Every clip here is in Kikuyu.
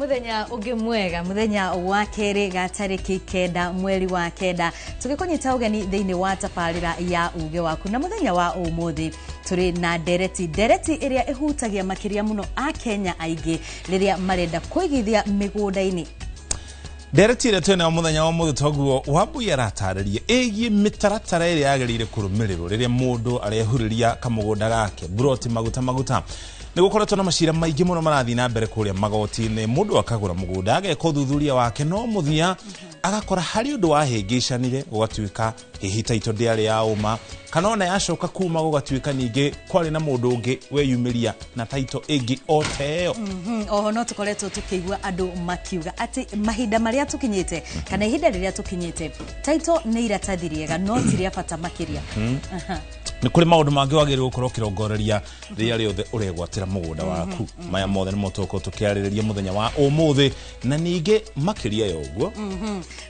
Muthenya ũngĩ mwega, muthenya wa kerĩ ga tarĩki 9 mweri wa 9, tũgĩkũnyita ũgeni thĩinĩ wa tabarĩra ya uge waku. Na muthenya wa ũmũthĩ tũrĩ na ndereti ĩrĩa ĩhutagia makĩria mũno a Kenya aingĩ rĩrĩa marenda kũigithia mĩgũnda-inĩ. Ndereti ĩrĩa twĩnayo mũthenya wa ũmũthĩ toguo Wambui aratarĩria ĩgiĩ mĩtaratara ĩrĩa yagĩrĩire kũrũmĩrĩrwo rĩrĩa mũndũ arehurĩria kamũgũnda gake buroti maguta maguta. Nĩ gũkoretwo na macira maingĩ mũno marathiĩ na mbere kũrĩa magoti-inĩ, mũndũ akagũra mũgũnda ageka ũthuthuria wake no mũthia agakora harĩ ũndũ wahĩngĩcanire, gũgatuĩka hihi title ndĩarĩ ya ũma, kana ona yacoka kuma gũgatuĩka ningĩ kwarĩ na mũndũ ũngĩ weyumĩria na title ĩngĩ o ta ĩyo. Oho no tũkoretwo tũkĩigua andũ makiuga atĩ mahinda marĩa tũkinyĩte kana ihinda rĩrĩa tũkinyĩte title nĩ iratathi rĩega no ti rĩa bata makĩria. Nĩ kũrĩ maũndũ mangĩ wagĩrĩirwo gũkorwo ũkĩrongoreria rĩrĩa rĩothe ũregwatĩra mũgũnda waku. Maya mothe nĩmo tũgũkorwo tũkĩarĩrĩria mũthenya wa ũmũthĩ, na ningĩ makĩria ya ũguo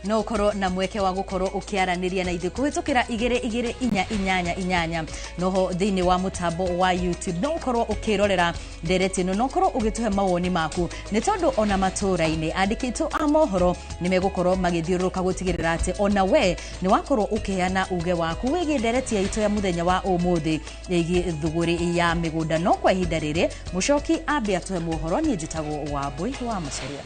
no ũkorwo na mweke wa gũkorwo ũkĩaranĩria na ithuĩ kũhĩtũkĩra 2 2 4 8 8, noho thĩinĩ wa mũtambo wa YouTube no ũkorwo ũkĩrorera ndereti ĩno, no ũkorwo ũgĩtũhe mawoni maku, nĩ tondũ ona matũũra-inĩ andĩki aitũ a mohoro nĩ megũkorwo magĩthiũrũrũka gũtigĩrĩra atĩ ona we nĩ wakorwo ũkĩheana uge waku wĩgiĩ ndereti yaitũ ya mũthenya wa ũmũthĩ ĩgiĩ thũgũrĩ ya mĩgũnda. No kwa ihinda rĩrĩ mũcoki ambe atũhe mohoro. Niĩ njĩtagwo Wambui wa Macharia.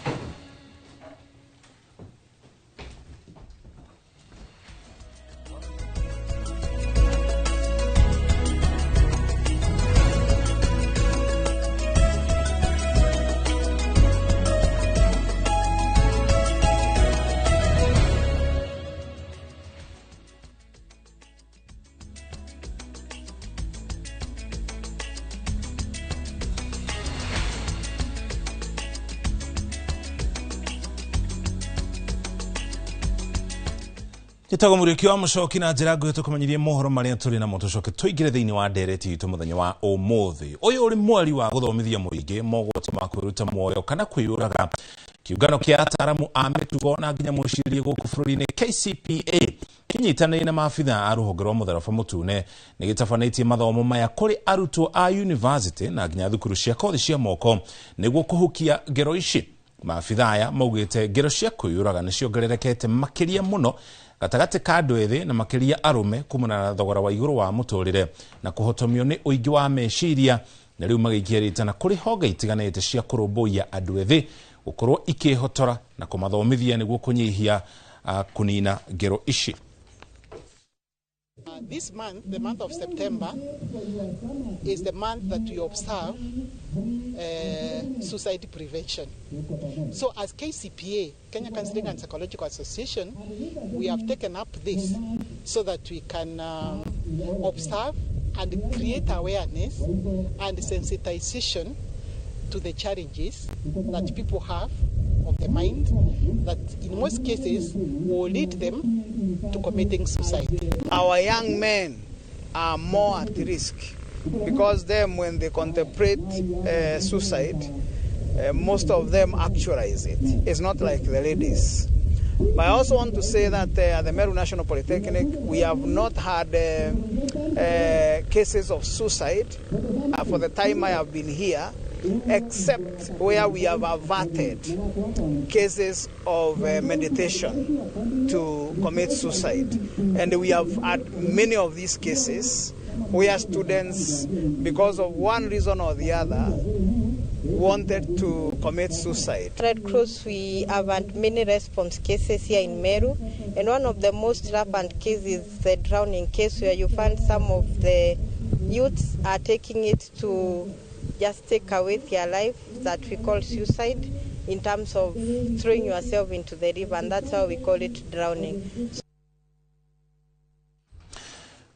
Njĩtagwo Mũriũki wa Mũcoki, na njĩra nguhĩ tũkũmenyirie mohoro marĩa tũrĩ namo, tũcoke tũingĩre thĩinĩ wa ndereti itũ mũthenya wa ũmũthĩ. Ũyũ ũrĩ mweri wa gũthomithia mũingĩ mogwati ma kwĩruta muoyo kana kwĩyũraga. Kĩũngano kĩa ataaramu a mĩtugo na nginya mũcirie gũkũ bũrũri-inĩ KCPA kĩnyitanĩire na maabitha a rũhonge rwa mũtharaba mũtune nĩ gĩtabanĩtie mathomo maya kũrĩ arutwo a university na nginya thukuru cia kothi cia moko nĩguo kũhukia ngero ici. Maabitha aya maugĩte ngero cia kwĩyũraga nĩ ciongererekete makĩria mũno gatagatĩ ka andũ ethĩ na makĩria arũme kumana na thogora wa igũrũ wa mũtũrĩre na kũhotomio nĩ ũingĩ wa meciria, na rĩu magĩikia rĩtana kũrĩ honge itiganĩte cia kũrũmbũiya andũ ethĩ gũkorwo ikĩhotora na kũmathomithia nĩguo kũnyihia kũnina ngero ici. This month, the month of September, is the month that we observe suicide prevention. So as KCPA, Kenya Counseling and Psychological Association, we have taken up this so that we can observe and create awareness and sensitization to the challenges that people have of the mind that in most cases will lead them to committing suicide. Our young men are more at risk because them, when they contemplate suicide, most of them actualize it. It's not like the ladies. But I also want to say that at the Meru National Polytechnic, we have not had cases of suicide for the time I have been here, except where we have averted cases of meditation to commit suicide. And we have had many of these cases where students, because of one reason or the other, wanted to commit suicide. Red Cross, we have had many response cases here in Meru, and one of the most rampant cases is the drowning case, where you find some of the youths are taking it to just take away their life, that we call suicide, in terms of throwing yourself into the river, and that's how we call it drowning.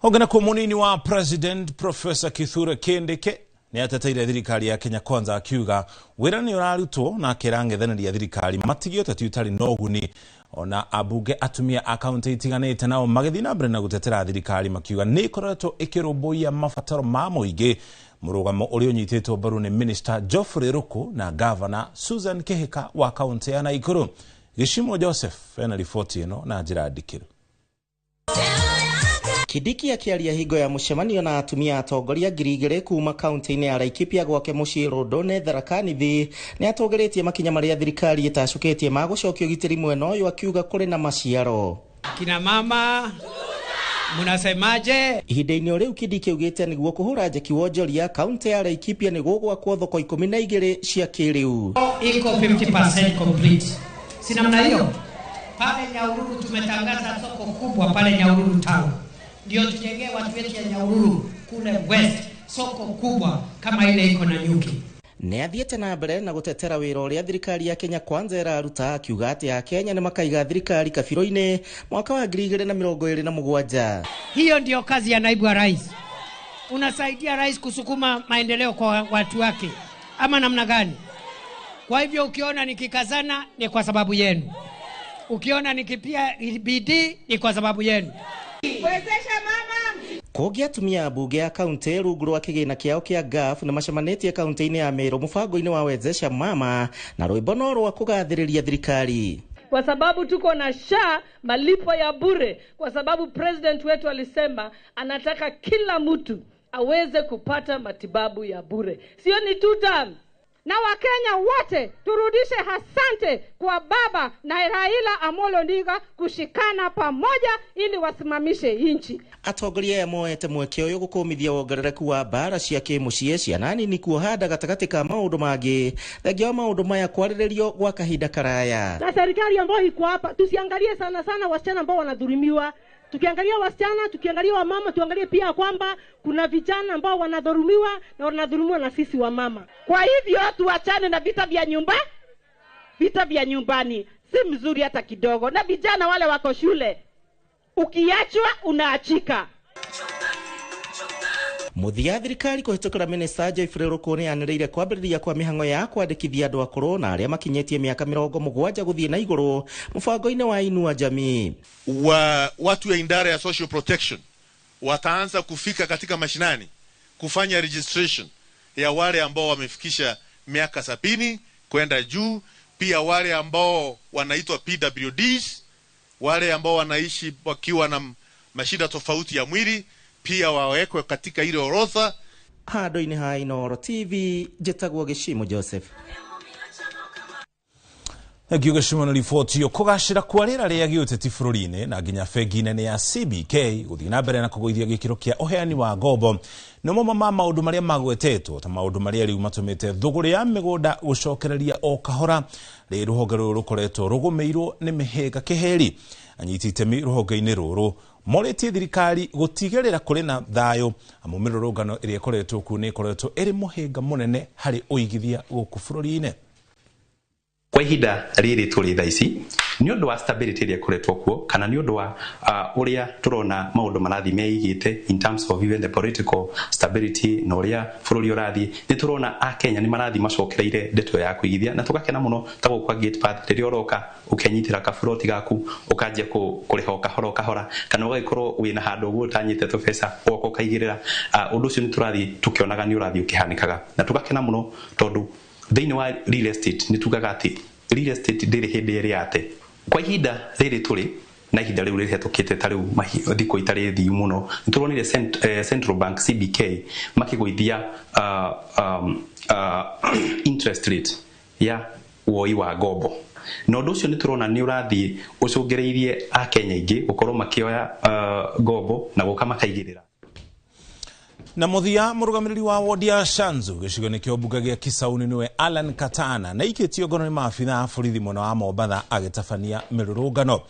Hongena kwa munini wa President Professor Kithure Kindiki nĩ ateteire thirikari ya Kenya Kwanza akiuga wĩra nĩ ũrarutwo na akĩra ang'ethanĩri a thirikari matige ũteti ũtarĩ na ũguni. Ona ambunge atumia a kaunti itiganĩte nao magĩthiĩ na mbere na gũtetera thirikari makiuga nĩ ĩkoretwo ĩkĩrũmbũiya mabataro ma mũingĩ, mũrũgamo ũrĩa ũnyitĩtwo mbaru nĩ Minister Geoffrey Ruku na Governor Susan Kihika wa kaunti ya Nakuru. Gĩcimo Joseph ena riboti ĩno na njĩra ndikĩru. Kindiki akĩaria hingo ya mũcemanio na atumia atongoria 2000 kuma kaunti-inĩ ya Laikipia gwake mũciĩ Rondone Tharaka Nithi nĩ atũgĩrĩtie makinya marĩa thirikari ĩtacũkĩtie ma gũcokia ũgitĩri mwena ũyũ, akiuga kũrĩ na maciaro. Kina mama munasemaje? Ihinda-inĩ o rĩu Kindiki augĩte nĩguo kũhũra njeki wonjoria kaunti ya Laikipia nĩ gũgwakwo thoko 12 cia kĩrĩu. Iko 50% complete, si namna hiyo? Pale Nyahururu tumetangaza soko kubwa pale Nyahururu town, ndio tujengee watu wetu ya Nyahururu kule west soko kubwa kama ile iko na nyuki. Nĩ athiĩte na mbere na gũtetera wĩra ũrĩa thirikari ya Kenya Kwanza ĩraruta, akiuga atĩ Akenya nĩ makaiga thirikari kabirũ-inĩ mwaka wa 2027. Hiyo ndio kazi ya naibu wa rais, unasaidia rais kusukuma maendeleo kwa watu wake, ama namna gani? Kwa hivyo ukiona nikikazana ni kwa sababu yenu, ukiona nikipia bidii ni kwa sababu yenu. Wezesha mama. Kũngĩ atumia a mbunge ya kaunti rungu rwa kĩgĩna kĩao kĩa GAF nĩ macemanĩtie kaunti-inĩ ya Meru mũbango-inĩ wa Wezesha Mama na rwĩmbo no rwa kũgathĩrĩria thirikari. Kwa sababu tuko na SHA malipo ya bure, kwa sababu president wetu alisema anataka kila mtu aweze kupata matibabu ya bure, sio ni two term. Na Wakenya wote turudishe asante kwa baba na Raila Amolo Odinga kushikana pamoja ili wasimamishe nchi. Atongoria aya moete mweke ũyũ gũkũmithia wongerereku wa mbara cia kĩmũciĩ ciana nini kuoha nda gatagatĩ ka maũndũ mangĩ, thengia wa maũndũ maya kwarĩrĩrio gwa kahinda karaya. Na serikali ambayo iko hapa tusiangalie sana sana wasichana ambao wanadhulumiwa. Tukiangalia wasichana, tukiangalia wamama, tuangalie pia kwamba kuna vijana ambao wanadhulumiwa na wanadhulumiwa na sisi wamama. Kwa hivyo tuachane na vita vya nyumba, vita vya nyumbani si mzuri hata kidogo. Na vijana wale wako shule, ukiachwa unaachika. Mũthia thirikari kũhĩtũkĩra minista Geoffrey Ruku nĩ yanĩrĩire kwambĩrĩria kwa mĩhang'o ya kwandĩkithia andũ akũrũ na arĩa makinyĩtie mĩaka 70 gũthiĩ na igũrũ mũbango-inĩ wa Inua Jamii. Watu ya idara ya social protection wataanza kufika katika mashinani kufanya registration ya wale ambao wamefikisha miaka 70 kwenda juu, pia wale ambao wanaitwa PWDs, wale ambao wanaishi wakiwa na mashida tofauti ya mwili pia wawekwe katika ile orodha. Handũ-inĩ ha Inooro TV njĩtagwo Gĩcimo Joseph. Thengio Gĩcimo na riboti ĩyo. Kũgacĩra kwa rĩera rĩa gĩũteti bũrũri-inĩ na nginya bengi nene ya CBK gũthiĩ na mbere na kũgũithia gĩkĩro kĩa ũheani wa ngombo nĩ mamwe ma maũndũ marĩa magwetetwo ta maũndũ marĩa rĩu matũmĩte thũgũrĩ ya mĩgũnda gũcokereria o kahora. Rĩrĩ rũhonge rũrũ rũkoretwo rũgũmĩirwo nĩ mĩhĩnga kĩheri. Anyiti itemi rũhonge-inĩ rũrũ morĩtie thirikari gũtigĩrĩra kũrĩ na thayũ, amu mĩrũrũngano ĩrĩa ĩkoretwo kuo nĩ ĩkoretwo ĩrĩ mũhĩnga mũnene harĩ ũigithia gũkũ bũrũri-inĩ. Kwa ihinda rĩrĩ tũrĩ thaa ici nĩ ũndũ wa stability ĩrĩa ĩkoretwo kuo, kana nĩ ũndũ wa ũrĩa tũrona maũndũ marathiĩ meigĩte in terms of even the political stability na ũrĩa bũrũri ũrathiĩ, nĩ tũrona Akenya nĩ marathiĩ macokereire ndeto ya kũigithia na tũgakena mũno ta gũkũ kwa Gate Path rĩrĩa ũroka ũkenyitĩra kaburoti gaku ũkanjia kũrĩha o kahora o kahora, kana ũgagĩkorwo wĩna handũ ũguo ũtanyĩte tũbeca ũgoka ũkaigĩrĩra. Ũndũ ũcio nĩ tũrathiĩ tũkĩonaga nĩ ũrathiĩ ũkĩhanĩkaga na tũgakena mũno tondũ thĩinĩ wa real estate nĩ tugaga atĩ real estate ndĩrĩ hĩndĩ ĩrĩa ate. Kwa ihinda rĩrĩ tũrĩ na ihinda rĩu rĩhetũkĩte ta rĩu thikũ itarĩ thiu mũno nĩ tũronire Central Bank CBK makĩgũithia interest rate ya woi wa ngombo, na ũndũ ũcio nĩ tũrona nĩ ũrathiĩ ũcũngĩrĩirie Akenya aingĩ gũkorwo makĩoya ngombo na gũka makaigĩrĩra. Na mũthia mũrũgamĩrĩri wa wodi ya Shanzu gĩcigo-inĩ kĩa mbunge gĩa Kisauni nĩwe Alan Katana na ikĩtio ngono nĩ maabitha a borithi mwena wa Mombatha agĩtabania mĩrũrũngano.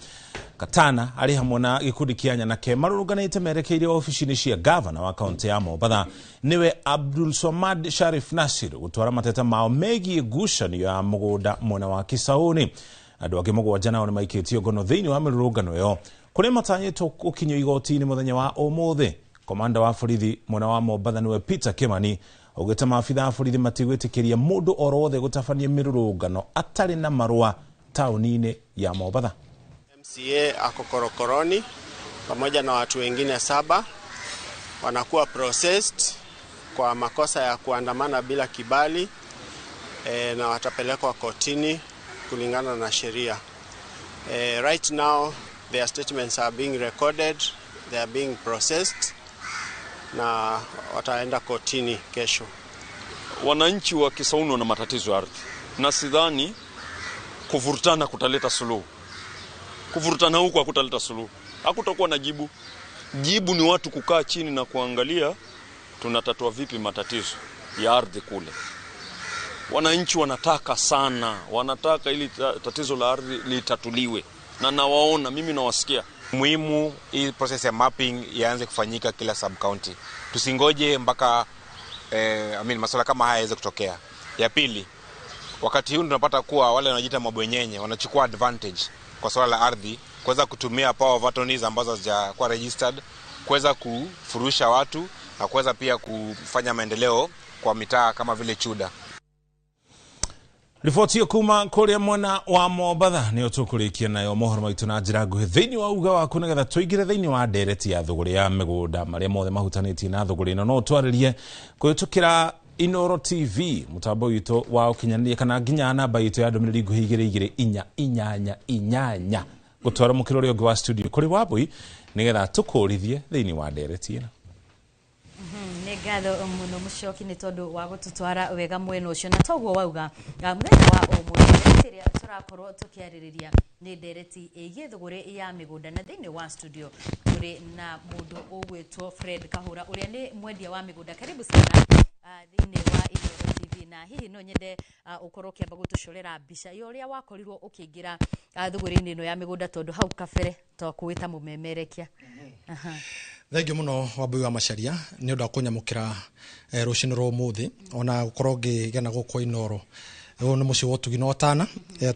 Katana arĩ hamwe na gĩkundi kĩa nyanake marũrũnganĩte merekeire obici-inĩ cia gavana wa kaunti ya Mombatha nĩwe Abdul Somad Sharif Nasir gũtwara mateta mao megiĩ ngucanio ya mũgũnda mwena wa Kisauni. Andũ angĩ 7 nao nĩmaikĩtio ngono thĩinĩ wa mĩrũrũngano ĩyo kũrĩa matanyĩtwo gũkinyio igoti-inĩ mũthenya wa ũmũthĩ. Komanda wa borithi mwena wa Mombatha nĩwe Peter Kimani augĩte maabitha a borithi matigwĩtĩkĩria mũndũ oro wothe gũtabania mĩrũrũngano atarĩ na marũa taũni-inĩ ya Mombatha. MCA ako korokoroni pamoja na watu wengine 7 wanakuwa processed kwa makosa ya kuandamana bila kibali, na watapelekwa kotini kulingana na sheria. Right now their statements are being recorded They are being processed na wataenda kotini kesho. Wananchi wa Kisauni wana matatizo ya ardhi, na sidhani kuvurutana kutaleta suluhu. Kuvurutana huku hakutaleta suluhu, hakutakuwa na jibu. Jibu ni watu kukaa chini na kuangalia tunatatua vipi matatizo ya ardhi kule. Wananchi wanataka sana, wanataka ili tatizo la ardhi litatuliwe, na nawaona mimi, nawasikia. Muhimu hii process ya mapping ianze kufanyika kila sub county, tusingoje mpaka I mean, masuala kama haya yaweze kutokea. Ya pili, wakati huu tunapata kuwa wale wanajiita mabwenyenye wanachukua advantage kwa swala la ardhi, kuweza kutumia power of attorneys ambazo hazijakuwa registered, kuweza kufurusha watu na kuweza pia kufanya maendeleo kwa mitaa kama vile Chuda. Riboti kuma kuria mwena wa Mombatha nĩyo tũkũrĩkia nayo mohoro maitũ na njĩra nguhĩ thĩinĩ wa uga waku nĩgetha tũingĩre thĩinĩ wa ndereti ya thũgũrĩ ya mĩgũnda marĩa mothe mahutanĩtie na thũgũrĩ ĩno no ũtwarĩrie kũhĩtũkĩra Inoro TV mũtambo witũ wa ũkinyanĩria kana nginya namba itũ ya ndũmĩrĩri nguhĩ 2 2 4 8 8 gũtwara mũkĩra ũrĩa ũngĩ wa studio kũrĩ Wambui nĩgetha tũkũrithie thĩinĩ wa ndereti ĩno. Nĩ ngatho mũno Mũcoki nĩ tondũ wa gũtũtwara wega mwena ũcio, na toguo wauga mũthenya wa ũmũthĩ ĩrĩa tũrakorwo tũkĩarĩrĩria nĩ ndereti ĩgiĩ thũgũrĩ ya mĩgũnda, na thĩinĩ wa studio tũrĩ na mũndũ ũgwĩtwo Fred Kahũra ũrĩa nĩ mwendia wa mĩgũnda. Karibu sana thĩinĩ wa Inoro TV, na hihi no nyende ũkorwo ũkĩamba gũtũcorera mbica ya ũrĩa wakorirwo ũkĩingĩra thũgũrĩ-inĩ ĩno ya mĩgũnda, tondũ hau kabere twakũĩ ta mũmemerekia. Thengiũ mũno Wambui wa Macharia nĩ ũndũ wa kũnyamũkĩra rũcinĩ rwa ũmũthĩ, ona gũkorwo ngĩgena gũkũ Inoro. Ũyũ nĩ mũciĩ wa ũtugi na ũtana,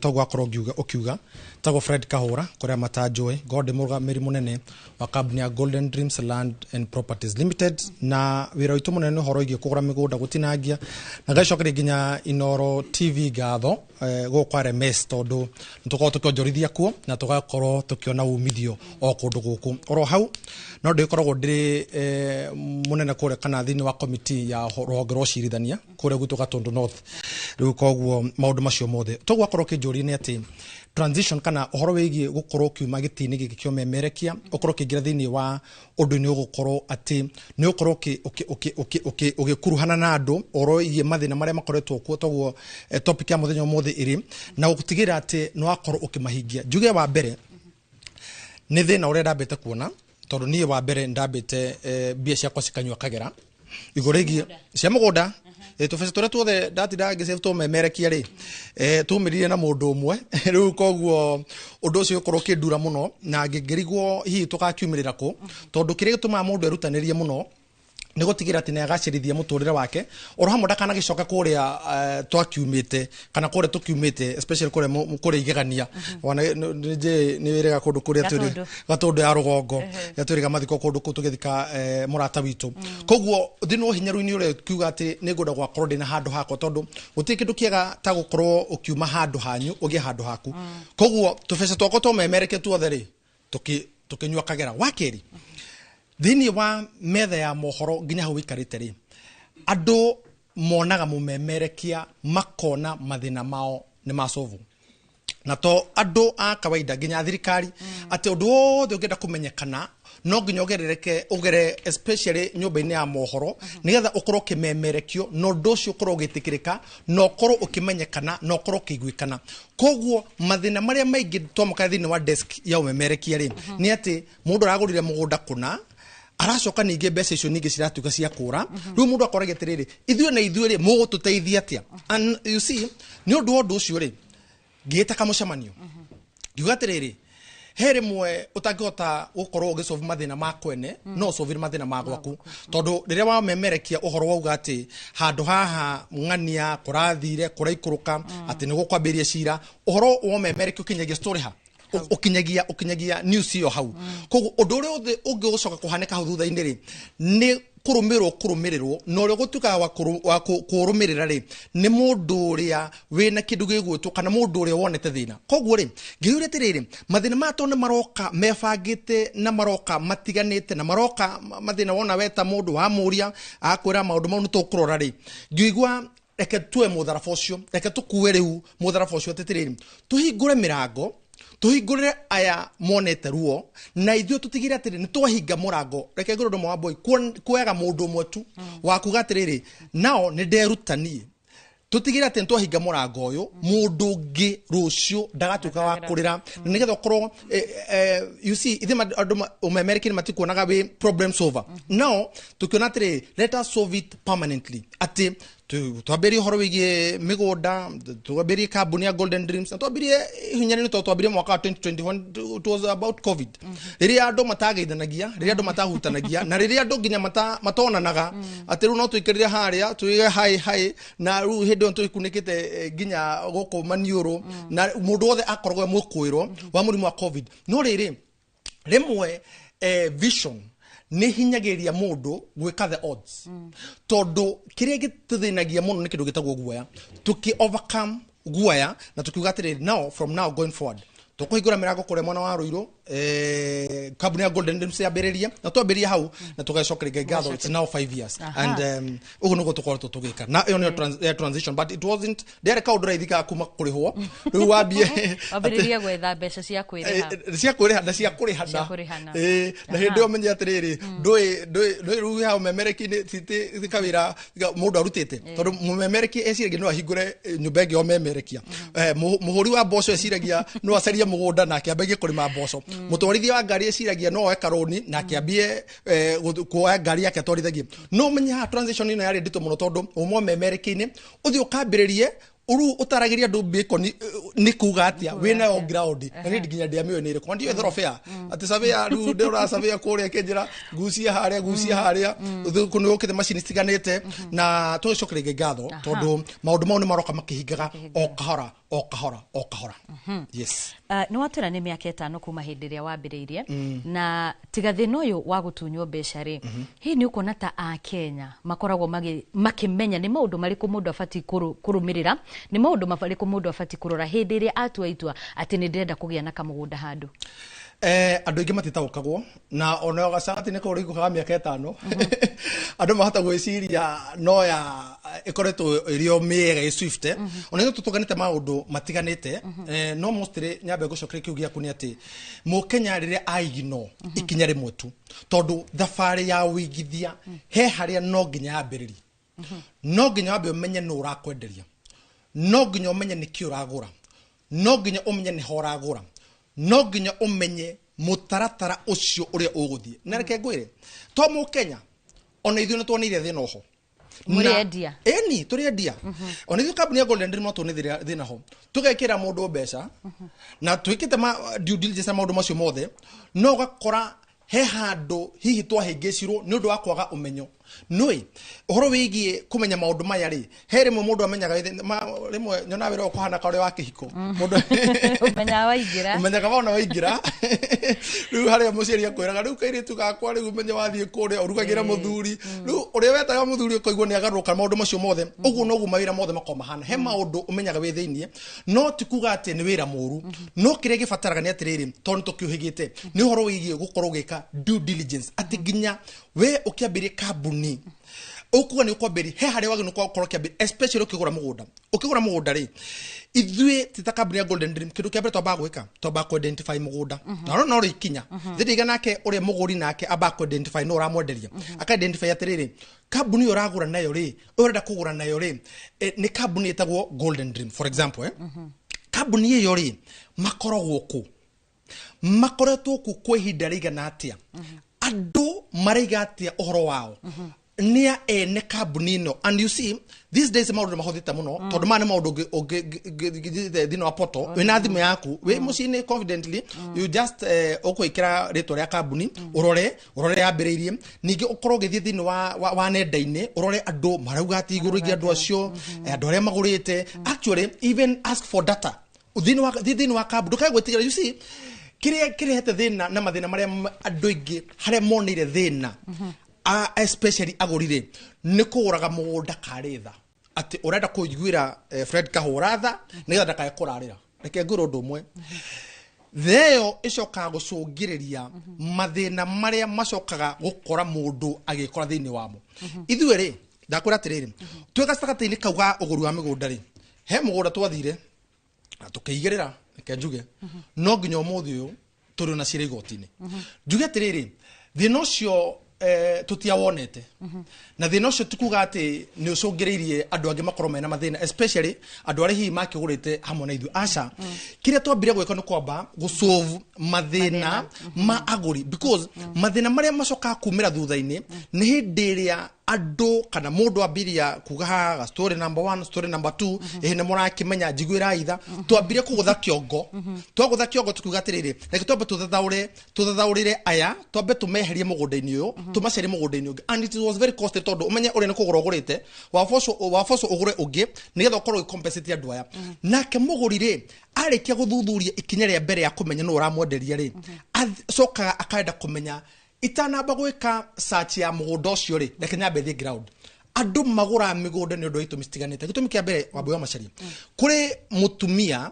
toguo wakorwo ũkiuga. Tagwo Fred Kahũra, kũrĩa matanjũĩ, ngorwo ndĩ mũrũgamĩrĩri mũnene wa kambuni ya Golden Dreams Land and Properties Limited, na wĩra witũ mũnene nĩ ũhoro wĩgiĩ kũgũra mĩgũnda, gũtinangia, na ngacokeria nginya Inoro TV ngatho gũkũ kwa RMS, tondũ nĩ tũkoragwo tũkĩonjorithia kuo na tũgakorwo tũkĩona umithio o kũndũ gũkũ. Oro hau no ndĩkoragwo ndĩ mũnene kũrĩa kana thĩinĩ wa komiti ya rũhonge rwa ũcirithania kũrĩa gwitũ Gatundu North. Rĩu koguo maũndũ macio mothe toguo akorwo ũkĩnjũria nĩ atĩ transition kana ũhoro wĩgiĩ gũkorwo ũkiuma gĩtĩ-inĩ gĩkĩ kĩa ũmemerekia ũkorwo ũkĩingĩra thĩinĩ wa ũndũ-inĩ ũgũkorwo atĩ nĩ ũkorwo ũgĩkuruhana na andũ ũhoro wĩgiĩ mathĩna marĩa makoretwo kuo, toguo topic ya mũthenya ũmũthĩ ĩrĩ na gũtigĩrĩra atĩ nĩ wakorwo ũkĩmahingia. Njuge wa mbere nĩ thĩna ũrĩa ndambĩte kuona, tondũ niĩ wa mbere ndambĩte mbia ciakwa cikanyua kagera igũrũ rĩgiĩ cia mũgũnda, tũbeca tũrĩa tuothe ndatindaga ngĩsave tũmemerekia rĩ, tumĩrire na mũndũ ũmwe. Rĩu koguo ũndũ ũcio ũkorwo ũkĩndura mũno na ngĩrigwo hihi tũgakiumĩrĩra kũ, tondũ kĩrĩa gĩtũmaga mũndũ erutanĩrie mũno nĩ gũtigĩrĩra atĩ nĩ agacĩrithia mũtũrĩre wake, oro hamwe ndakanagĩcoka kũrĩa twakiumĩte kana kũrĩa tũkiumĩte, especially kũrĩa igegania. Wana nĩ wĩrĩga kũndũ kũrĩa tũrĩ Gatũndũ ya rũgongo yatwĩrĩga mathiko kũndũ kũu tũgĩthika mũrata witũ. Koguo thĩna ũhinyaru-inĩ ũrĩa kiuga atĩ nĩ ngwenda gwakorwo ndĩna handũ hakwa, tondũ gũtirĩ kĩndũ kĩega ta gũkorwo ũkiuma handũ hanyu ũgĩe handũ haku. Koguo tũbeca twakwa tũmemereke tuothe rĩ tũkĩnyua kagera. Wa kerĩ, thĩinĩ wa metha ya mohoro nginya hau wĩikarĩte rĩ, andũ monaga mũmemerekia makona mathĩna mao nĩ macovu, na to andũ a kawaida nginya thirikari, atĩ ũndũ wothe ũngĩenda kũmenyekana no nginya ũgerereke ũgere especially nyũmba-inĩ ya mohoro nĩgetha ũkorwo ũkĩmemerekio na ũndũ ũcio ũkorwo ũgĩtĩkĩrĩka na ũkorwo ũkĩmenyekana na ũkorwo ũkĩiguĩkana. Koguo mathĩna marĩa maingĩ twamũkĩra thĩinĩ wa desk ya ũmemerekia rĩ, nĩ atĩ mũndũ aragũrire mũgũnda kũna, aracoka ningĩ mbeca icio ningĩ ciratuĩka cia kũra. Rĩu mũndũ akoragia atĩrĩrĩ, ithuĩ na ithuĩ rĩ mũgũtũteithia atĩa? And you see, nĩ ũndũ wa ũndũ ũcio rĩ, ngĩĩta kamũcemanio ngiuga atĩrĩrĩ, he rĩmwe ũtangĩhota gũkorwo ũgĩsolve mathĩna ma kwene, no ũsolve mathĩna ma gwaku, tondũ rĩrĩa wamemerekia ũhoro wauga atĩ handũ haha ng'ania kũrathire kũraikũrũka atĩ nĩ gũkwambĩrĩria cira, ũhoro womemerekia ũkinyagia story ha ũkinyagia news ĩyo hau. Koguo ũndũ ũrĩa ũthĩ ũngĩgũcoka kũhanĩka hau thutha-inĩ rĩ, nĩ kũrũmĩrĩrwo na ũrĩa ũgũtuĩkaga wa kũrũmĩrĩra rĩ, nĩ mũndũ ũrĩa wĩna kĩndũ gĩgwĩtwo kana mũndũ ũrĩa wonete thĩna. Koguo rĩ, ngĩũria atĩrĩrĩ, mathĩna maya tondũ nĩ maroka mebangĩte na maroka matiganĩte na maroka mathĩna wona weta mũndũ wamũria akwĩra maũndũ mau nĩ tũkũrora rĩ, ngĩigua reke tue mũtharaba ũcio, reke tũkue rĩu mũtharaba ũcio atĩrĩrĩ, tũhingũre mĩrango Tũhingũrĩre aya monete ruo na ithuĩ tũtigĩre atĩrĩ nĩ twahinga mũrango. Reke ngũrũ ũndũ wa boy kuoyaga mũndũ ũmwe tu wa kuga atĩrĩrĩ, nao nĩ nderutanie. Tũtigĩre atĩ nĩ twahinga mũrango ũyũ, mũndũ ũngĩ rũciũ ndagatuĩka wa kũrĩra, na nĩgetha ũkorwo you see, ithuĩ andũ ũmemerekia matikuonaga wĩ problem solver. No tũkĩona atĩrĩ, let us solve it permanently, atĩ twambĩrĩrie ũhoro wĩgiĩ mĩgũnda, twambĩrĩrie kambuni ya Golden Dreams, na twambĩrĩrie hinya-inĩ tondũ twambĩrĩrie mwaka wa 2021. It was about COVID, rĩrĩa andũ matageithanagia, rĩrĩa andũ matahutanagia, na rĩrĩa andũ nginya matonanaga, atĩ rĩu no tũikarire harĩa tuige hi hi, na rĩu hĩndĩ ĩyo tũikunĩkĩte nginya gũkũ maniũrũ, na mũndũ wothe akoragwo e mũkũĩrwo wa mũrimũ wa COVID. No rĩrĩ rĩmwe vision nĩ hinyagĩrĩria mũndũ gwĩka the odds, tondũ kĩrĩa gĩtũthĩnagia mũno nĩ kĩndũ gĩtagwo guoya. Tũkĩ overcome guoya na tukiuga atĩrĩrĩ, now from now going forward tũkũhingũra mĩrango kũrĩa mwena wa Ruiru, kambuni ya Golden Dreams yambĩrĩria, na twambĩrĩria hau na tũgacokeria Ngai ngatho. It's now 5 years and ũguo nĩguo tũkoretwo tũgĩka, na ĩyo nĩyo transition, but it wasn't ndĩarĩ kaũndũ raithi ga kuma kũrĩhwo rĩu wambie wambĩrĩrie gwetha mbeca cia kwĩrĩha. Cia kwĩrĩha na cia kũrĩhana. Na hĩndĩ ĩyo menye atĩrĩrĩ, ndũĩ ndũĩ rĩu hau memereki-inĩ ti kawĩra mũndũ arutĩte, tondũ mũmemereki eciragia no ahingũre nyũmba ĩngĩ o memerekia, mũhũri wa mboco eciragia no acarie mũgũnda na akĩambagie kũrĩma mboco, mũtwarithia wa ngari eciragia no oe karũni na akĩambie kuoya ngari yake atwarithagie. No menye haha transition ĩno yarĩ nditũ mũno, tondũ ũmwe memereki-inĩ ũthiĩ ũkambĩrĩrie uru utaragĩria andũ bacon nĩ kuga atĩa wĩnayo ground, na niĩ nginya ndiamĩũĩ nĩ ĩrĩkũ, ndiũĩ thorobea atĩ surveyor rĩu ndĩrora surveyor kũrĩa akĩnjĩra gucia harĩa, gucia harĩa, nĩ gũkĩte macini citiganĩte, na tũgĩcokeria Ngai ngatho tondũ maũndũ mau nĩ maroka makĩhingaga o kahora o kahora o kahora. Yes. Nĩ watwĩra nĩ mĩaka 5 kuma hĩndĩ ĩrĩa wambĩrĩirie, na tiga thĩna ũyũ wa gũtunywo mbeca rĩ, hihi nĩ ũkuona ta Akenya makoragwo makĩmenya nĩ maũndũ marĩkũ mũndũ abatiĩ kũrũmĩrĩra, nĩ maũndũ marĩkũ mũndũ abatiĩ kũrora hĩndĩ ĩrĩa atua itua atĩ nĩ ndĩrenda kũgĩa na kamũgũnda handũ? Andũ aingĩ matitaũkagwo, na ona gacati nĩ kũrĩ ga mĩaka 5 andũ mahota gwĩciria no ya ĩkoretwo ĩrĩ o mĩega ĩ swift. Ona ithuĩ tũtũnganĩte maũndũ matiganĩte, no mostly nyambe ngũcokeria kĩu gĩaku nĩ atĩ mũkenya rĩrĩa aigino ikinya rĩmwe tu, tondũ thabarĩ ya ũigithia he harĩa no nginya yambĩrĩrie, no nginya wambe ũmenye nũ ũrakwenderia, no nginya ũmenye nĩkĩ ũragũra, no nginya ũmenye nĩho ũragũra, no nginya ũmenye mũtaratara ũcio ũrĩa ũgũthiĩ. Na reke ngwĩre, to mũkenya, ona ithuĩ nĩ tuoneire thĩna oho. Mũrĩ endia? Ĩni, tũrĩ endia. Ona ithuĩ kambuni ya Golden Dream no tuone thĩna ho. Tũgekĩra mũndũ mbeca na twĩkĩte due diligence na maũndũ macio mothe, no ũgakora he handũ hihi twahĩngĩcirwo nĩ ũndũ wa kwaga ũmenyo. Nũĩ ũhoro wĩgiĩ kũmenya maũndũ maya rĩ, he rĩmwe mũndũ amenyaga, rĩmwe nyonaga wĩra ũyũ kũhana ka ũrĩa wa kĩhiko, mũndũ ũmenyaga waingĩra, ũmenyaga wona waingĩra. Rĩu harĩa mũciari akwĩraga, rĩu kairĩtu gakwa, rĩu ũmenye wathiĩ kũrĩa ũrugagĩra mũthuri, rĩu ũrĩa wetaga mũthuri ũkaigua nĩ agarũrũka maũndũ macio mothe. Ũguo noguo mawĩra mothe makoragwo mahana, he maũndũ ũmenyaga wĩ thĩiniĩ, no ti kuga atĩ nĩ wĩra mũru, no kĩrĩa gĩbataraga nĩ atĩrĩrĩ, tondũ nĩ tũkĩũhĩgĩte, nĩ ũhoro wĩgiĩ gũkorwo ũgĩka due diligence, atĩ nginya we ũkĩambĩrĩria kambuni ũkuga nĩ ũkwambĩrĩria, he harĩa wagĩrĩirwo gũkorwo ũkĩambĩrĩria, especially ũkĩgũra mũgũnda. Ũkĩgũra mũgũnda rĩ, ithuĩ ti ta kambuni ya Golden Dream, kĩndũ kĩa mbere twambaga gwĩka, twambaga kũ-identify mũgũnda, na no ikinya thĩ nake ũrĩa mũgũri nake ambaga kũ-identify no ũramwenderia, aka-identify atĩrĩrĩ, kambuni ĩyo ũragũra nayo rĩ, ũrenda kũgũra nayo rĩ, nĩ kambuni ĩtagwo Golden Dream, for example, kambuni ĩyo rĩ, makoragwo kũ, makoretwo kũ kwa ihinda rĩigana atĩa, andũ maraiga atĩa ũhoro wao, nĩa ene kambuni ĩno. And you see, these days maũndũ nĩ mahũthĩte mũno, tondũ maya nĩ maũndũ ũngĩthiĩ thĩinĩ wa portal wĩna thimũ yaku wĩ mũciĩ-inĩ, confidently you just ũkwĩkĩra rĩtwa rĩa kambuni, ũrore ũrore yambĩrĩirie, ningĩ ũkorwo ũgĩthiĩ thĩinĩ wa nenda-inĩ ũrore andũ marauga atĩ igũrũ rĩgiĩ andũ acio, andũ arĩa magũrĩte. Actually, even ask for data thĩinĩ wa kambuni, ndũkae gwĩtigĩra. You see, kĩrĩa kĩrehete thĩna na mathĩna marĩa andũ aingĩ harĩa moneire thĩna, especially agũri rĩ, nĩ kũgũraga mũgũnda karĩ tha, atĩ ũrenda kũiguĩra Fred Kahũra tha nĩgetha ndakae kũrarĩra. Reke ngwĩre ũndũ ũmwe, theo ĩcokaga gũcũngĩrĩria mathĩna marĩa macokaga gũkora mũndũ agĩkora thĩinĩ wamo. Ithuĩ rĩ, ndakwĩra atĩrĩrĩ, twĩ gatagatĩ-inĩ kau ga ũgũri wa mĩgũnda rĩ, he mũgũnda twathire na tũkĩigĩrĩra Reke njuge no nginya ũmũthĩ ũyũ tũrĩ ona cira igoti-inĩ. Njuge atĩrĩrĩ, thĩna ũcio tũtiawonete, na thĩna ũcio ti kuga atĩ nĩ ũcũngĩrĩirie andũ angĩ makorwo mena mathĩna, especially andũ arĩa hihi makĩgũrĩte hamwe na ithuĩ. Aca, kĩrĩa twambire gwĩka nĩ kwamba gũsolve mathĩna ma agũri, because mathĩna marĩa macokaga kumĩra thutha-inĩ nĩ hĩndĩ ĩrĩa andũ kana mũndũ ambiria kuga haha story number 1, story number 2, ĩhĩ nĩ mũrakĩmenya njiguĩra itha. Twambire kũgũtha kĩongo, twagũtha kĩongo tukiuga atĩrĩrĩ, reke twambe tũthathaũrĩre aya, twambe tũmeherie mũgũnda-inĩ ũyũ, tũmacerie mũgũnda-inĩ ũngĩ. And it was very costly, tondũ ũmenye ũrĩa nĩ kũgũra ũgũrĩte waboco ũgũre ũngĩ nĩgetha ũkorwo ũgĩcompensate andũ aya. Nake mũgũri rĩ, arĩkia gũthuthuria ikinya rĩa mbere ya kũmenya nũ ũramwenderia rĩ, acokaga akaenda kũmenya itanamba gwĩka search ya mũgũnda ũcio rĩ, reke nyambe thiĩ ground. Andũ magũraga mĩgũnda nĩ ũndũ wa itũmi citiganĩte. Gĩtũmi kĩa mbere, Wambui wa Macharia, kũrĩ mũtumia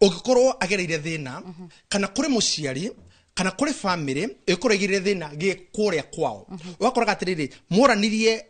ũngĩkorwo agereire thĩna, kana kũrĩ mũciari, kana kũrĩ family ĩkorwo ĩgereire thĩna gĩ kũrĩa kwao. Ũgakoraga atĩrĩrĩ, moranirie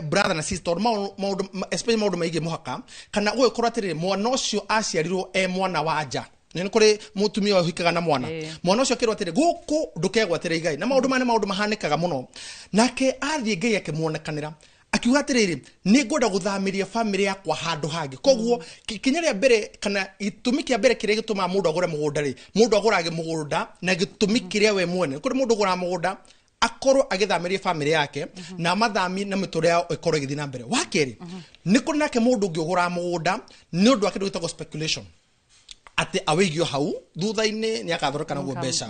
brother na sister, tondũ maũndũ especially maũndũ maingĩ mũhaka, kana gũgĩkorwo atĩrĩrĩ, mwana ũcio aciarirwo e mwana wa nja. Nĩ kũrĩ mũtumia ũhikaga na mwana, mwana ũcio akĩrwo atĩrĩ, gũkũ ndũkegwatĩra igai, na maũndũ maya nĩ maũndũ mahanĩkaga mũno. Nake athiĩ, Ngai akĩmuonekanĩra, akiuga atĩrĩrĩ, nĩ ngwenda gũthamĩria family yakwa handũ hangĩ. Koguo kinya rĩa mbere kana gĩtũmi kĩa mbere kĩrĩa gĩtũmaga mũndũ agũre mũgũnda rĩ, mũndũ agũraga mũgũnda na gĩtũmi kĩrĩa we mwene. Kũrĩ mũndũ ũgũraga mũgũnda akorwo agĩthamĩria family yake na amathami na mĩtũrĩre yao ĩkorwo ĩgĩthiĩ na mbere. Wa kerĩ, nĩ kũrĩ nake mũndũ ũngĩ ũgũraga mũgũnda nĩ ũndũ wa kĩndũ gĩtagwo speculation, atĩ awĩigio hau thutha-inĩ nĩ agathondeka naguo mbeca,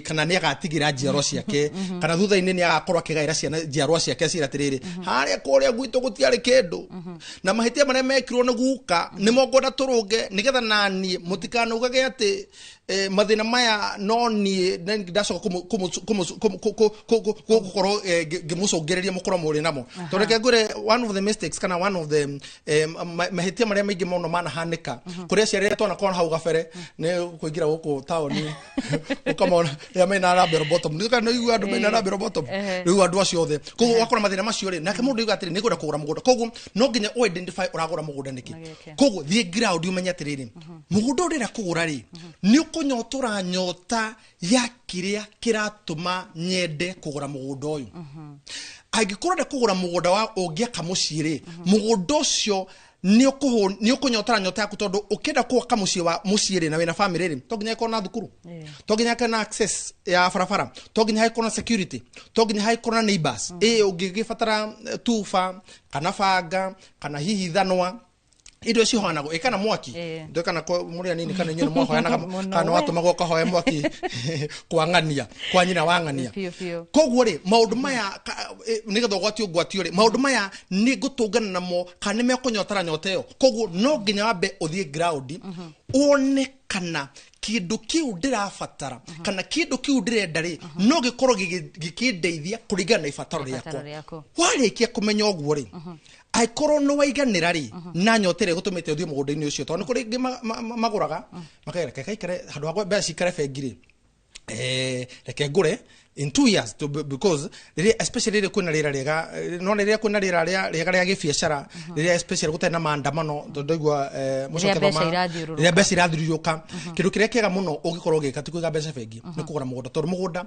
kana nĩ agatigira njiarwa ciake, kana thutha-inĩ nĩ agakorwo akĩgaĩra ciana njiarwa ciake cira atĩrĩrĩ, harĩa kũrĩa gwitũ gũtiarĩ kĩndũ, na mahĩtia marĩa mekirwo nĩ guka nĩmo ngwenda tũrũnge, nĩgetha naniĩ mũtikanaugage atĩ mathĩna maya no niĩ ndacoka gũkorwo ngĩmũcũngĩrĩria mũkorwo mũrĩ namo. Tondũ reke ngwĩre, one of the mistakes kana one of the mahĩtia marĩa maingĩ mũno manahanĩka kũrĩ aciari arĩa twanakorwo hau gabere nĩ kũingĩra gũkũ taũni, ũkamona rĩrĩa mena bell bottom, nĩ kana igua andũ mena bell bottom. Rĩu andũ acio othe, koguo wakora mathĩna macio rĩ, nake mũndũ auga atĩrĩ, nĩ ngwenda kũgũra mũgũnda. Koguo no nginya ũ identify ũragũra mũgũnda nĩkĩ. Koguo thiĩ ground ũmenye atĩrĩrĩ, mũgũnda ũrĩa kũgũra rĩ, nĩ ũkũnyotora nyota ya kĩrĩa kĩratũma nyende kũgũra mũgũnda ũyũ. Angĩkorwo ũrenda kũgũra mũgũnda wa ũngĩaka mũciĩ rĩ, mũgũnda ũcio nĩ ũkũnyotora nyota yaku, tondũ ũkĩenda gwaka mũciĩ wa mũciĩ rĩ, na wĩna family rĩ, to nginya ĩkorwo na thukuru, to nginya ĩkorwo na access ya barabara, to nginya hakorwo na security, to nginya hakorwo na neighbors. Ĩ ũngĩgĩbatara tuba kana banga kana hihi thanwa, indo cihoyanagwo ĩ kana mwaki, ndo kana mũrĩ anini kana inyuĩ nĩ mwahoyanaga kana watũmagwo ũkahoya mwaki kwa ng'ania, kwa nyina wa ng'ania. Koguo rĩ, maũndũ maya nĩgetha ũgwatio ngwatio rĩ, maũndũ maya nĩ ngũtũngana namo kana nĩ mekũnyotara nyota ĩyo. Koguo no nginya wambe ũthiĩ ground wone kana kĩndũ kĩu ndĩrabatara kana kĩndũ kĩu ndĩrenda rĩ, no gĩkorwo gĩkĩndeithia kũringana na ibataro rĩakwa. Warĩkia kũmenya ũguo rĩ, angĩkorwo nĩ waiganĩra rĩ, na nyota ĩrĩa ĩgũtũmĩte ũthiĩ mũgũnda-inĩ ũcio, tondũ nĩ kũrĩ angĩ magũraga makagera reke gaikare handũ ha mbeca cikare bengi rĩ, reke ngũre in 2 years because rĩrĩa especially rĩrĩa kwĩna rĩera rĩega, no rĩrĩa kwĩna rĩera rĩega rĩa gĩbiacara, rĩrĩa especially gũtarĩ na maandamano, tondũ ndaigua mũcoke thoma rĩrĩa mbeca irathiũrũrũka, kĩndũ kĩrĩa kĩega mũno ũngĩkorwo ũgĩka ti kũiga mbeca bengi, nĩ kũgũra mũgũnda, tondũ mũgũnda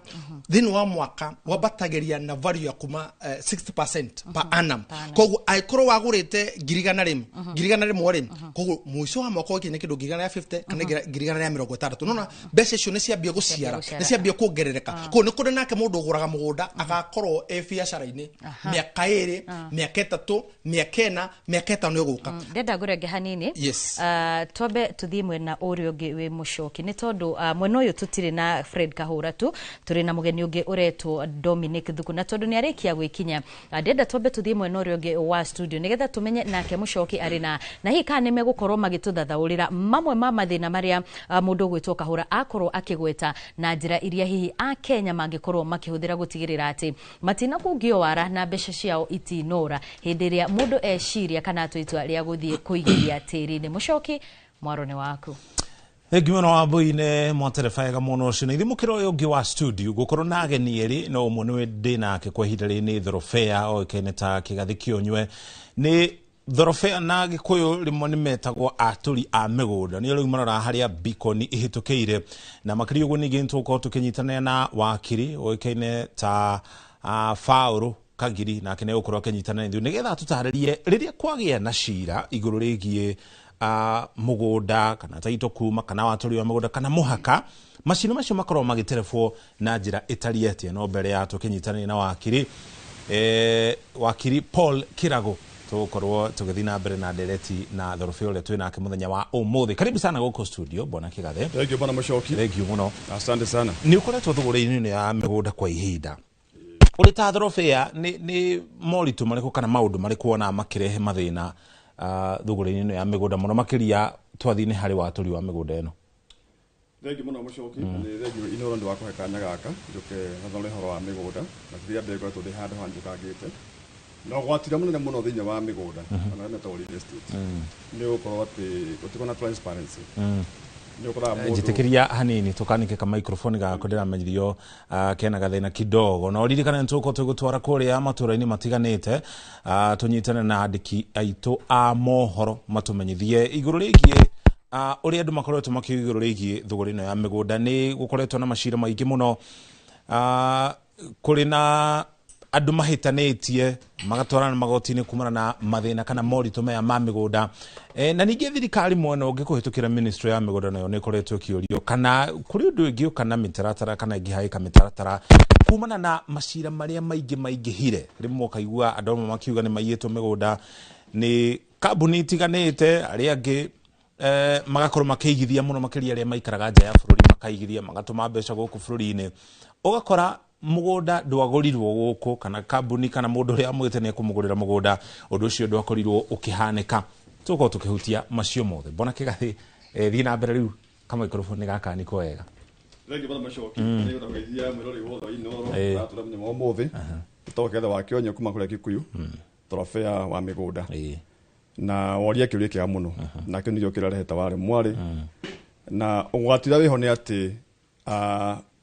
thĩinĩ wa mwaka wambatagĩria na value ya kuma 60% per annum. Koguo angĩkorwo wagũrĩte 100,000, 100,000 rĩ, koguo mũico wa mwaka ũgĩkinya kĩndũ 150,000 kana 160,000, nona mbeca icio nĩ ciambia gũciara, nĩ ciambia kuongerereka. Koguo nĩ kũrĩ nake mũndũ ũgũraga mũgũnda agakorwo e biacara-inĩ mĩaka 2, mĩaka 3, mĩaka 4, mĩaka 5 ĩgũka. Ndenda ngũrenge hanini. Yes. Twambe tũthiĩ mwena ũrĩa ũngĩ wĩ mũcoki, nĩ tondũ mwena ũyũ tũtirĩ na Fred Kahũra tu, tũrĩ na mũgeni ũngĩ ũretwo Dominic Thuku, na tondũ nĩ arĩkia gwĩkinya, ndenda twambe tũthiĩ mwena ũrĩa ũngĩ wa studio nĩgetha tũmenye nake mũcoki arĩ na hihi kana nĩ megũkorwo magĩtũthathaũrĩra mamwe ma mathĩna marĩa mũndũ ũgwĩtwo Kahũra akorwo akĩgweta na njĩra iria hihi Akenya mangĩkorwo makĩhũthĩra gũtigĩrĩra atĩ matinakungio wara na mbeca ciao itinora hĩndĩ ĩrĩa mũndũ eciria kana atua itua rĩa gũthiĩ kũigithia tĩri-inĩ. Mũcoki, mwaro nĩ waku. Thengi mũno Wambui-inĩ mwatereba mũno ũcio na ithuĩ mũkĩra ũyũ ũngĩ wa studio gũkorwo na ageni erĩ, no ũmwe nĩwe ndĩ nake kwa ihinda rĩrĩ nĩ Thorofea oĩkaine ta Kĩgathĩ Kĩonywe, nĩ Thorobea na Gĩkũyũ rĩmwe nĩ metagwo atũri a mĩgũnda, nĩo rĩu maroraga harĩa Beacon ĩhĩtũkĩire. Na makĩria ũguo ningĩ nĩtũgũkorwo tũkĩnyitanĩra na wakiri ũĩkaine ta Paũlũ Kagiri, nake nĩ egũkorwo akĩnyitanĩra ithuĩ nĩgetha atũtarĩrie rĩrĩa kwagĩa na cira igũrũ rĩgiĩ mũgũnda kana taito kuma kana watũri wa mũgũnda kana mũhaka, macira macio makorwo magĩterebwo na njĩra ĩtariĩ atĩa. No mbere ya tũkĩnyitanĩra na wakiri wakiri Paul Kirago, tũgũkorwo tũgĩthiĩ na mbere na ndereti na Thorobea ũrĩa twĩ nake mũthenya wa ũmũthĩ. Karibu sana gũkũ studio, bwana Kĩgathe. Thank you, bwana Mũcoki. Thank you mũno. Asante sana. Nĩ ũkoretwo thũgũrĩ-inĩ ya mĩgũnda kwa ihinda. Ũrĩ ta Thorobea, nĩ moritũ marĩkũ kana maũndũ marĩkũ wonaga makĩrehe mathĩna thũgũrĩ-inĩ ĩno ya mĩgũnda, mũno makĩria twathiĩ-inĩ harĩ watũri wa mĩgũnda ĩno? Thank you mũno Mũcoki, na nĩ thank you Inooro nĩ wakũhe kanya gaka njũke ngathome ũhoro wa mĩgũnda, na ti rĩa mbere ngoretwo ndĩ handũ haha njũkangĩte. Na ũgwati ũrĩa mũnene mũno thĩinĩ wa mĩgũnda, kana metagwo real estate, nĩ gũkorwo atĩ gũtikoragwo na transparency. Nĩ ũkoraga mũndũ Njĩtĩkĩria hanini tũkanĩke ka microphone gakwa, ndĩramenyirio kena gathĩna kidogo. Na ũririkane nĩ tũgũkorwo tũgĩtwara kũrĩa matũra-inĩ matiganĩte, tũnyitane na andĩki aitũ a mohoro matũmenyithie igũrũ rĩgiĩ ũrĩa andũ makoretwo makiuga igũrũ rĩgiĩ thũgũrĩ ĩno ya mĩgũnda. Nĩ gũkoretwo na macira maingĩ mũno, kũrĩ na andũ mahĩtanĩtie magatwarana magoti-inĩ kumana na mathĩna kana moritũ maya ma mĩgũnda. Na ningĩ thirikari mwena ũngĩ kũhĩtũkĩra ministry ya mĩgũnda nayo nĩ ĩkoretwo ĩkĩũrio kana kũrĩ ũndũ ũngĩ kana mĩtaratara kana ĩngĩhaĩka mĩtaratara kumana na macira marĩa maingĩ maingĩhire. Rĩmwe ũkaigua andũ amwe makiuga nĩ maiyĩtwo mĩgũnda nĩ kambuni itiganĩte, arĩa angĩ magakorwo makĩigithia mũno makĩria arĩa maikaraga nja ya bũrũri, makaigithia magatũma mbeca gũkũ bũrũri-inĩ, ũgakora mũgũnda ndwagũrirwo gũkũ kana kambuni kana mũndũ ũrĩa amwĩte nĩ ekũmũgũrĩra mũgũnda, ũndũ ũcio ndwakorirwo ũkĩhanĩka. Tũgũkorwo tũkĩhutia macio mothe. Mbona Kĩgathĩ, thiĩ na mbere rĩu, ka microphone gaka niko wega. Thank you, bwana Mũcoki. Nĩ gũteithia mwĩrori wothe wa Inooro aratũra mũthenya wa ũmũthĩ. Tũtagwo Kĩgathe wa Kĩonyo kuma kũrĩa Kikuyu, Thorobea wa mĩgũnda. Na woria kĩũria kĩega mũno, nakĩo nĩkĩo kĩrarehete warĩ mwarĩ. Na ũgwati ũrĩa wĩho nĩ atĩ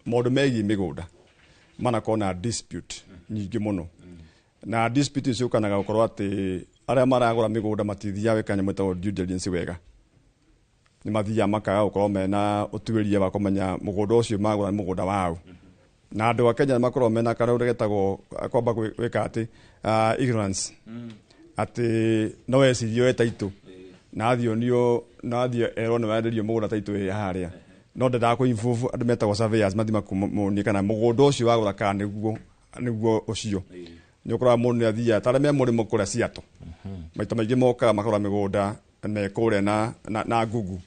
maũndũ megiĩ mĩgũnda manakorwo na dispute nyingĩ mũno, na dispute icio ciũkanaga gũkorwo atĩ arĩa maragũra mĩgũnda matithiaga gwĩka nyamũ ĩtagwo due diligence wega. Nĩ mathiaga makaga gũkorwo mena ũtuĩria wa kũmenya mũgũnda ũcio magũra nĩ mũgũnda waũ. Na andũ a Kenya nĩ makoragwo mena kaũndũ getagwo kwamba gwĩka atĩ ignorance, atĩ no ecirie oe taitũ na athiĩ onio, na athiĩ erwo nĩ wenderio mũgũnda taitũ ĩ harĩa, no ndendaga kũ involve andũ metagwo surveyors mathiĩ mamuonie kana mũgũnda ũcio wagũra kana nĩguo ũcio. Nĩ ũkoraga mũndũ nĩ athiaga ta arĩa me mũrĩmo kũrĩa Seattle, maita maingĩ mokaga makagũra mĩgũnda me kũrĩa na Google,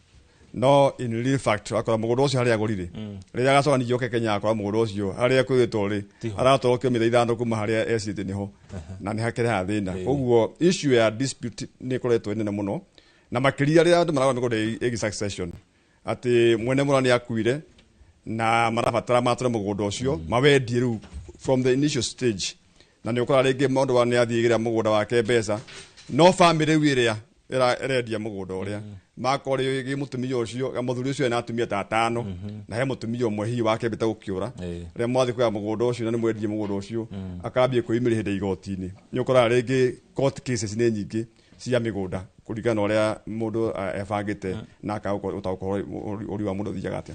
no in real fact akora mũgũnda ũcio harĩa agũrire, rĩrĩa agacoka ningĩ oke Kenya akora mũgũnda ũcio harĩa kwĩrĩtwo rĩ, aratwarwo kilomita 5 kuma harĩa ecirĩtie nĩho, na nĩ hakĩrehaga thĩna. Koguo issue ya dispute nĩ ĩkoretwo ĩ nene mũno, na makĩria rĩrĩa andũ maragũra mĩgũnda ĩgiĩ succession, atĩ mwene mũra nĩ akuire na marabatara matũre mũgũnda ũcio mawendie rĩu from the initial stage. Na nĩ ũkoraga rĩngĩ mũndũ wa nĩ athiĩ gĩra mũgũnda wake mbeca, no family rĩu ĩrĩa ĩrendia mũgũnda ũrĩa makorwo rĩngĩ mũtumia ũcio, mũthuri ũcio ena atumia ta 5, na he mũtumia ũmwe hihi wake ambĩte gũkĩũra, rĩrĩa mwathiĩ kuoya mũgũnda ũcio na nĩ mwendie mũgũnda ũcio, akambia kwĩyumĩria hĩndĩ ya igoti-inĩ. Nĩ ũkoraga rĩngĩ court cases nĩ nyingĩ cia mĩgũnda kũringana na ũrĩa mũndũ ebangĩte na akaga gũtaũkwo ũri wa mũndũ ũthiaga atĩa.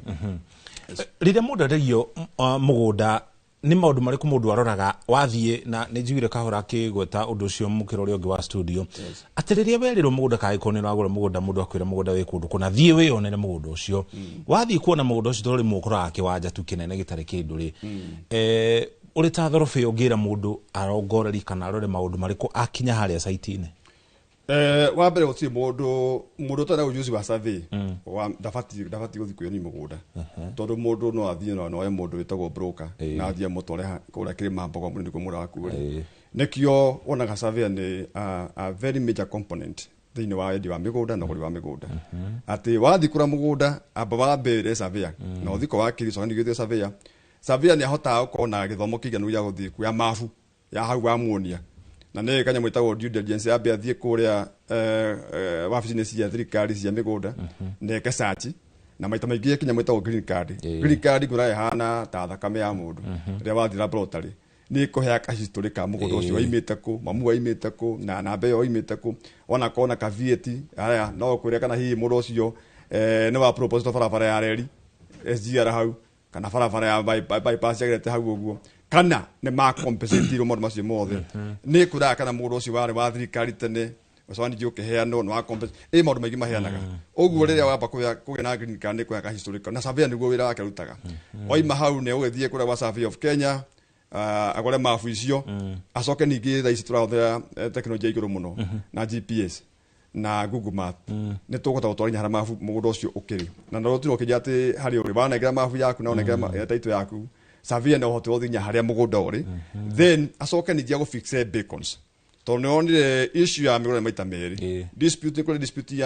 Rĩrĩa mũndũ enderio mũgũnda, nĩ maũndũ marĩkũ mũndũ aroraga wathiĩ? Na nĩ njiguire kahora akĩgweta ũndũ ũcio mũkĩra ũrĩa ũngĩ wa studio, atĩ rĩrĩa werĩrwo mũgũnda kangĩkorwo nĩ ũragũra mũgũnda, mũndũ akwĩra mũgũnda wĩ kũndũ kũna, thiĩ wĩyonere mũgũnda ũcio. Wathiĩ kuona mũgũnda ũcio, tondũ rĩmwe ũkoraga kĩwanja tu kĩnene gĩtarĩ kĩndũ rĩ, ũrĩ ta Thorobea ũngĩra mũndũ arongoreri kana arore maũndũ marĩkũ akinya harĩa site-inĩ? Wa mbere gũtirĩ mũndũ ũtarĩ na ujuzi wa survey wa ndabatiĩ gũthiĩ kwĩyonia mũgũnda, tondũ mũndũ no athiĩ na oe mũndũ wĩtagwo broker na athiĩ amũtware kũrĩa kĩrĩma mbogo mũno nĩkuo mũgũnda waku ũrĩ. Nĩkĩo wonaga surveyor nĩ a very major component thĩinĩ wa wendia wa mĩgũnda na ũgũri wa mĩgũnda, atĩ wathiĩ kũra mũgũnda amba wambĩre surveyor, na ũthiĩ kwa wakiri coka ningĩ ũthiĩ surveyor. Surveyor nĩ ahotaga gũkorwo na gĩthomo kĩiganu gĩa gũthiĩ kuoya mabu ya hau wamuonia, na nĩ kanyamũ ĩtagwo due diligence, ambe athiĩ kũrĩa wabici-inĩ cia thirikari cia mĩgũnda na eke search, na maita maingĩ kanyamũ ĩtagwo green card. Green card ngũra ĩhana ta thakame ya mũndũ rĩrĩa wathiĩ laboratory, Nĩ ĩkũheaga kahistory ka mũgũnda ũcio waimĩte kũ, mamu waimĩte kũ, na namba ĩyo waimĩte kũ, ona kona ka VAT haya no kwĩre kana hihi mũndũ ũcio nĩ wa propose barabara ya reri SGR hau kana barabara ya bypass yagerete hau ũguo, kana nĩ ma compensate maũndũ macio mothe. Nĩ ĩkwĩraga kana mũgũnda ũcio warĩ wa thirikari tene, ũcio ningĩ ũkĩheanwo nĩ wa compensate, ĩ maũndũ maingĩ maheanaga. Ũguo rĩrĩa wamba kũgĩa na green card nĩ kũheaga history, na surveyor nĩguo wĩra wake arutaga. Waima hau nĩ ũgĩthiĩ kũrĩa gwa Survey of Kenya, agũre mabu icio, acoke ningĩ thaa ici tũrahũthĩra tekinoronjĩ ya igũrũ mũno na GPS na Google Map, nĩ tũkũhota gũtwara nginya harĩa mabu mũgũnda ũcio ũkĩrĩ, na no tũtirwo ũkĩnjĩra atĩ harĩa ũrĩ wanengera mabu yaku na ũnengera title yaku, surveyor no ũhote gũthiĩ nginya harĩa mũgũnda ũrĩ. Then acoke ningĩ agũfixe beacons, tondũ nĩ wonire issue ya mĩgũnda nĩ maita merĩ dispute. Kũrĩ dispute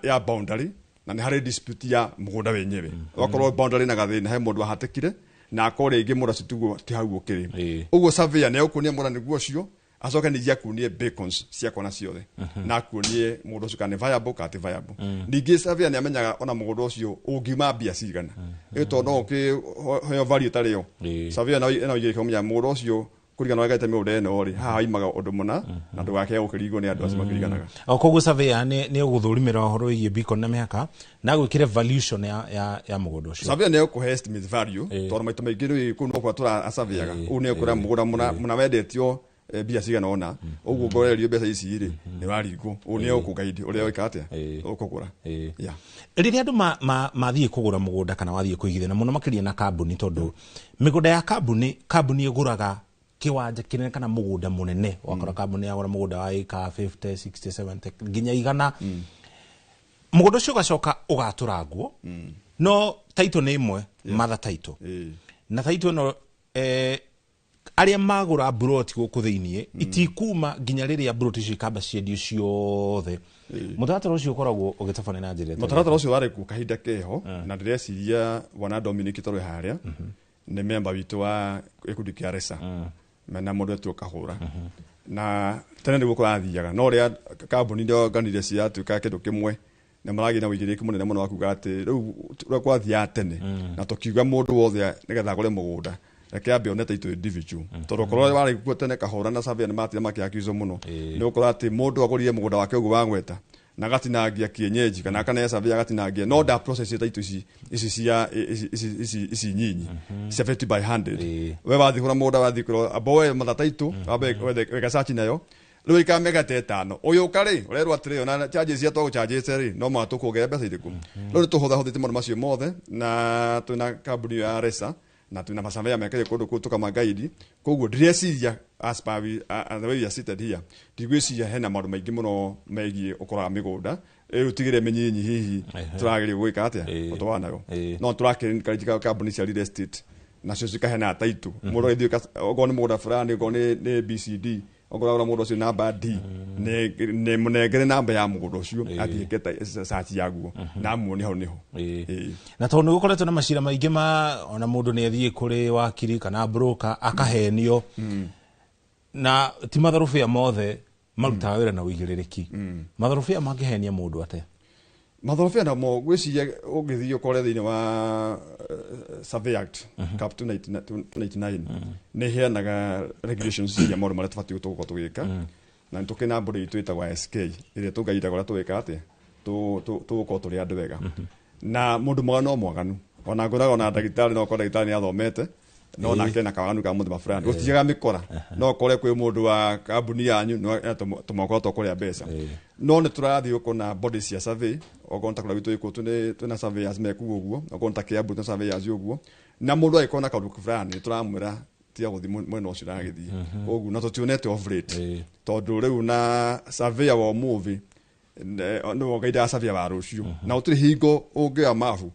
ya boundary na nĩ harĩ dispute ya mũgũnda wenyewe. Wakorwo boundary na gathĩna, he mũndũ wahatĩkire na akorwo rĩngĩ mũgũnda ũcio tiguo ti hau ũkĩrĩ. Ũguo surveyor nĩ egũkuonia mũgũnda nĩguo ũcio, acoke ningĩ akuonie beacons cia kona ciothe na akuonie mũgũnda ũcio kana nĩ viable kana ti viable. Ningĩ surveyor nĩ amenyaga ona mũgũnda ũcio ũngiuma mbia cigana, ĩ tondũ no ũkĩheo value ĩtarĩ yo. Surveyor no ena ũigĩrĩki kũmenya mũgũnda ũcio kũringana na ũrĩa mĩgũnda ĩno rĩ, haha imaga ũndũ mũna na ndũgakĩage gũkĩringwo nĩ andũ acio makĩringanaga. O koguo surveyor nĩ ũgũthũrimĩra ũhoro wĩgiĩ beacon na mĩhaka na gwĩkĩre valuation ya mũgũnda ũcio. Surveyor nĩ egũkũhe estimate value, tondũ maita maingĩ rĩ kũu no kwa tũra surveyaga ũũ, nĩ ekũra mũgũnda mũna wendetio mbia cigana ũna, ũguo ngorerio mbeca ici rĩ nĩ waringwo, ũũ nĩ ũkũguide ũrĩa wĩka atĩa ũkũgũra. Yeah. Rĩrĩa andũ mathiĩ kũgũra mũgũnda kana wathiĩ kũigithia, na mũno makĩria na kambuni, tondũ mĩgũnda ya kambuni, kambuni ĩgũraga kĩwanja kĩnene kana mũgũnda mũnene, wakora kambuni yagũra mũgũnda wa ĩka 50, 60, 70 nginya 100, mũgũnda ũcio ũgacoka ũgatũrangwo, no title nĩ ĩmwe, mother title, na title ĩno arĩa magũra mburoti gũkũ thĩiniĩ itikuma nginya rĩrĩa mburoti icio ikamba ciendio ciothe. Mũtaratara ũcio ũkoragwo ũgĩtabania na njĩra ĩtarĩ. Mũtaratara ũcio warĩ kuo kahinda keho, na ndĩreciria bwana Dominic tondũ harĩa nĩ memba witũ wa gĩkundi kĩa RESA mena mũndũ etwo Kahũra, na tene nĩguo kũrathiaga, no rĩrĩa kambuni ndionganire ciatuĩka kĩndũ kĩmwe na maragĩa na ũigĩrĩrĩki mũnene mũno wa kuga atĩ rĩu ũrĩa kwathiaga tene na tũkiuga mũndũ wothe nĩgetha agũre mũgũnda reke ambe one title individual, tondũ okorwo warĩ kuo tene Kahũra na surveyor nĩ matire makĩakizwo mũno, nĩ gũkorwo atĩ mũndũ agũrire mũgũnda wake ũguo wagweta na agatinangia kienyeji kana akane surveyor agatinangia, no nda process title ici ici cia ici ici ici nyinyi cia 50 by 100. We wathiĩ kũgũra mũgũnda, wathiĩ kũrora amba woe mother title, wambe weka search nayo, rĩu ĩka mĩgate ĩtano ũyũka rĩ ũrerwo atĩrĩ ona charges cia twagũchargĩte rĩ no mũhaka tũkuongerera mbeca irĩkũ. Rĩu nĩ tũhũthahũthĩte maũndũ macio mothe, na twĩna kambuni ĩyo ya RESA na twĩna masurveyor mekĩre kũndũ kũu tũkamagaidi. Koguo ndireciria as per the way we are seated here, ndigwĩciria hena maũndũ maingĩ mũno megiĩ ũkoraga mĩgũnda rĩu tigĩre mĩnyinyi hihi tũrageria gwĩka atĩa gũtwarana nayo, no tũrakĩ kambuni cia real estate nacio cikaheana title, mũndũ agĩthiĩ okorwo nĩ mũgũnda fulani, okorwo nĩ BCD, okorwo agũra mũgũnda ũcio namba D, nĩ mũnengere namba ya mũgũnda ũcio athiĩ eke search yaguo na amuonie hau nĩho. Na tondũ nĩ gũkoretwo na macira maingĩ ma ona mũndũ nĩ athiĩ kũrĩ wakiri kana broker akahenio, na ti matharũbĩa mothe marutaga wĩra na ũigĩrĩrĩki. Matharũbĩa mangĩhenia mũndũ atĩa? Matharũbĩa namo ngwĩciria ũngĩthiĩ ũkore thĩinĩ wa Survey Act Cap 299 nĩ ĩheanaga regulations cia maũndũ marĩa tũbatiĩ gũkorwo tũgĩka, na nĩ tũkĩrĩ na body itũ ĩtagwo SK ĩrĩa tũngaindaga ũrĩa tũgĩka atĩa tũgũkorwo tũrĩ andũ wega, na mũndũ mwaganu no mwaganu, ona ngũraga ona ndagĩtarĩ no ũkorwo ndagĩtarĩ nĩ athomete no nake na kawaganu ka mũthemba fulani, gũtiaga mĩkora, no ũkore kwĩ mũndũ wa kambuni yanyu tũmakorwo tũkũrĩa mbeca. No nĩ tũrathiĩ gũkorwo na body cia survey, okorwo ta kũrĩa gwitũ gĩkũ twĩna surveyors mekuo ũguo, okorwo ta Kiambu twĩna surveyors ũguo, na mũndũ angĩkorwo na kaũndũ fulani nĩ tũramwĩra tiga gũthiĩ mwena ũcio ũragĩthiĩ koguo, na tũtionete off rate, tondũ rĩu na surveyor wa ũmũthĩ nĩwe ũngaidaga surveyor wa rũciũ, na gũtirĩ hingo ũngĩoya mabu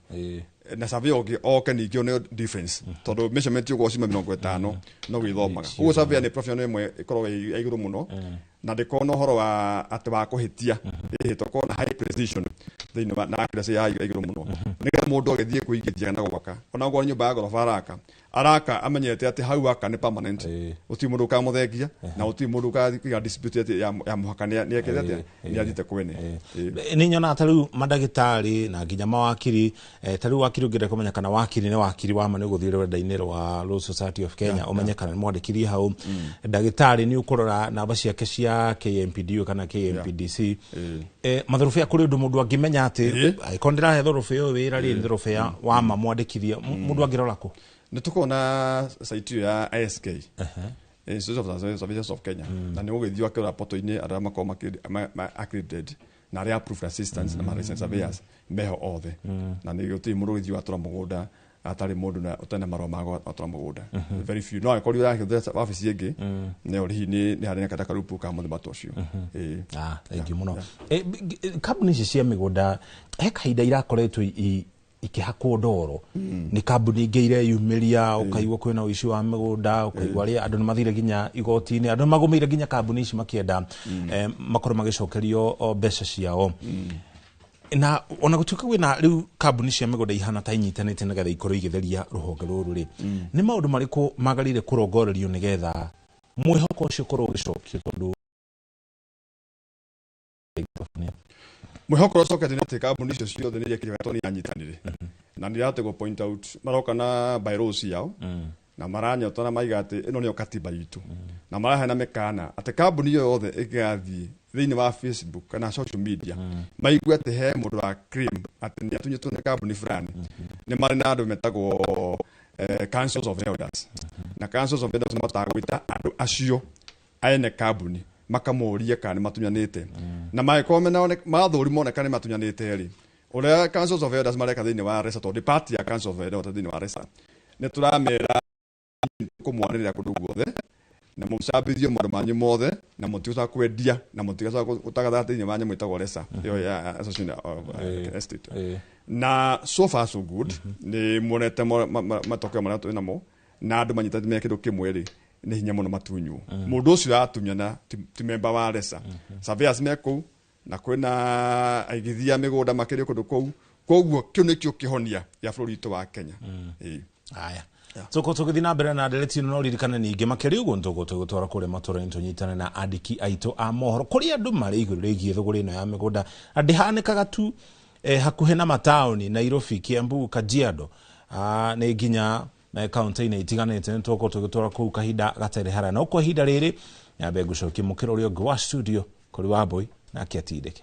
na surveyor ũngĩ oke ningĩ one difference, tondũ measurement ũguo cima 50 no gwĩthomaga ũguo. Surveyor nĩ profession ĩmwe ĩkoragwo ĩ igũrũ mũno na ndĩkorwo na ũhoro wa atĩ wa kũhĩtia, ĩhĩtwo na high precision thĩinĩ wa na accuracy ya igũrũ mũno, nĩgetha mũndũ agĩthiĩ kũigithia na gwaka, ona okorwo nĩ nyũmba ya goroba araka, Araka amenyete atĩ hau aka nĩ permanent, gũtirĩ mũndũ ũkamũthengia na gũtirĩ mũndũ ũkaiga dispute atĩ ya mũhaka nĩ ekĩte atĩa, nĩ athiĩte kwene. Nĩ nyonaga ta rĩu mandagĩtarĩ na nginya mawakiri, ta rĩu wakiri ũngĩenda kũmenya kana wakiri nĩ wakiri wa ma nĩ ũgũthiĩ rũrenda-inĩ rwa Law Society of Kenya ũmenye kana nĩ mwandĩkithie hau. Ndagĩtarĩ nĩ ũkũrora namba ciake cia KMPDU kana KMPDC. Mathorobea kũrĩ ũndũ mũndũ angĩmenya atĩ angĩkorwo ndĩrahe thorobea ũyũ wĩra rĩ, nĩ thorobea wa ma mwandĩkithie, mũndũ angĩrora kũ? Nĩ tũkoragwo na site ĩyo ya ISK, Institute of Surveyors of Kenya, na nĩ ũgĩthiĩ ũkĩrora portal-inĩ arĩa makoragwo accredited na arĩa approved assistants na licensed surveyors meho othe, na nĩ gũtirĩ mũndũ ũgĩthiĩ watũra mũgũnda atarĩ mũndũ na ũtarĩ na marũa ma gwatũra mũgũnda, very few. No angĩkorwo ũrahũthĩra wabici ĩngĩ nĩyo hihi nĩ harĩ na kata karupu ka mũthemba ta ũcio. Ah, thank you mũno. Kambuni ici cia mĩgũnda he kahinda irakoretwo ikĩhakwo ndoro nĩ kambuni ingĩ ireyumĩria, ũkaigua kwĩna ũici wa mĩgũnda, ũkaigua arĩa andũ nĩ mathire nginya igoti-inĩ, andũ nĩ magũmĩire nginya kambuni ici makĩenda makorwo magĩcokerio mbeca ciao. Na ona gũtuĩka kwĩna rĩu kambuni cia mĩgũnda ihana ta inyitanĩte nĩgetha ikorwo igĩtheria rũhonge rũrũ rĩ, nĩ maũndũ marĩkũ magĩrĩire kũrongorerio nĩgetha mwĩhoko ũcio ũkorwo ũgĩcokio? Tondũ Mwĩhoko ũrĩa ũcokete nĩ atĩ kambuni icio ciothe nĩ irekire wega tondũ nĩ iranyitanĩre na nĩ irategwo point out, maroka na bylaws ciao na maranyota na maiga atĩ ĩno nĩyo katiba itũ, na maraheana mĩkana atĩ kambuni ĩyo yothe ĩngĩgathiĩ thĩinĩ wa Facebook kana social media maigue atĩ he mũndũ wa claim atĩ nĩ atunyĩtwo nĩ kambuni fulani, nĩ marĩ na andũ metagwo councils of elders, na councils of elders nĩ mahotaga gwĩta andũ acio ene kambuni makamũria kana nĩ matunyanĩte, na mangĩkorwo mena mathũri moneka nĩ matunyanĩte rĩ, ũrĩa councils of elders mareka thĩinĩ wa RESA, tondũ part ya council of elders thĩinĩ wa RESA, nĩ tũramera kũmwanĩrĩra kũndũ guothe na mũcambithio maũndũ manyu mothe na mũtigacoka kwendia na mũtigacoka gũtagatha thĩinĩ wa nyamũ ĩtagwo RESA ĩyo ya Association of Estate. Na so far so good, nĩ muonete matokeo marĩa twĩ namo na andũ manyitanĩte me kĩndũ kĩmwe rĩ, nĩ hinya mũno matunywo. Mũndũ ũcio aratunyana ti member wa RESA, surveyors me kũu na kwĩna aigithia mĩgũnda makĩria kũndũ kũu, koguo kĩu nĩkĩo kĩhonia gĩa bũrũri witũ wa Kenya. Aya, tũkorwo tũgĩthiĩ na mbere na ndereti ĩno, no ririkane ningĩ makĩria ũguo nĩtũgũkorwo tũgĩtwara kũrĩa matũra-inĩ tũnyitane na andĩki aitũ a mohoro kũrĩa andũ marĩ igũrũ rĩgiĩ thũgũrĩ ĩno ya mĩgũnda, na ndĩhanĩkaga tu hakuhĩ na mataũni Nairobi, Kiambu, Kajiado, nĩ nginya kaunti-inĩ itiganĩte. Nĩ tũgũkorwo tũgĩtwara kũu kahinda gatarĩ haraya, no kwa ihinda rĩrĩ nyambe ngũcokie mũkĩra ũrĩa ũngĩ wa studio kũrĩ Wambui nake atindĩke.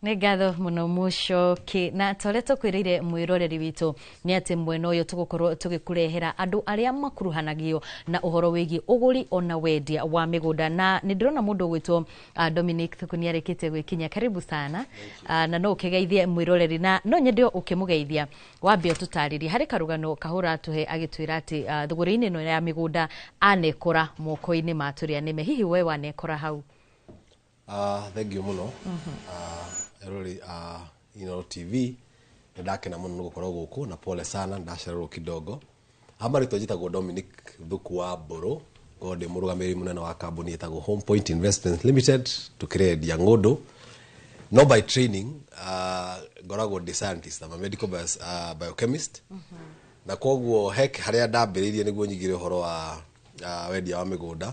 Nĩ ngatho mũno Mũcoki, na ta ũrĩa tũkwĩrĩire mwĩroreri witũ nĩ atĩ mwena ũyũ tũgũkorwo tũgĩkũrehera andũ arĩa makuruhanagio na ũhoro wĩgiĩ ũgũri ona wendia wa mĩgũnda, na nĩ ndĩrona mũndũ ũgwĩtwo Dominic Thuku nĩ arĩkĩtie gwĩkinyia. Karibu sana, na no ũkĩgeithie mwĩroreri, na no nyende ũkĩmũgeithia wambe ũtũtarĩrie harĩ karũgano kahũra atũhe agĩtwĩra atĩ thũgũrĩ-inĩ ĩno ya mĩgũnda anekora moko-inĩ ma tũrĩa nĩme. Hihi we wanekora hau? Thank you mũno, erori a Inooro TV, nĩ ndakena mũno nĩ gũkorwo gũkũ na pole sana ndacererwo kidogo. Ama rĩtwa njĩtagwo Dominic Thuku wa Mbũrũ, ngorwo ndĩ mũrũgamĩrĩri mũnene wa kambuni ĩtagwo Home Point Investments Limited, tũkĩrendia ng'ũndũ. No by training ngoragwo ndĩ scientist, I'm a medical biochemist, na koguo he harĩa ndambĩrĩirie nĩguo nyingĩre ũhoro wa wendia wa mĩgũnda,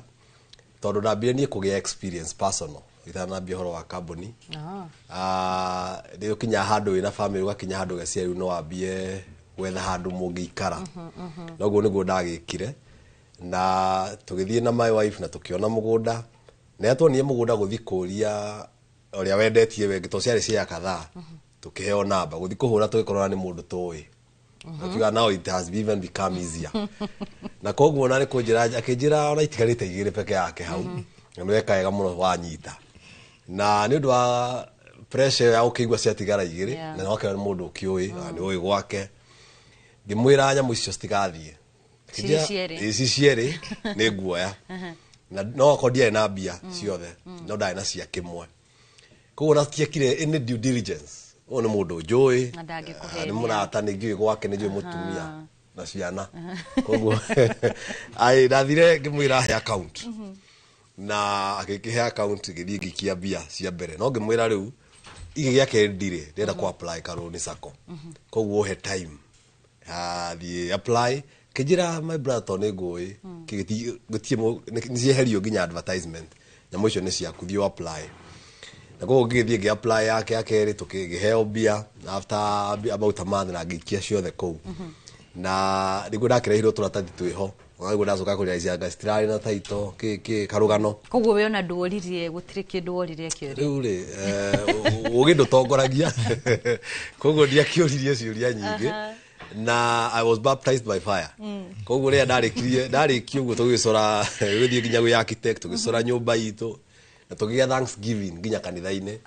tondũ ndambire niĩ kũgĩa experience personal itanambia ũhoro wa kambuni. Nĩ ũkinya handũ wĩna family, ũgakinya handũ ũgeciria rĩu no wambie gwetha handũ mũngĩikara. Noguo nĩguo ndagĩkire, na tũgĩthiĩ na my wife na tũkĩona mũgũnda, na rĩrĩa tuonire mũgũnda gũthiĩ kũria ũrĩa wendetie wengĩ, tondũ ciarĩ cia kadhaa, tũkĩheo namba gũthiĩ kũhũra tũgĩkorora nĩ mũndũ tũĩ. Akiuga now it has even become easier, na koguo na nĩ kũnjĩra akĩnjĩra ona itigarĩte igĩrĩ peke yake hau, na nĩ weka wega mũno wanyita, na nĩ ũndũ wa pressure ya ũkĩigua ciatigara igĩrĩ, na wakĩona nĩ mũndũ ũkĩũĩ na nĩ ũĩ gwake, ngĩmwĩra nyamũ icio citigathiĩ. Ci cierĩ. Ici cierĩ nĩ nguoya, na no akorwo ndiarĩ na mbia ciothe, no ndarĩ na cia kĩmwe, koguo natiekire any due diligence. Ũyũ nĩ mũndũ njũĩ, Na ndangĩkũhenia. Nĩ mũrata, nĩ ngĩũĩ gwake, nĩ njũĩ mũtumia na ciana, koguo ai ndathire ngĩmwĩra he account, na agĩkĩhe account, ngĩthiĩ ngĩikia mbia cia mbere, no ngĩmwĩra rĩu igĩ gĩa kerĩ ndirĩ ndĩrenda kũ apply karũni sacco, koguo he time thiĩ apply Kĩnjĩra, "My brother, tondũ nĩ ngũĩ gũtirĩ nĩ cieherio nginya advertisement, nyamũ icio nĩ ciaku, thiĩ apply." Na koguo ngĩgĩthiĩ ngĩ apply yake ya kerĩ, tũkĩheo mbia after about a month, na ngĩikia ciothe kũu, na nĩguo ndakĩrehirwo tũratathi twĩho, na nĩguo ndacoka kũrealize anga citirarĩ na title kĩ karũgano. Koguo we ona nduoririe, gũtirĩ kĩndũ woririe kĩũria? Rĩu rĩ, ũgĩ ndũtongoragia, koguo ndiakĩũririe ciũria nyingĩ. Na I was baptized by fire. Koguo rĩrĩa ndarĩkirie, ndarĩkia ũguo, tũgĩcora, gũthiĩ nginya gwĩ architect, tũgĩcora nyũmba itũ na tũkĩgĩa thanksgiving nginya kanitha-inĩ.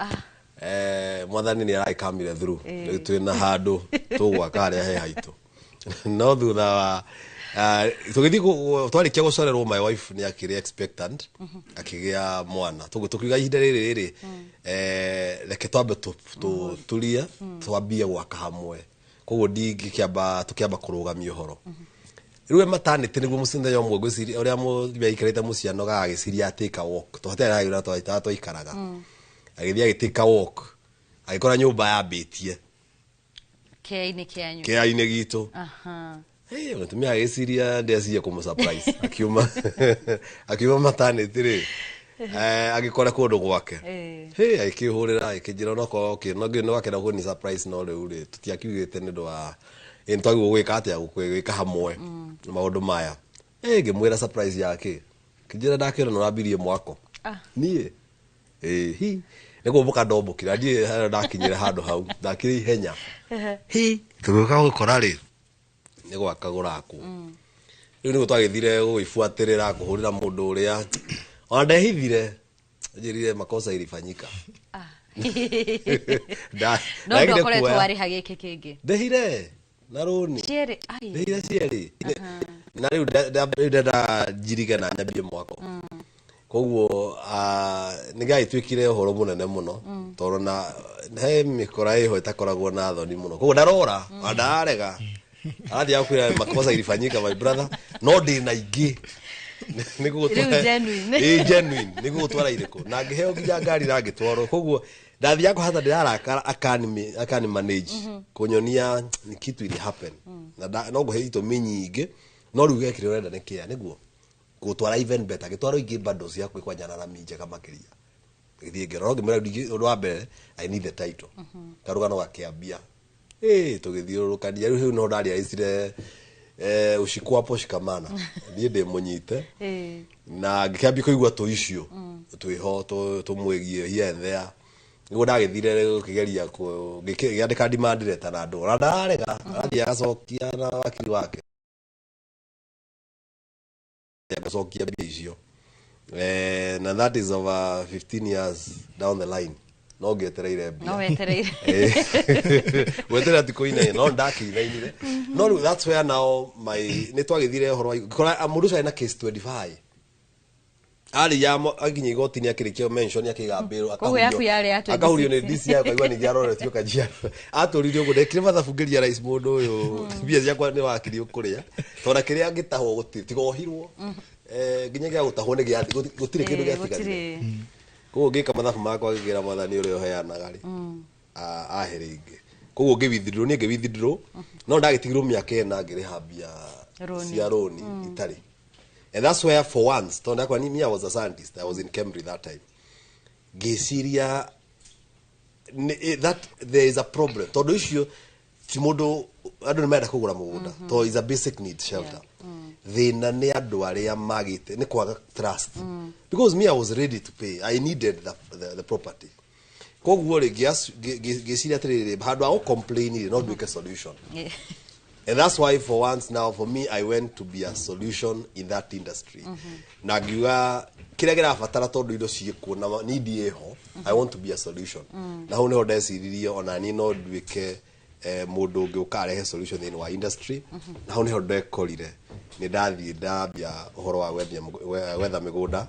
Mwathani nĩ aragĩkamire through. Rĩu twĩna handũ tũgwaka harĩa he haitũ. No thutha wa tũgĩthiĩ twarĩkia gũcorerwo, my wife nĩ akĩrĩ expectant, akĩgĩa mwana. Tũkiuga ihinda rĩrĩ rĩrĩ, reke twambe turie, twambie gwaka hamwe. Koguo ndingĩkĩamba, tũkĩamba kũrũgamia ũhoro rĩu maternity nĩguo mũthenya ũmwe ngwĩciria ũrĩa mũtumia aikarĩte mũciĩ anogaga, agĩciria take a walk, tondũ hatirĩ harĩa twaikaraga. Agĩthiĩ agĩtake a walk, agĩkora nyũmba yambĩtie kĩa-inĩ kĩanyu. Kĩa-inĩ gitũ. Hey, mũtumia agĩciria ndeciria kũmũ surprise, akiuma maternity rĩ, agĩkora kũndũ gwake. Hey, agĩkĩhũrĩra, agĩkĩnjĩra onokorwo okay, no no akenda kũni surprise, no rĩu rĩ, tũtiakiugĩte nĩ ũndũ wa ĩ nĩ twagĩrĩirwo gwĩka atĩa, gwĩka hamwe maũndũ maya. Ngĩmwĩra surprise yake, kĩnjĩra ndakĩona nĩ ũrambirie mwako. Niĩ ĩ hi nĩ kũmbũka ndombũkire ndiĩ harĩa ndakinyĩra handũ hau, ndakĩrĩ ihenya hi tũgĩũka gũkora rĩ nĩ gwaka gũrakwo. Rĩu nĩguo twagĩthire gũgĩbuatĩrĩra kũhũrĩra mũndũ ũrĩa ona ndehithire, njĩrire makosa ilifanyika. No Ndagire ndwakoretwo kuoya. warĩha gĩkĩ kĩngĩ? Ndehire na rũni. Cierĩ, ai. Ndehire cierĩ, na rĩu rĩu ndenda njirige na nyambie mwako. Koguo nĩ gagĩtuĩkire ũhoro mũnene mũno, tondũ na he mĩkora ĩho ĩtakoragwo na thoni mũno. Koguo ndarora ona ndararega, arathiĩ akwĩra makosa ilifanyika, my brother, no ndĩna ingĩ. Rĩu genuine. Ĩ genuine nĩ gũgũtwara irĩkũ, na ngĩheo nginya ngari na ngĩtwarwo. Koguo ndathiaga kũhata ndĩrarakara, akani manage kũnyonia nĩ kitu ili happen na no ngũhe itũmi nyingĩ, no rĩu gekĩrĩa ũrenda nĩ kĩa nĩguo gũtwara even better, gĩtwaro ingĩ bado cia kwanja na rami njega makĩria. Gĩthiĩ ngĩrora, ngĩmwĩra ũndũ wa mbere, I need the title. Karũgano gakĩambia, ĩ tũgĩthiũrũrũkania. Rĩu no ndarealizire ushikwapo shikamana, niĩ ndĩ mũnyite. Na ngĩkĩambia kũigua tũ icio twĩho tũmwĩgiĩ here and there. Nĩguo ndagĩthire gũkĩgeria ngĩandĩka demand letter, na andũ ona ndararega, arathiĩ agacokia na wakiri wake agacokia mbia icio. Na that is over 15 years down the line, no ngĩetereire mbia. No wetereire. Gweterera ti kũinaina, no ndakĩinainire. No rĩu that's where now my nĩ twagĩthire ũhoro wa ngĩkora mũndũ ũcio arĩ na case 25 arĩ ya akinya igoti-inĩ, akĩrĩkia mention, akĩgambĩrwo. Koguo yaku yarĩ ya 26. Akahurio nĩ DCI, akaigua ningĩ aroretio Kajiado, atũrire ũguo. Ndekire mathabu, ngĩria rais mũndũ ũyũ mbia ciakwa nĩ wakiri ũkũrĩa, tondũ kĩrĩa angĩtahwo gũtirĩ tiga ohirwo. Nginya gĩa gũtahwo nĩ gĩathi gũtirĩ kĩndũ gĩatigarire. Gũtirĩ. Koguo ngĩka mathabu makwa, ngĩkĩra mwathani ũrĩa ũheanaga rĩ, ahe rĩngĩ. Koguo ngĩ withdraw, niĩ ngĩ withdraw, no ndagĩtigirwo mĩaka 4 ngĩrĩha mbia Rũni. cia rũni itarĩ. And that's where for once, tondũ ndakwa ni, me, I was a scientist, I was in Cambridge that time, ngĩciria that there is a problem, tondũ icio ti mũndũ, andũ nĩ marenda kũgũra mũgũnda tondũ is a basic need, shelter. Thĩna nĩ andũ arĩa magĩte nĩ kwaga trust, because me, I was ready to pay, I needed the property. Koguo rĩ, ngĩciria atĩrĩrĩ, handũ ha gũ-complain rĩ, no nduĩke solution. And that's why for once now, for me, I went to be a solution in that industry. Na ngiuga kĩrĩa kĩrabatara, tondũ indo ciĩkuo na need ĩho, I want to be a solution. Na hau nĩho ndeciririe ona niĩ no nduĩke mũndũ ũngĩ ũka arehe solution thĩinĩ wa industry. Na hau nĩho ndekorire nĩ ndathiĩ ndambia ũhoro wa gwetha mĩgũnda,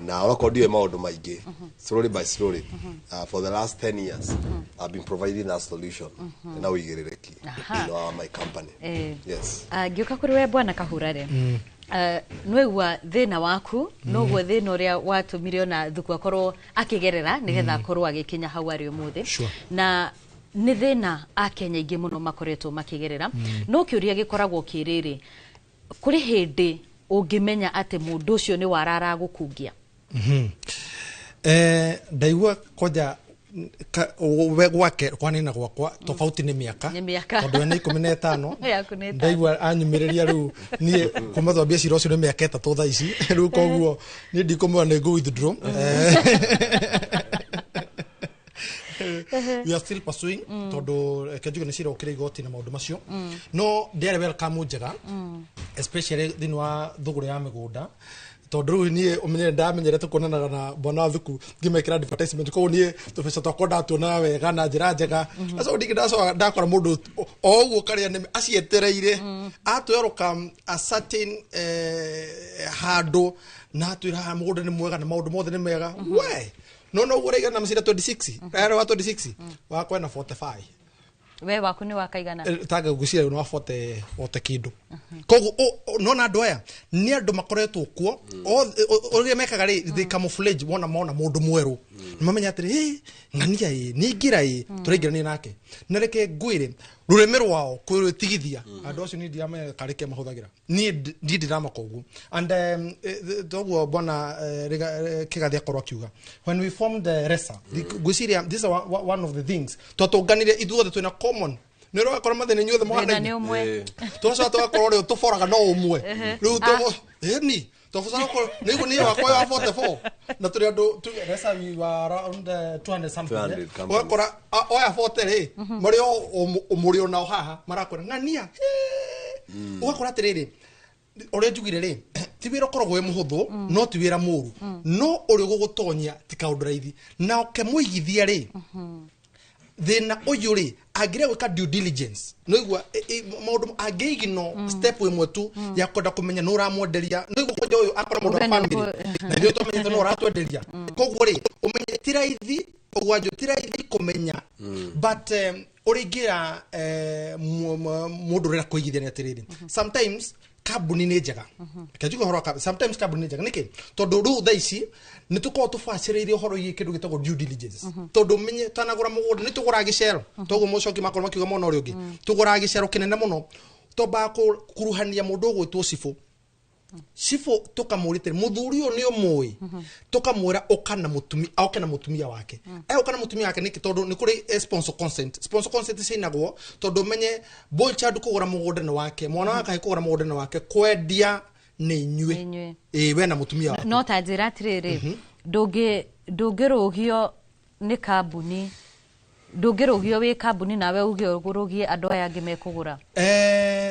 na onokorwo ndiũĩ maũndũ maingĩ, slowly by slowly, for the last 10 years I've been providing that solution na ũigĩrĩrĩki thĩinĩ wa my company. Yes. Ngĩũka kũrĩ we bwana Kahura rĩ, nĩwaigua thĩna waku, noguo thĩna ũrĩa watũmire ona Thuku akorwo akĩgerera nĩgetha akorwo agĩkinya hau arĩ ũmũthĩ. Na nĩ thĩna akenya aingĩ mũno makoretwo makĩgerera. No kĩũria gĩkoragwo kĩrĩrĩ, Kũrĩ hĩndĩ ũngĩmenya atĩ mũndũ ũcio nĩ warara gũkungia? Ndaigua kwanja we gwake kwanina gwakwa tofauti nĩ mĩaka. Nĩ mĩaka. Tondũ we nĩ 15. Yaku nĩ 5. Ndaigua anyumĩrĩria rĩu niĩ kuma twambia cira ũcio nĩ mĩaka 3 thaa ici. Rĩu koguo niĩ ndikũmwĩra nĩ ngũ withdraw. We are still pursuing, tondũ reke njuge nĩ cira ũkĩrĩ igoti na maũndũ macio. No ndiarĩ welcome njega, especially thĩinĩ wa thũgũrĩ ya mĩgũnda, tondũ rĩu niĩ ũmenyere ndamenyerete kuonanaga na bwana wa thuku ngĩmekĩra advertisement, koguo niĩ tũbeca twakwa ndatuonaga wega na njĩra njega. Aco ndingĩ ndacoka ndakora mũndũ o ũguo karĩa nĩ acietereire atwerũka a certain handũ na atwĩra haha mũgũnda nĩ mwega na maũndũ mothe nĩ mega, we no no ũguo ũraigana na mũcira 26 arĩ wa 26 wakwa na 45. We waku nĩ wakaigana? Tanga ngwĩciria nĩ wa 40 40 kĩndũ. Koguo nona andũ aya nĩ andũ makoretwo kuo ũrĩa mekaga rĩ, they camouflage. Wona mona mũndũ mwerũ nĩ mamenya atĩrĩ, "Hey, ng'ania ĩ nĩ ingĩra ĩ tũraingĩrania nake." Na reke ngwĩre rũrĩmĩ rwao kwĩrĩtigithia andũ acio niĩ ndiramenya karĩ kĩa mahũthagĩra, niĩ ndiramaka ũguo. And toguo bwana Kĩgathi akorwo akiuga, when we formed the RESA, ngwĩciria this is one of the things twatũnganire ithuothe twĩna common nĩ ũrakora mathĩna inyuothe Thĩna mũhanaine. nĩ ũmwe. Twacoka tũgakorwo rĩu tũboraga no ũmwe rĩu ĩni twaboraga nĩguo niĩ wakwa wa 44 na tũrĩ andũ RESA we were around 200 something. 200 companies. Ũgakora oya 40 rĩ marĩ o mũrĩ o nao haha marakwĩra ng'ania. Ũgakora atĩrĩrĩ, ũrĩa njugire rĩ, ti wĩra ũkoragwo wĩ mũhũthũ, no ti wĩra mũru, no ũrĩa ũgũgũtonyia ti kaũndũ raithi. Na oke mũigithia rĩ, thĩna ũyũ rĩ, angĩrega gwĩka due diligence, nĩigua maũndũ angĩigino step ĩmwe tu ya kwenda kũmenya nũ ũramwenderia, nĩguo kwanja ũyũ akora mũndũ wa Uga nĩ family na ithuĩ twamenyete nũ ũratwenderia. Koguo rĩ, ũmenye ti raithi ũgwanjũ, ti raithi kũmenya, but ũrĩa ingĩra mũndũ ũrenda kũigithia nĩ atĩrĩrĩ, sometimes kambuni nĩ njega. Reke njuge ũhoro wa sometimes kambuni nĩ njega nĩkĩ? Tondũ rĩu thaa ici nĩ tũkoragwo tũbacĩrĩire ũhoro wĩgiĩ kĩndũ gĩtagwo due diligence, tondũ menye tanagũra mũgũnda nĩ tũgũraga gĩcero, toguo mũcoki makorwo makiuga mwena ũrĩa ũngĩ tũgũraga gĩcero kĩnene mũno, twambaga kuruhania mũndũ ũgwĩtwo cibũ. Cibũ tũkamũria atĩrĩ, mũthuri ũyũ nĩ ũmũĩ? Tũkamwĩra ũka na mũtumia, oke na mũtumia wake. Ũka na mũtumia wake nĩkĩ? Tondũ nĩ kũrĩ sponsor consent. Sponsor consent ciinagwo tondũ ũmenye boy child kũgũra mũgũnda nĩ wake, mwana wa kahĩĩ kũgũra mũgũnda nĩ wake, kwendia nĩ inyuĩ. Inyuĩ. Ĩĩ, we na mũtumia waku. No ta njĩra atĩrĩrĩ, ndũngĩrũgio nĩ kambuni, ndũngĩrũgio wĩ kambuni nawe uge ũrũgie andũ aya angĩ mekũgũra?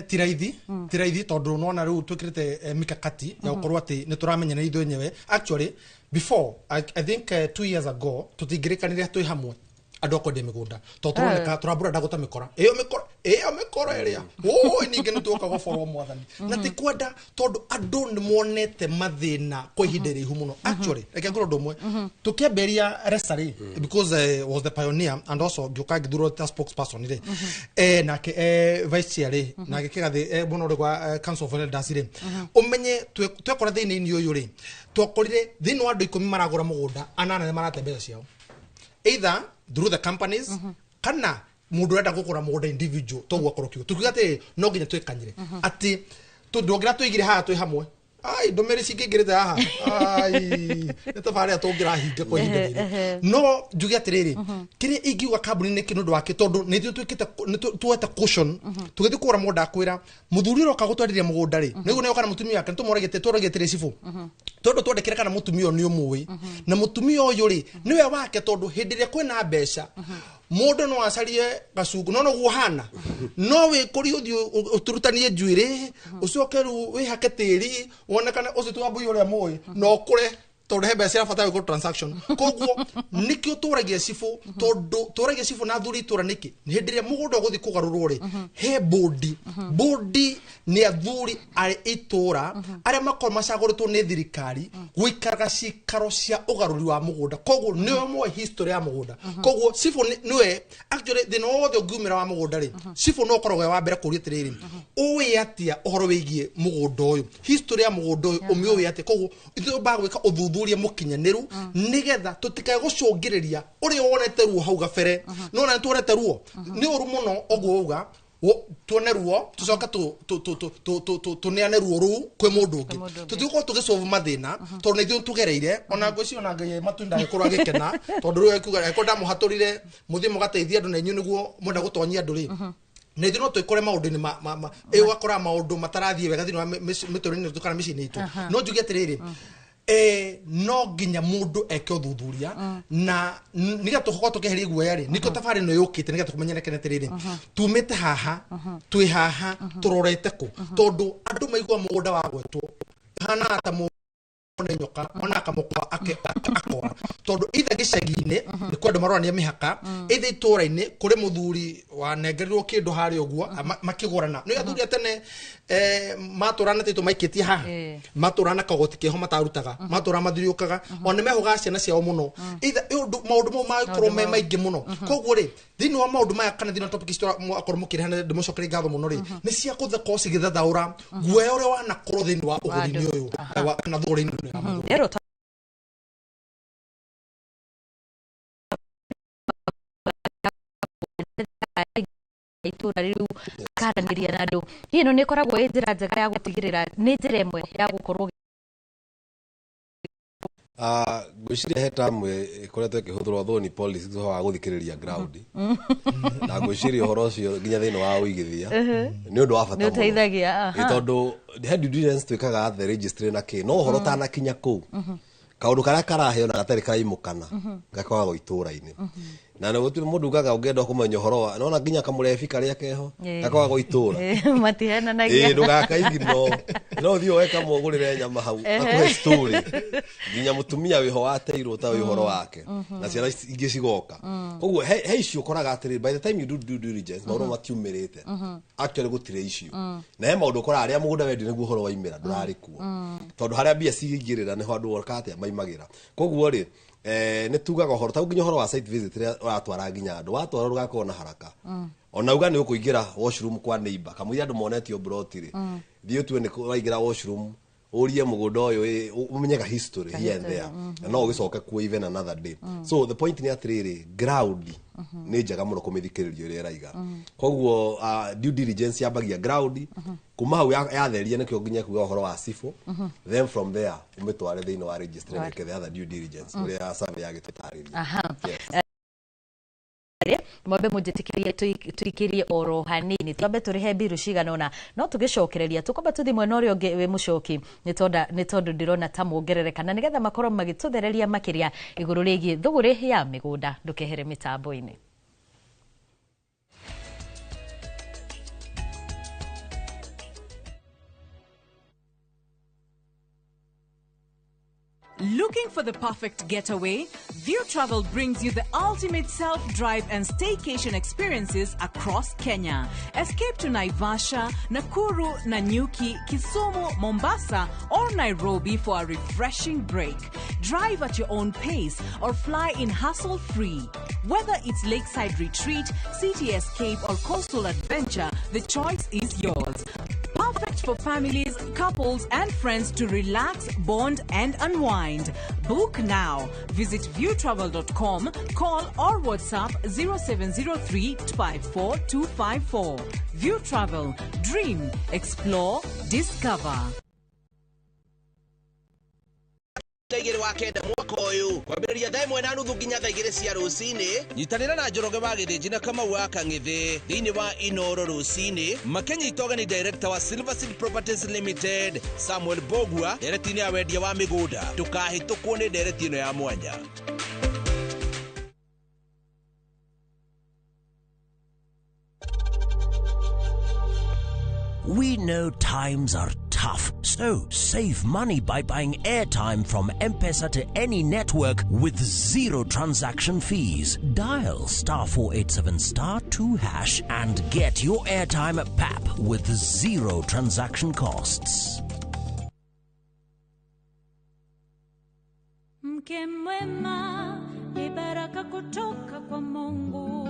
Ti raithi, ti raithi, tondũ nona rĩu twĩkĩrĩte mikakati ya gũkorwo atĩ nĩ tũramenya nĩ ithuĩ enyewe. Actually before I think 2 years ago tũtingĩrĩkanire twĩ hamwe andũ a kwendia mĩgũnda, tondũ tũroneka tũrambũra gũta mĩkora ĩyo, mĩkora ĩyo, mĩkora ĩrĩa ũĩ ningĩ nĩ tuoka gũborwo mwathani na ti kwenda, tondũ andũ nĩ monete mathĩna kwa ihinda iraihu mũno. Actually reke ngũrwo ũndũ ũmwe, tũkĩambĩrĩria RESA rĩ, because I was the pioneer and also ngĩũka ngĩthurwo ta spokesperson rĩ, nake vice chair rĩ, nake Kĩgathĩ mũno ũrĩ gwa council of elders rĩ, ũmenye twekora thĩinĩ-inĩ ũyũ rĩ, twakorire thĩinĩ wa andũ 10 maragũra mũgũnda, 8 nĩ marate mbeca ciao either through the companies kana mũndũ ũrenda gũgũra mũgũnda individual. Toguo akorwo kiugo tukiuga atĩ no nginya twĩkanyire atĩ tondũ tũigire haha twĩ hamwe, ai ndũmĩrĩ cingĩingĩrĩte haha, ai nĩ tabarĩra tũngĩrahinga kwa ihinda rĩrĩ. No njuge atĩrĩrĩ, kĩrĩa ingiuga kambuni nĩ kĩ nĩ ũndũ wake, tondũ nĩ ithuĩ twĩkĩte nĩ tuoete caution tũgĩthiĩ kũgũra mũgũnda, akwĩra mũthuri ũrĩa ũka gũtwenderia mũgũnda rĩ, nĩguo nĩoka na mũtumia wake, nĩtũmũragia tũragia atĩrĩ, cibũ, tondũ twandĩkĩre kana mũtumia ũyũ nĩ ũmũĩ, na mũtumia ũyũ rĩ nĩwe wake, tondũ hĩndĩ ĩrĩa kwĩna mbeca mũndũ no acarie gacungu no noguo hana no wĩkũrie ũthiĩ ũturutanie njuĩrĩ ũcoke rĩu wĩhake tĩri wonekane ũcio ti Wambui ũrĩa mũĩ na ũkũre, tondũ he mbeca irabatara gwĩkwo transaction. Koguo nĩkĩo tũragia cibũ, tondũ tũragia cibũ na athuri itũra nĩkĩ? Nĩ hĩndĩ ĩrĩa mũgũnda ũgũthiĩ kũgarũrwo rĩ, he bũndi. Bũndi nĩ athuri arĩ itũra arĩa makorwo macagũrĩtwo nĩ thirikari gũikaraga cikaro cia ũgarũri wa mũgũnda, koguo nĩwe moĩ history ya mũgũnda. Koguo cibũ nĩwe actually thĩna wothe ũngiumĩra wa mũgũnda rĩ, cibũ no ũkoragwo e wa mbere kũria atĩrĩrĩ, ũĩ atĩa ũhoro wĩgiĩ mũgũnda ũyũ? History ya mũgũnda ũyũ ũmĩũĩ atĩa? Koguo ithuĩ twambaga gwĩka ũthuthuria mũkinyanĩru nĩgetha tũtikae gũcũngĩrĩria ũrĩa wonete ruo hau gabere. Nona nĩ tuonete ruo nĩ ũru mũno ũguo uga. Tuone ruo tucoke tuneane ruo rũu kwĩ mũndũ ũngĩ. Tũtigũkorwo tũgĩsolve mathĩna tondũ nĩ ithuĩ tũgereire ona ngwĩciria ona Ngai matunda agĩkorwo agĩkena tondũ rĩu ekuga angĩkorwo ndamũhatũrire mũthiĩ mũgateithia andũ na inyuĩ nĩguo mwenda gũtonyia andũ rĩ, na ithuĩ no twĩkore maũndũ-inĩ ũgakora maũndũ matarathiĩ wega thĩinĩ wa mĩtũrĩre-inĩ itũ kana mĩciĩ-inĩ itũ. No njuge atĩrĩrĩ, no nginya mũndũ eke ũthuthuria na nĩgetha tũkorwo tũkĩeheria guoya rĩ, nĩkĩo tabarĩ ĩno yũkĩte nĩgetha tũmenyekane atĩrĩrĩ, tumĩte haha twĩ haha tũrorete kũ, tondũ andũ maigua mũgũnda wagwetwo hana ta nĩ nyoka ona akamũkwa akora, tondũ either gĩcagi-inĩ nĩ kwendwo marorania mĩhaka, either itũra-inĩ kũrĩ mũthuri wanengerirwo kĩndũ harĩa ũguo makĩgũrana. Nĩ athuri a tene matũrana titũ maikĩtie haha, matũrana kagoti keho matarutaga, matũra mathiriũkaga, ona nĩmehũgaga ciana ciao mũno, either maũndũ mau magĩkorwo me maingĩ mũno. Koguo rĩ, thĩinĩ wa maũndũ maya kana thĩinĩ wa topic ici akorwo mũkĩreha ndĩmũcokerie ngatho mũno rĩ, nĩ cia gũkorwo cigĩthathaũra guoya ũrĩa wanakorwo thĩinĩ wa ũgũri-inĩ ũyũ kana thogora-inĩ. Rero itũra rĩu karanĩria na andũ, hihi ĩno nĩ ĩkoragwo ĩ njĩra njega ya gũtigĩrĩra nĩ njĩra ĩmwe ya gũkorwo? Ngwĩciria he tamu ĩkoretwo ĩkĩhũthĩrwo though nĩ policy ũhoro wa gũthikĩrĩria ground, na ngwĩciria ũhoro ũcio nginya thĩinĩ wa ũigithia nĩ ũndũ wa bata mũno, nĩ mũno tondũ he due diligence twĩkaga the registry na kĩ, no ũhoro ũtanakinya kũu kaũndũ karĩa karaheo na gatarĩ karaimũkana gakoragwo itũra-inĩ, na nĩ gũtirĩ mũndũ ugaga ũngĩenda kũmenya ũhoro wa nona nginya kamũrebi karĩa keho gakoragwo itũra matihenanagia, ndũgakaigino no ũthiĩ woe kamwe ũgũrĩre nyama hau akũhe story nginya mũtumia wĩho wateirwo ta wĩ ũhoro wake na ciana ingĩ cigoka. Koguo he icio ũkoraga atĩrĩrĩ, by the time you do due diligence maũndũ matiumĩrĩte, actually gũtirĩ issue, na he maũndũ ũkoraga arĩa mũgũnda wendio nĩguo ũhoro waimĩra ndũrarĩ kuo, tondũ harĩa mbia cingĩrĩra nĩho andũ oka atĩa maimagĩra. Koguo rĩ, nĩ tugaga ũhoro ta nginya ũhoro wa site visit rĩrĩa ũratwara nginya andũ watwara ndũgakorwo na haraka, ona uga nĩ ũkũingĩra washroom kwa neighbor kamũira andũ monetio plot rĩ, thiĩ ũtue nĩ waingĩra washroom ũrie mũgũnda ũyũ, ũmenye ka history here and there, na no ũgĩcoke kuo even another day. So the point nĩ atĩrĩrĩ, ground nĩ njega mũno kũmĩthikĩrĩria ũrĩa ĩraiga. Koguo due diligence yambagia ground, kuma hau yatheria nĩkĩo nginya kuga ũhoro wa cibũ, then from there ũmĩtware thĩinĩ wa registry na the other due diligence ũrĩa survey yagĩtũtarĩria. Yes. Mwambe mũnjĩtĩkĩrie tũikĩrie oro hanini, twambe tũrĩhe mbiru cigana ũna no tũgĩcokereria tũkwamba tũthiĩ mwena ũrĩa ũngĩ wĩ mũcoki, nĩ tondũ ndĩrona ta mongerereka na nĩgetha makorwo magĩtũthereria makĩria igũrũ rĩgiĩ thũgũrĩ ya mĩgũnda. Ndũkehere mĩtambo-inĩ. Looking for the perfect getaway? View Travel brings you the ultimate self-drive and staycation experiences across Kenya. Escape to Naivasha, Nakuru, Nanyuki, Kisumu, Mombasa, or Nairobi for a refreshing break. Drive at your own pace or fly in hassle-free. Whether it's lakeside retreat, city escape, or coastal adventure, the choice is yours. Perfect for families, couples, and friends to relax, bond, and unwind. Book now. Visit viewtravel.com, call or WhatsApp 0703 54 254. View Travel. Dream, explore, discover. Igĩrĩ wa kenda mwaka ũyũ kwambĩrĩria 1:30 nginya 2:00 cia rũcinĩ, nyitanĩra na Njoroge wa Gĩthĩnji na Kamau wa Kang'ithĩ thĩinĩ wa Inoro rũcinĩ makĩnyita ũgeni director wa Silver Seed Properties Limited Samuel Bogua ndereti-inĩ ya wendia wa mĩgũnda. Ndũkahĩtũkwo nĩ ndereti ĩno ya mwanya. We know times are tough, so save money by buying airtime from M-Pesa to any network with zero transaction fees. Dial *487*2# and get your airtime at PAP with zero transaction costs. Mke mwema ni baraka kutoka kwa Mungu,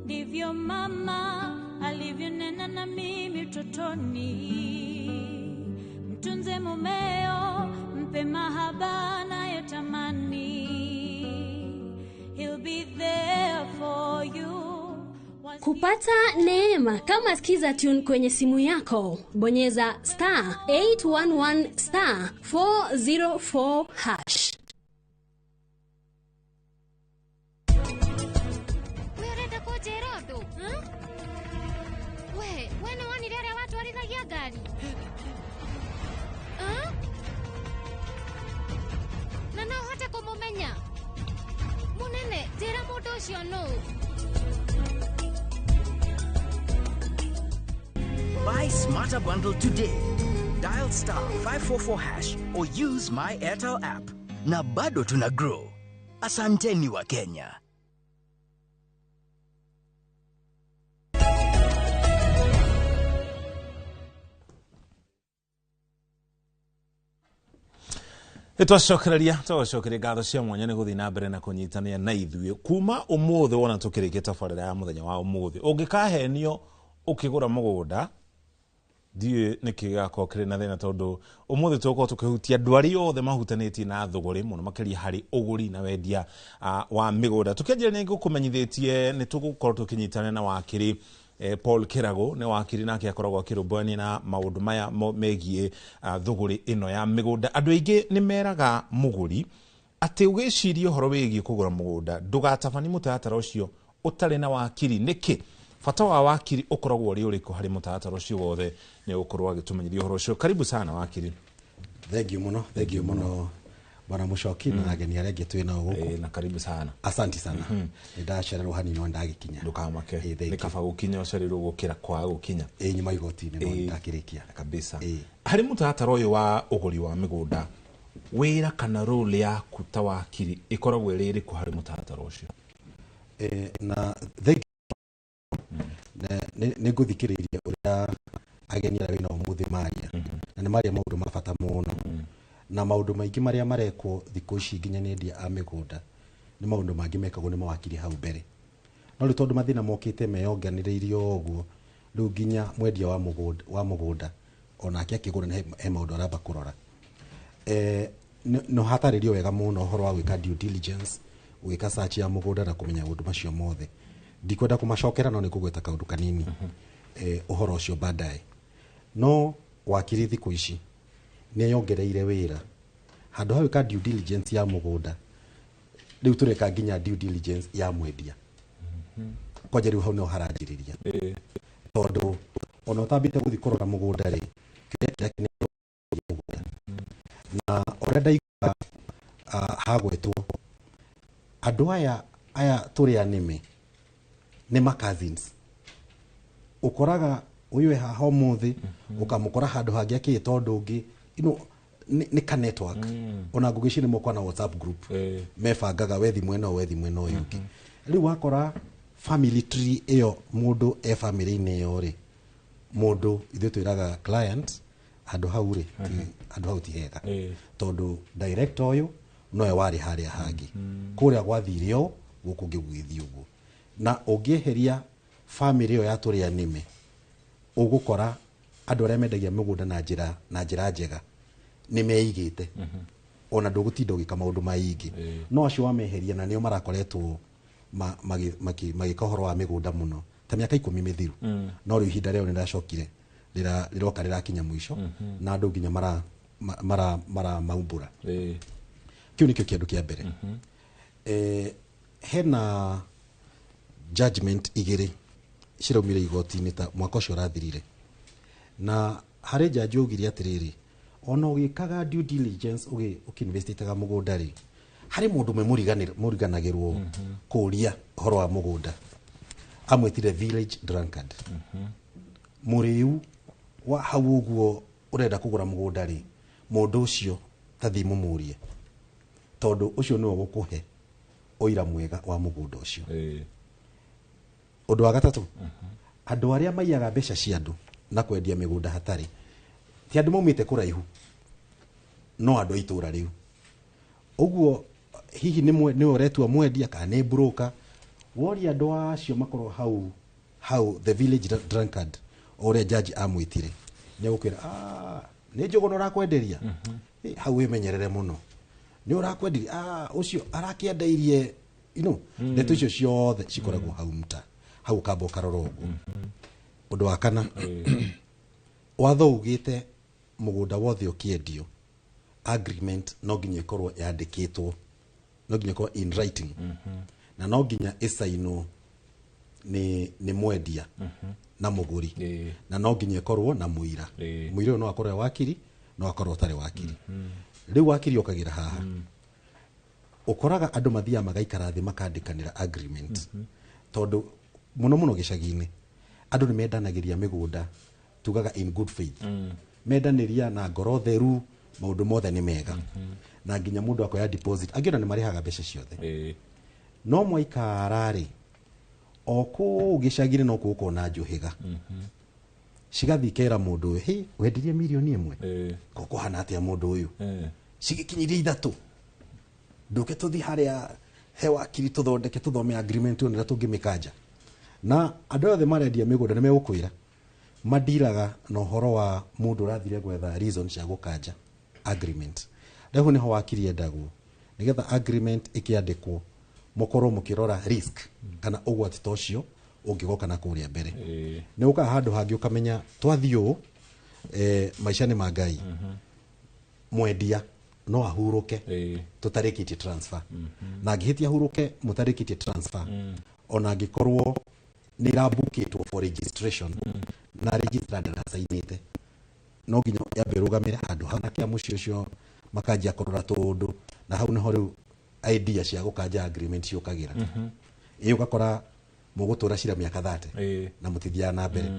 ndivyo mama alivyonena na mimi utotoni. Mtunze mumeo, mpe mahaba anayotamani. He'll be there for you. Kupata neema kama Skiza Tune kwenye simu yako, bonyeza star 811 star 404 hash. We urenda kunjira undu? We nĩ wonire ũrĩa watwarithagia ngari? Na no ũhote kũmũmenya? Mũnene, njĩra mũndũ ũcio nũ? Buy Smarter Bundle today. Dial star 544 hash or use my Airtel app. Na bado tuna grow. Asanteni wa Kenya. Nĩtwacokereria tũgacokeria ngatho cia mwanya nĩ gũthiĩ na mbere na kũnyitanĩra na ithuĩ kuma ũmũthĩ wona tũkĩrĩkia tabarĩra ya mũthenya wa ũmũthĩ. Ũngĩkahenio ũkĩgũra mũgũnda, ndiũĩ nĩkĩ gĩgakorwo kĩrĩ na thĩna, tondũ ũmũthĩ tũgũkorwo tũkĩhutia andũ arĩa othe mahutanĩtie na thũgũrĩ mũno makĩria harĩ ũgũri na wendia wa mĩgũnda. Tũkĩanjĩrĩria nĩ ngũkũmenyithĩtie nĩ tũgũkorwo tũkĩnyitanĩra na wakiri Paul Kirago, nĩ wakiri nake akoragwo akĩrũmbũyania na maũndũ maya megiĩ thũgũrĩ ĩno ya mĩgũnda. Andũ aingĩ nĩ meraga mũgũri atĩ ũgĩciria ũhoro wĩgiĩ kũgũra mũgũnda ndũgatabanie mũtaratara ũcio ũtarĩ na wakiri. Nĩkĩ bata wa wakiri ũkoragwo ũrĩ ũrĩkũ harĩ mũtaratara ũcio wothe? Nĩ ũgũkorwo agĩtũmenyithia ũhoro ũcio. Karibu sana wakiri. Thank you mũno, thank you mũno bwana Mũcoki na ageni arĩa angĩ twĩ nao gũkũ. Na karibu sana. Asante sana. Nĩ ndacererwo hanini no ndagĩkinya. Ndũkamake. Nĩ kaba gũkinya ũcererwo gũkĩra kwaga gũkinya. Ĩ nyuma igoti-inĩ no ndakĩrĩkia. Kabisa. Harĩ mũtaratara ũyũ wa ũgũri wa mĩgũnda, wĩra kana role yaku ta wakiri ĩkoragwo ĩrĩ ĩrĩkũ harĩ mũtaratara ũcio? Na thank you. Nĩ ngũthikĩrĩirie ũrĩa ageni arĩa wĩnao ũmũthĩ maria, na nĩ maria maũndũ ma bata mũno. Na maũndũ maingĩ marĩa marekwo thikũ ici nginya nĩ endia a mĩgũnda nĩ maũndũ mangĩ mekagwo nĩ mawakiri hau mbere. No rĩu tondũ mathĩna mokĩte meyonganĩrĩirie o ũguo, rĩu nginya mwendia wa mũgũnda onake akĩgũra he maũndũ aramba kũrora. No hatarĩrio wega mũno ũhoro wa gwĩka due diligence, gwĩka search ya mũgũnda na kũmenya maũndũ macio mothe. Ndikwenda kũmacokera no nĩ ngũgweta kaũndũ kanini ũhoro ũcio baadaye. No wakiri thikũ ici nĩ yongereire wĩra handũ ha gwĩka due diligence ya mũgũnda, rĩu tũreka nginya due diligence ya mwendia. Kwanja rĩu hau nĩho haranjĩrĩria, tondũ ona ũtambĩte gũthiĩ kũrora mũgũnda rĩ, kĩũria kĩrĩa kĩnene mũgũnda na ũrĩa ndaigua hagwetwo andũ aya tũrĩ anĩme nĩ ma cousins. Ũkoraga ũyũ e haha ũmũthĩ, ũkamũkora handũ hangĩ akĩĩta ũndũ ũngĩ. You know, nĩ ka network. Ona ngũgĩ nĩ mokwa na WhatsApp group mebangaga wethi mwena ũyũ, wethi mwena ũyũ ũngĩ. Rĩu wakora family tree ĩyo mũndũ e family-inĩ ĩyo rĩ, mũndũ ithuĩ twĩraga client handũ hau rĩ, handũ hau ti hega, tondũ director ũyũ nowe warĩ harĩa hangĩ, kũrĩa gwathire ũũ, gũkũ ũngĩ gũgĩthiĩ ũguo. Na ũngĩeheria family ĩyo ya tũrĩa nĩme, ũgũkora andũ arĩa mendagia mĩgũnda na njĩra njega nĩ meigĩte, ona ndũgũtinda ũgĩka maũndũ maingĩ. No acio wameheria na nĩo marakoretwo magĩka ũhoro wa mĩgũnda mũno ta mĩaka 10 mĩthiru. No rĩu ihinda rĩao nĩrĩracokire rĩroka rĩrakinya mũico, na andũ nginya maramaumbũra. Kĩu nĩkĩo kĩndũ kĩa mbere. Hena judgment igĩrĩ ciraumire igoti-inĩ ta mwaka ũcio ũrathirire, na harĩ jaji augire atĩrĩrĩ, ona ũgĩkaga due diligence ũkĩinvestĩtaga mũgũnda rĩ, harĩ mũndũ ũmwe mũriganagĩrwo kũria ũhoro wa mũgũnda, amwĩtire village drunkard. Mũrĩu wa hau ũguo ũrenda kũgũra mũgũnda rĩ, mũndũ ũcio ta thiĩ mũmũrie, tondũ ũcio nĩwe ũgũkũhe ũira mwega wa mũgũnda ũcio. Ũndũ wa gatatũ, andũ arĩa maiyaga mbeca cia andũ na kwendia mĩgũnda hatarĩ, ti andũ maumĩte kũraihu, no andũ a itũũra rĩu. Ũguo hihi nĩwe ũretua mwendia kana nĩ broker, woria andũ acio makorwo hau the village drunkard ũrĩa judge amwĩtire, nĩ egũkwĩra nĩ njũgũna ũrakwenderia, hau wĩmenyerere mũno, nĩ ũrakwenderia, ũcio arakĩendeirie, you know, ndeto icio ciothe cikoragwo hau mta. Hau ũkamba ũkarora ũguo. Ũndũ wa kana, watho ugĩte mũgũnda wothe ũkĩendio, agreement no nginya ĩkorwo yandĩkĩtwo, no nginya ĩkorwo in writing, na no nginya ĩcainwo nĩ mwendia na mũgũri, na no nginya ĩkorwo na mũira. Mũira ũyũ no akorwo e wakiri, no akorwo ũtarĩ wakiri. Rĩu wakiri okagĩra haha, ũkoraga andũ mathiaga magaikara thĩ makandĩkanĩra agreement, tondũ mũno mũno gĩcagi-inĩ andũ nĩ mendanagĩria mĩgũnda, tugaga in good faith, mendanĩria na ngoro theru, maũndũ mothe nĩ mega, na nginya mũndũ akoya deposit, angĩ ona nĩ marĩhaga mbeca ciothe. No mwaikara rĩ, o kũu gĩcagi-inĩ no kuo ũkona njũhĩga cigathiĩ ikera mũndũ ũyũ, "Hĩ, wendirie 1 mirioni ko kũhana atĩa mũndũ ũyũ?" Cigĩkinyirie 3, ndũke tũthiĩ harĩa he wakiri tũthondeke, tũthome agreement ĩyo nĩrĩa tũngĩmĩkanja. Na andũ othe marendia mĩgũnda nĩ megũkwĩra mandiraga na ũhoro wa mũndũ ũrathire gwetha reason cia gũkanja agreement. Rĩu nĩho wakiri endagwo, nĩgetha agreement ĩkĩandĩkwo mũkorwo mũkĩrora risk kana ũgwati ta ũcio ũngĩgoka na kũrĩa mbere. Nĩ ũkaga handũ hangĩ ũkamenya twathiĩ ũũ, maica nĩ ma Ngai, mwendia no ahurũke tũtarĩkĩtie transfer, na angĩhĩtia ahurũke mũtarĩkĩtie transfer, ona angĩkorwo nĩ ĩrabukĩtwo for registration na registrar ndaracainĩte, no nginya yambe ĩrũgamĩre handũ hau na mũciĩ ũcio makanjia kũrora tũũndũ, na hau nĩho rĩu idea cia gũkanja agreement ciũkagĩra. Ĩ ũgakora mũgũtũra cira mĩaka 30 na mũtithiaga na mbere.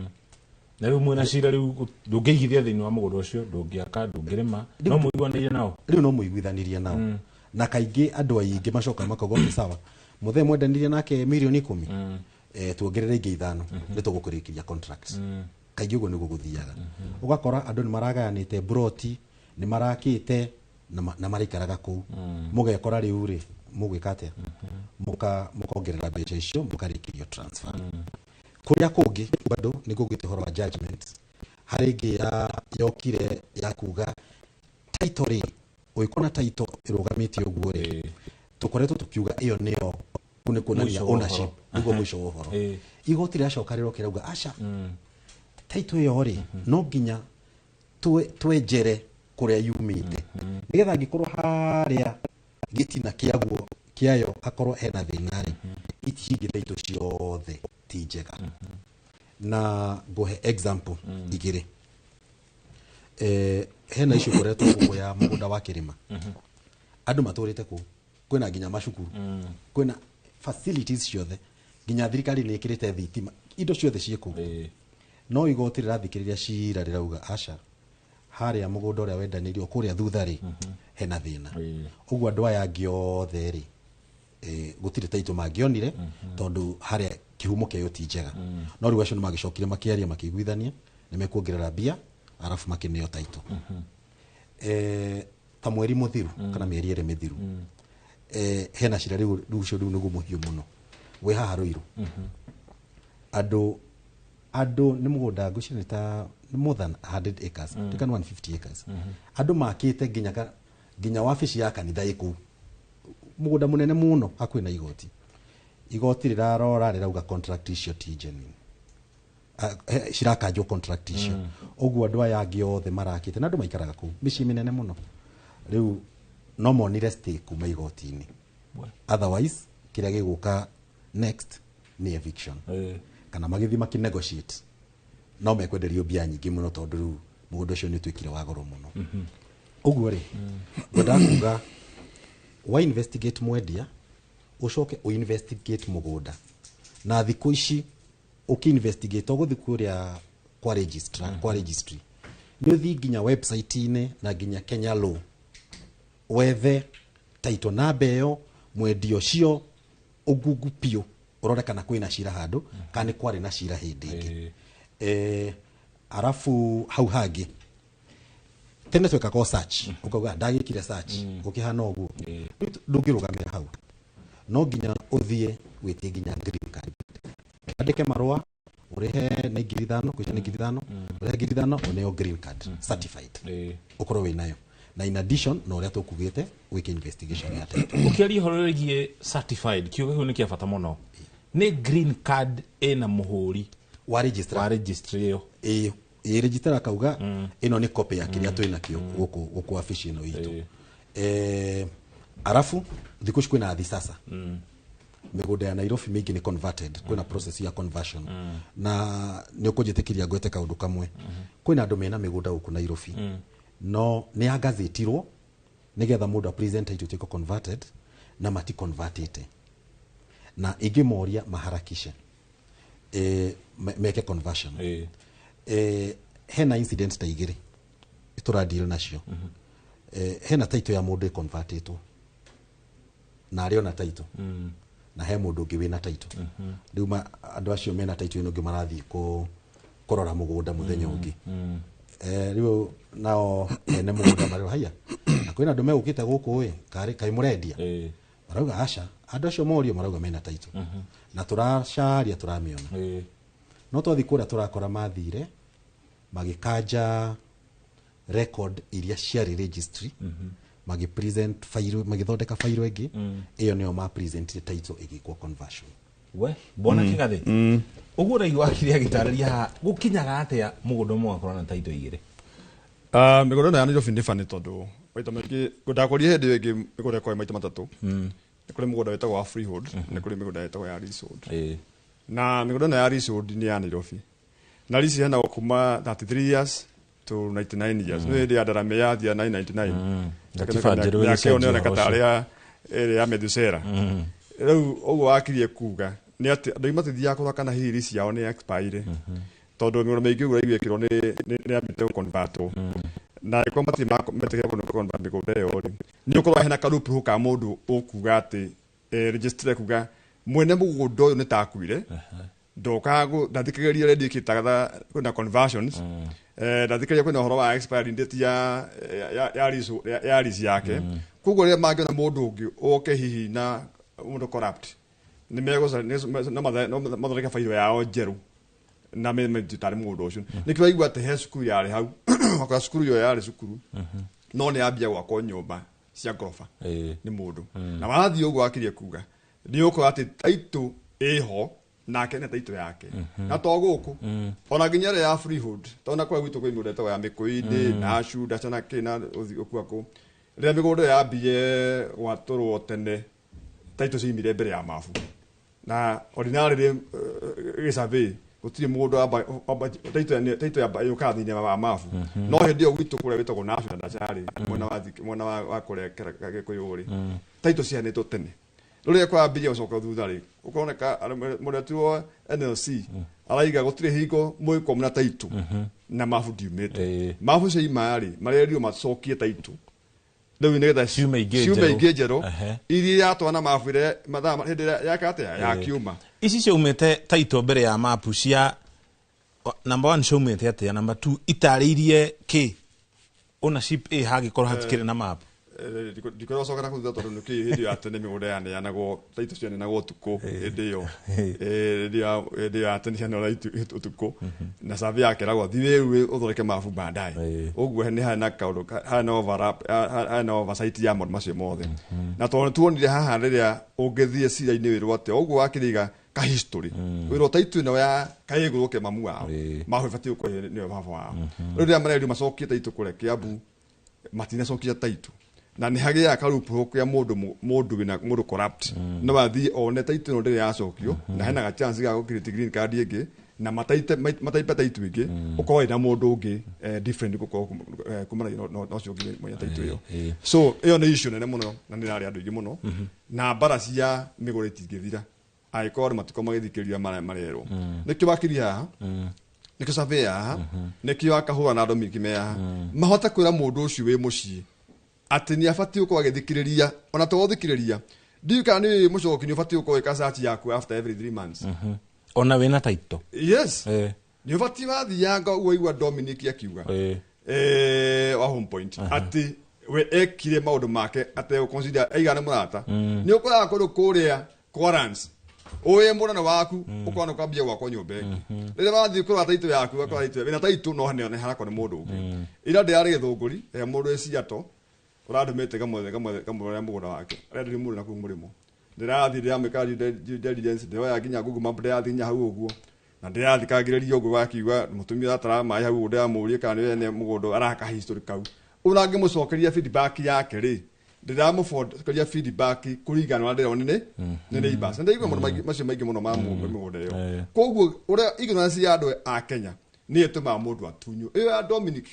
Na rĩu mwĩna cira, rĩu ndũngĩigithia thĩinĩ wa mũgũnda ũcio, ndũngĩaka, ndũngĩrĩma, no mũiguanĩire nao. Rĩu no mũiguithanirie nao, na kaingĩ andũ aingĩ macokaga makauga, "Okay, sawa, mũthee mwendanirie nake 10 mirioni, tuongerere ingĩ 5, nĩ tũgũkũrĩkĩria contract." Kaingĩ ũguo nĩguo gũthiaga. Ũgakora andũ nĩ maragayanĩte broti, nĩ marakĩte na maraikaraga kũu. Mũgekora rĩu rĩ, mũgwĩka atĩa? Mũkongerera mbeca icio, mũkarĩkĩrio transfer. Kũrĩa kũngĩ bado nĩ gũgĩte ũhoro wa judgment, harĩ ĩngĩ ya yokire ya kuga title rĩ, ũngĩkona title ĩrũgamĩte ũguo rĩ, tũkoretwo tũkiuga ĩyo nĩyo kũu nĩ kuonania Mũico wa ownership, ũhoro. nĩguo mũico wa ũhoro. Igoti rĩracoka rĩroka rĩrauga aca, title ĩyo rĩ, no nginya twenjere kũrĩa yumĩte, nĩgetha angĩkorwo harĩa gĩtina kĩaguo kĩayo hakorwo hena thĩna rĩ, ici ingĩ title ciothe ti njega. Na ngũhe example igĩrĩ. Hena issue ĩkoretwo gũkũ ya mũgũnda wa kĩrĩma, andũ matũrĩte kũu, kwĩna nginya macukuru, kwĩna facilities ciothe, nginya thirikari nĩ ĩkĩrĩte thitima, indo ciothe ciĩ kũu, no igoti rĩrathikĩrĩria cira rĩrauga aca, harĩa mũgũnda ũrĩa wendanĩirio kũrĩa thutha rĩ, hena thĩna. Ũguo andũ aya angĩ othe rĩ, gũtirĩ taitũ mangĩonire, tondũ harĩa kĩhumo kĩayo ti njega. No rĩu acio nĩ magĩcokire makĩaria, makĩiguithania nĩ mekuongerera mbia, arabu makĩneo taitũ. Ta mweri mũthiru kana mĩeri 2 mĩthiru, hena cira rĩu, rĩu ũcio rĩu nĩguo mũhiũ mũno wĩ haha Rũirũ. Andũ nĩ mũgũnda, ngwĩciria nĩ ta nĩ more than 100 acres, mm. 150 acres. Andũ makĩte nginya nginya wabici ya kanitha ĩ kũu, mũgũnda mũnene mũno hakuhĩ na igoti. Igoti rĩrarora rĩrauga contract icio ti genuine. Cirakanjwo contract icio. Ũguo andũ aya angĩ othe marakĩte na andũ maikaraga kũu mĩciĩ mĩnene mũno, rĩu no monire stay kuma igoti-inĩ, otherwise kĩrĩa gĩgũka next nĩ eviction, kana magĩthiĩ makĩnegotiate no mekwenderio mbia nyingĩ mũno, tondũ rĩu mũgũnda ũcio nĩ ũtuĩkire wa goro mũno. Ũguo rĩ, ngwendaga kuga wa investigate mwendia, ũcoke ũ investigate mũgũnda. Na thikũ ici ũkĩ investigate ũgũthiĩ kũrĩa kwa registrar, kwa registry, nĩ ũthiĩ nginya website-inĩ na nginya Kenya Law, wethe title namba ĩyo, mwendia ũcio, ũngungu biũ, ũrore kana kwĩna cira handũ, kana nĩ kwarĩ na cira hĩndĩ ĩngĩ. Arabu hau hangĩ, tene twekaga o search, ũkauga ndagĩkire search gũkĩhana ũguo. Rĩu ndũngĩrũgamĩra hau, no nginya ũthiĩ wĩtie nginya green card, andĩke marũa, ũrĩhe nĩ 5,000, kwĩcia nĩ 5,000, ũrĩhe 5,000, ũneo green card certified, ũkorwo wĩ nayo, na in addition na ũrĩa tũkugĩte, wĩke investigation ya title. Ũkĩaria ũhoro wĩgiĩ certified, kiugo kĩu nĩ kĩa bata mũno. Nĩ green card ĩna mũhũri wa registrar, wa registry ĩyo. Ĩ registrar akauga ĩno nĩ copy ya kĩrĩa twĩ nakĩo gũkũ wabici ĩno itũ. Arafu thikũ ici kwĩna athi sasa. Mĩgũnda ya Nairobi mĩingĩ nĩ converted, kwĩna process ya conversion. Na nĩ ũkũnjĩtĩkĩria ngwete kaũndũ kamwe. Kwĩna andũ mena mĩgũnda gũkũ Nairobi, no nĩ yagazetirwo nĩgetha mũndũ a present title ĩtuĩke converted, na mati convertĩte, na ingĩmoria maharakishe meke conversion. Hena incident ta igĩrĩ tũradeal nacio. Hena title ya mũndũ ĩconvertĩtwo na arĩ ona title, na he mũndũ ũngĩ wĩna title. Rĩu andũ acio mena title ĩno ũngĩ marathiĩ kũrora mũgũnda mũthenya ũngĩ. Rĩu nao ene mũgũnda marĩ haya, na kwĩna andũ megũkĩte gũkũ ĩ karĩ kaĩ mũrendia, marauga aca. Andũ acio morio marauga mena title, na tũracaria tũramĩona. No twathiĩ kũrĩa tũrakora mathire magĩkanja record iria ciarĩ registry, magi present file, magithondeka file ĩngĩ ĩyo nĩyo ma present title ĩgĩkwo conversion. We bona Kĩgathĩ, ũguo ũraigua akiri agĩtarĩria haha, gũkinyaga atĩa mũgũnda ũmwe ũgakorwo na title igĩrĩ? Mĩgũnda ĩno ya Nairobi nĩ bani tondũ maita maingĩ ndakorire hĩndĩ ĩyo ĩngĩ mĩgũnda ĩkoragwo maita matatũ. Nĩ kũrĩ mũgũnda wĩtagwo wa freehold, nĩ kũrĩ mĩgũnda ĩtagwo ya leasehold. Na mĩgũnda ĩno ya leasehold nĩ ya Nairobi, na lease iheanagwo kuma 33 years to 99 years. Nĩ hĩndĩ ya ndarame yathia 999. Gatiba njerũ mĩaka ĩyo ĩgĩcenjia nĩyoneka ũhoro tarĩ ya ĩrĩa ya Methusela. Rĩu ũguo wakirie kuga nĩ atĩ andũ aingĩ matithiaga kũrora kana hihi lease yao nĩ expire, tondũ mĩgũnda mĩingĩ ũguo ũraigua ĩkĩrwo nĩ yambĩte gũconvertwo, na angĩkorwo matirĩ metĩkĩra kũconvert mĩgũnda ĩyo rĩ, nĩ ũkorwo hena karupuru ka mũndũ ũkuga atĩ registrar kuga mwene mũgũnda ũyũ nĩ takuire, ndokaga ndathikĩrĩria redio ĩkĩtangatha kwĩna conversions, ndathikĩrĩria kwĩna ũhoro wa expiry date ya lease, ya lease yake. Koguo rĩrĩa mangĩona mũndũ ũngĩ oke hihi na mũndũ corrupt, nĩ no mathondeke fairo yao njerũ na tarĩ mũgũnda ũcio. Nĩkĩo waigua atĩ he cukuru yarĩ hau, wakora cukuru ĩyo yarĩ cukuru no nĩ yambia gwakwo nyũmba cia ngoroba nĩ mũndũ, na wathiĩ ũguo wakirie kuga nĩ ũkora atĩ title ĩho nake na title yake, na to gũkũ ona nginya ĩrĩa ya freehold, tondũ na kũrĩa gwitũ kwĩ mĩgũnda ĩtagwo ya Mĩkũyũ-inĩ na Cunda na kĩ na ũthiĩ ũkua kũ, rĩrĩa mĩgũnda ĩyo yambie gwatũrwo tene, title ciaumire mbere ya mabu, na ordinarily gĩsurvey gũtirĩ mũgũnda title yũkaga thĩinĩ wa mabu. No hĩndĩ ĩyo gwitũ kũrĩa gwĩtagwo Nashu na Ndacharĩ, mwena wa kũrĩa Gĩkũyũ rĩ, title ciheanĩtwo tene. Rĩrĩa kwambĩrĩria gũcoka thutha rĩ, ũkoneka mũretirwo NLC araiga gũtirĩ hingo mũgĩkorwo na title na mabu ndiumĩte. Mabu ciauma rĩ, marerirwo macokie title rĩu nĩgetha ciume ingĩ ciume njerũ. Ingĩ njerũ iria yatwana mabu ĩrĩa mathaa hĩndĩ ĩrĩa yaka atĩa yakiuma. Ici ciaumĩte title mbere ya mapu cia number 1 ciaumĩte atĩa, number 2 itarĩirie kĩ ownership ĩ hangĩkorwo hatikĩrĩ na mapu? Ndikorwo coka na kũu thutha tondũ nĩkĩ hĩndĩ ya tene mĩgũnda yaneanagwo, title cianeanagwo ũtukũ hĩndĩ ĩyo. Hĩndĩ ya tene cianeanagwo ũtukũ, na survey yakeragwo thiĩ rĩu ũthondeke mabu baadaye. Ũguo nĩ harĩ na kaũndũ harĩ na overlap, harĩ na oversight ya maũndũ macio mothe. Na tondũ tuonire haha rĩrĩa ũngĩthiĩ cira-inĩ wĩrwo atĩa ũguo wakĩrĩiga ka history, wĩrwo title ĩno ya kaĩgũrũ ke mamu wao mabu ĩbatiĩ gũkorwo nĩyo baba wao. Rĩu rĩrĩa marerirwo macokie title kũrĩa Kiambu, matinacokia title, na nĩ hagĩaga karupuru kĩa mũndũ mũndũ wĩna mũndũ corrupt, no athiĩ one title ĩno ndĩrĩ yacokio, na hena ga chance ga gũ green card ĩngĩ na mataipe title ĩngĩ, ũkorwo wĩna mũndũ ũngĩ different gũkorwo kumana na ũcio ũngĩ mwene title ĩyo. So ĩyo nĩ issue nene mũno na nĩ ĩrarĩa andũ aingĩ mũno, na mbara cia mĩgũnda itingĩthira angĩkorwo andũ matikorwo magĩthikĩrĩria marerwo. Nĩkĩo wakiri haha, nĩkĩo surveyor haha, nĩkĩo akahũra na andũ mingĩ me haha, mahote kwĩra mũndũ ũcio wĩ mũciĩ atĩ nĩ abatiĩ gũkorwo agĩthikĩrĩria, ona to gũthikĩrĩria, ndiũĩ kana nĩ mũcoki nĩ ũbatiĩ gũkorwo wĩka search yaku after every 3 months. Ona wĩna title? Yes, nĩ ũbatiĩ wathianga ũguo igua Dominic akiuga wa Home Point atĩ we ekire maũndũ make ategũconsider aigana mũrata. Nĩ ũkoraga kũndũ kũrĩa Quarants ũĩ mũrana waku ũkona ũkambia gwakwo nyũmba ĩngĩ, rĩrĩa wathiĩ kũrora title yaku ũgakora title wĩna title no nĩ harakwo nĩ mũndũ ũngĩ. Ira ndĩrarĩ Gĩthũngũri ya mũndũ wĩ Seattle ũrandũmĩte kamwe kamwe kamwe mũgũnda wake arenderio mũndũ na kũu mũrĩmo, Ndĩrathiĩ ndĩramĩka due diligence, ndĩroya nginya Google Map, ndĩrathiĩ nginya hau ũguo na ndĩrathikagĩrĩria ũguo wakiuga mũtumia atara maĩ hau ũguo, ndĩramũrie kana nĩwe ene mũgũnda araka history kau. Ũrĩa ngĩmũcokeria feedback yake rĩ, ndĩramũcokeria feedback kũringana na ndĩronire nĩ neighbors. Na ndaigua mũno macio maingĩ mũno ma mĩgũnda ĩyo. Koguo ũrĩa ignorance ya andũ a Kenya nĩ ĩtũmaga mũndũ atunywo. Ĩyo ya Dominic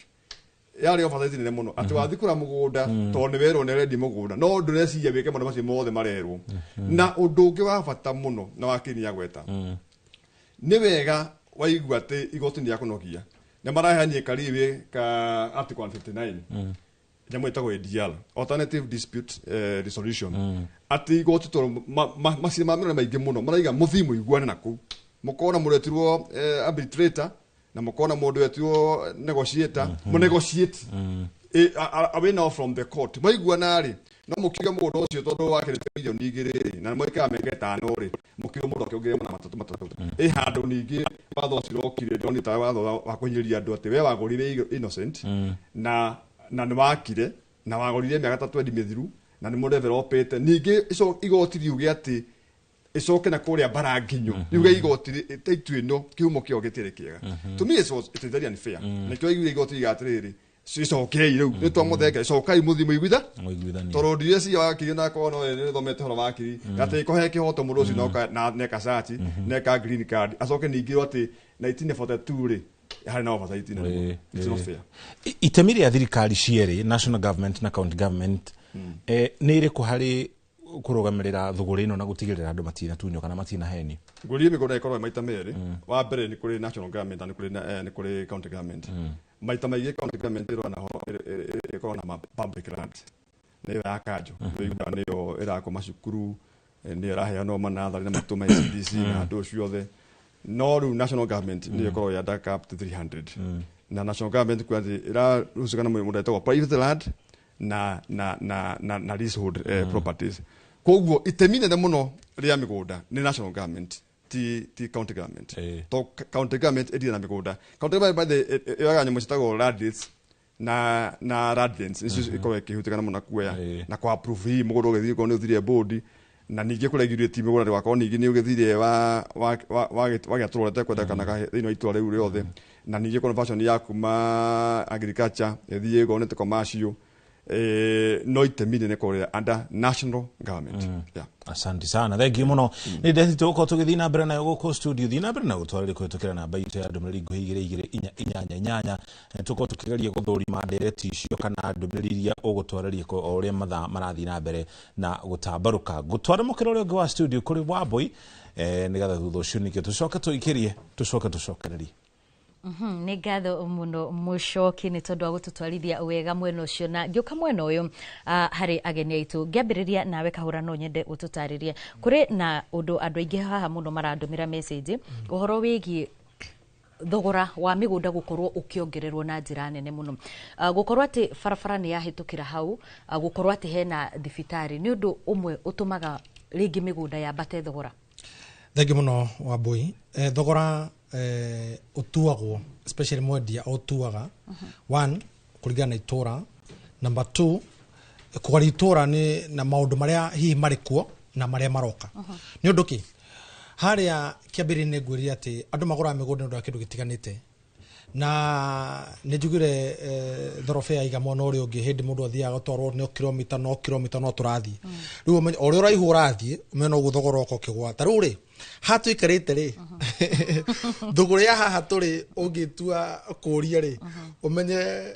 yarĩ oversight nene mũno atĩ wathiĩ kũra mũgũnda tondũ nĩ werwo nĩ ũrendia mũgũnda, no ndũreciria wĩke maũndũ macio mothe marerwo. Na ũndũ ũngĩ wa bata mũno na wa kĩni ya gweta, nĩ wega waigua atĩ igoti nĩ rĩakũnogia, nĩ maraheanire kariwĩ ka article 159 nyamũ ĩtagwo ADR, alternative dispute resolution, atĩ igoti tondũ macira ma mĩrore maingĩ mũno maraiga mũthiĩ mũiguane na kũu, mũkona mũndũ etirwo arbitrator na mũkona mũndũ etirwo negotiator, mũnegotiate away now from the court. Maiguana rĩ, no mũkiuge mũgũnda ũcio tondũ wakĩrĩte 2 million rĩ, na mwĩkaga mĩaka 5 rĩ, mũkiuge mũndũ akĩongerere mana matatũ matatũ. Ĩ handũ ningĩ watho ũcio ũrokire, ndĩronire ta watho wa kũhinyĩrĩria andũ atĩ we wagũrire innocent na nĩ wakire na wagũrire mĩaka ta 20 mĩthiru na nĩ mũdevelopete, ningĩ igoti riuge atĩ icoke na kũrĩa mbara nginyo, riuge igoti itu ĩno kĩhumo kĩo gĩtirĩ kĩega. To me it is very unfair. Nĩkĩo aiguire igoti riga atĩrĩrĩ, icokei rĩu nĩ twamũthengera, icokei mũthiĩ mũiguitha Mũiguithanie. Tondũ ndireciria wakiri na korwo no nĩ thomete ũhoro wa wakiri atĩ kũhe kĩhoto mũndũ ũcio noka na neka search neka green card acoke ningĩ atĩ 1942 rĩ harĩ na oversight nene mũno. It's not fair. Itemi rĩa thirikari cierĩ, national government na county government, nĩ ĩrĩkũ harĩ kũrũgamĩrĩra thũgũrĩ ĩno na gũtigĩrĩra andũ matinatunywo kana matinahenio? Ngũrie mĩgũnda ĩkorwo ĩ maita merĩ. Wa mbere nĩ kũrĩ national government na nĩ kũrĩ county government. Maita maingĩ county government ĩrona na ĩkoragwo na public land, nĩyo ya kanjũ, nĩyo nĩyo ĩrakwo macukuru, nĩyo ĩraheanwo manatharĩ na matũ ma ECDC na andũ ciothe. No rĩu national government nĩyo ĩkoragwo ya up to 300, na national government kuga atĩ ĩrarucika na mũndũ etagwo private land na leasehold properties. Koguo itemi nene mũno rĩa mĩgũnda nĩ national government, ti county government, to county government ĩndire na mĩgũnda. County government by the ĩyoyaga nyamũ ciĩtagwo land rates na land rents, nĩcio ikoragwo ikĩhutĩkana mũno na kuoya na kwa approve hihi mũgũnda ũgĩthiĩ okorwo nĩ ũthire board, na ningĩ kũregulate mĩgũnda ndĩgakorwo ningĩ nĩ ũgĩthire wagĩatũrwo kwendekana thĩinĩ wa itũra rĩu rĩothe, na ningĩ conversion ya kuma agriculture ĩthiĩ ĩkorwo nĩ ta commercial, no itemi nene kũrĩa under national government, yeah. Asante sana, thank you muno. Nĩ ndeti tũgũkorwo tũgĩthiĩ na mbere nayo gũkũ studio, thiĩ na mbere na gũtwarĩria kũhĩtũkĩra namba itũ ya ndũmĩrĩri nguhĩ 22488. Tũkorwo tũkĩgeria gũthũrima ndereti icio kana ndũmĩrĩri iria ũgũtwarĩria o ũrĩa mathaa marathiĩ na mbere na gũtambarũka. Ngũtwara mũkĩra ũrĩa ũngĩ wa studio kũrĩ Wambui, nĩgetha thutha ũcio ningĩ tũcoke tũikĩrie, tũcoke tũcokererie. Nĩ ngatho mũno Mũcoki nĩ tondũ wa gũtũtwarithia wega mwena ũcio, na ngĩũka mwena ũyũ harĩ ageni aitũ, ngĩambĩrĩria nawe Kahũra, no nyende ũtũtarĩrie kũrĩ na ũndũ andũ aingĩ haha mũno marandũmĩra message ũhoro wĩgiĩ thogora wa mĩgũnda gũkorwo ũkĩongererwo na njĩra nene mũno, gũkorwo atĩ barabara nĩ yahĩtũkĩra hau, gũkorwo atĩ hena thibitarĩ, nĩ ũndũ ũmwe ũtũmaga rĩngĩ mĩgũnda yambate thogora. Thengi mũno Wambui. Thogora ũtuagwo, especially mwendia ũtuaga one kũringana na itũra, number two kũgara itũra nĩ na maũndũ marĩa hihi marĩ kuo na marĩa maroka. Nĩ ũndũ kĩ harĩa kĩambĩrĩria nĩ ngwĩrire atĩ andũ magũraga mĩgũnda nĩ ũndũ wa kĩndũ gĩtiganĩte, na nĩ njugire thorobe ya iga mwena ũrĩa ũngĩ hĩndĩ mũndũ athiaga gũtwarwo no kilomita no kilomita no tũrathiĩ rĩu ũmenye o ũrĩa ũraihu ũrathiĩ ũmenye noguo thogora ũka ũkĩgũa. Ta rĩu rĩ haha tũikarĩte rĩ, thũgũrĩ ya haha tũrĩ ũngĩtua kũũria rĩ, ũmenye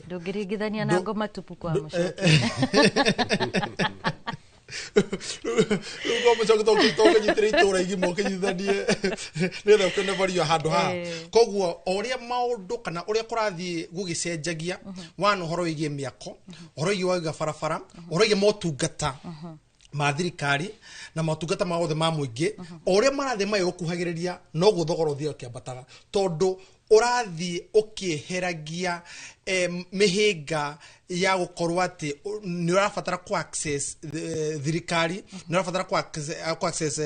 ndũngĩringithania na ngoma tupu kwa Mũcoki. Rĩu kwa Mũcoki tũkĩnyitĩra itũra igima ũkĩnyitithanie nĩgetha ũkĩone value ya handũ haha. Koguo o ũrĩa maũndũ kana ũrĩa kũrathiĩ gũgĩcenjagia, one ũhoro wĩgiĩ mĩako, ũhoro wĩgiĩ waiga barabara, ũhoro wĩgiĩ motungata ma thirikari na motungata ma othe ma mũingĩ, o ũrĩa marathiĩ magĩgũkuhagĩrĩria noguo thogora ũthiaga ũkĩambataga, tondũ Ũrathiĩ ũkĩeheragia mĩhĩnga ya gũkorwo atĩ nĩ ũrabatara ku access thirikari, nĩ ũrabatara ku access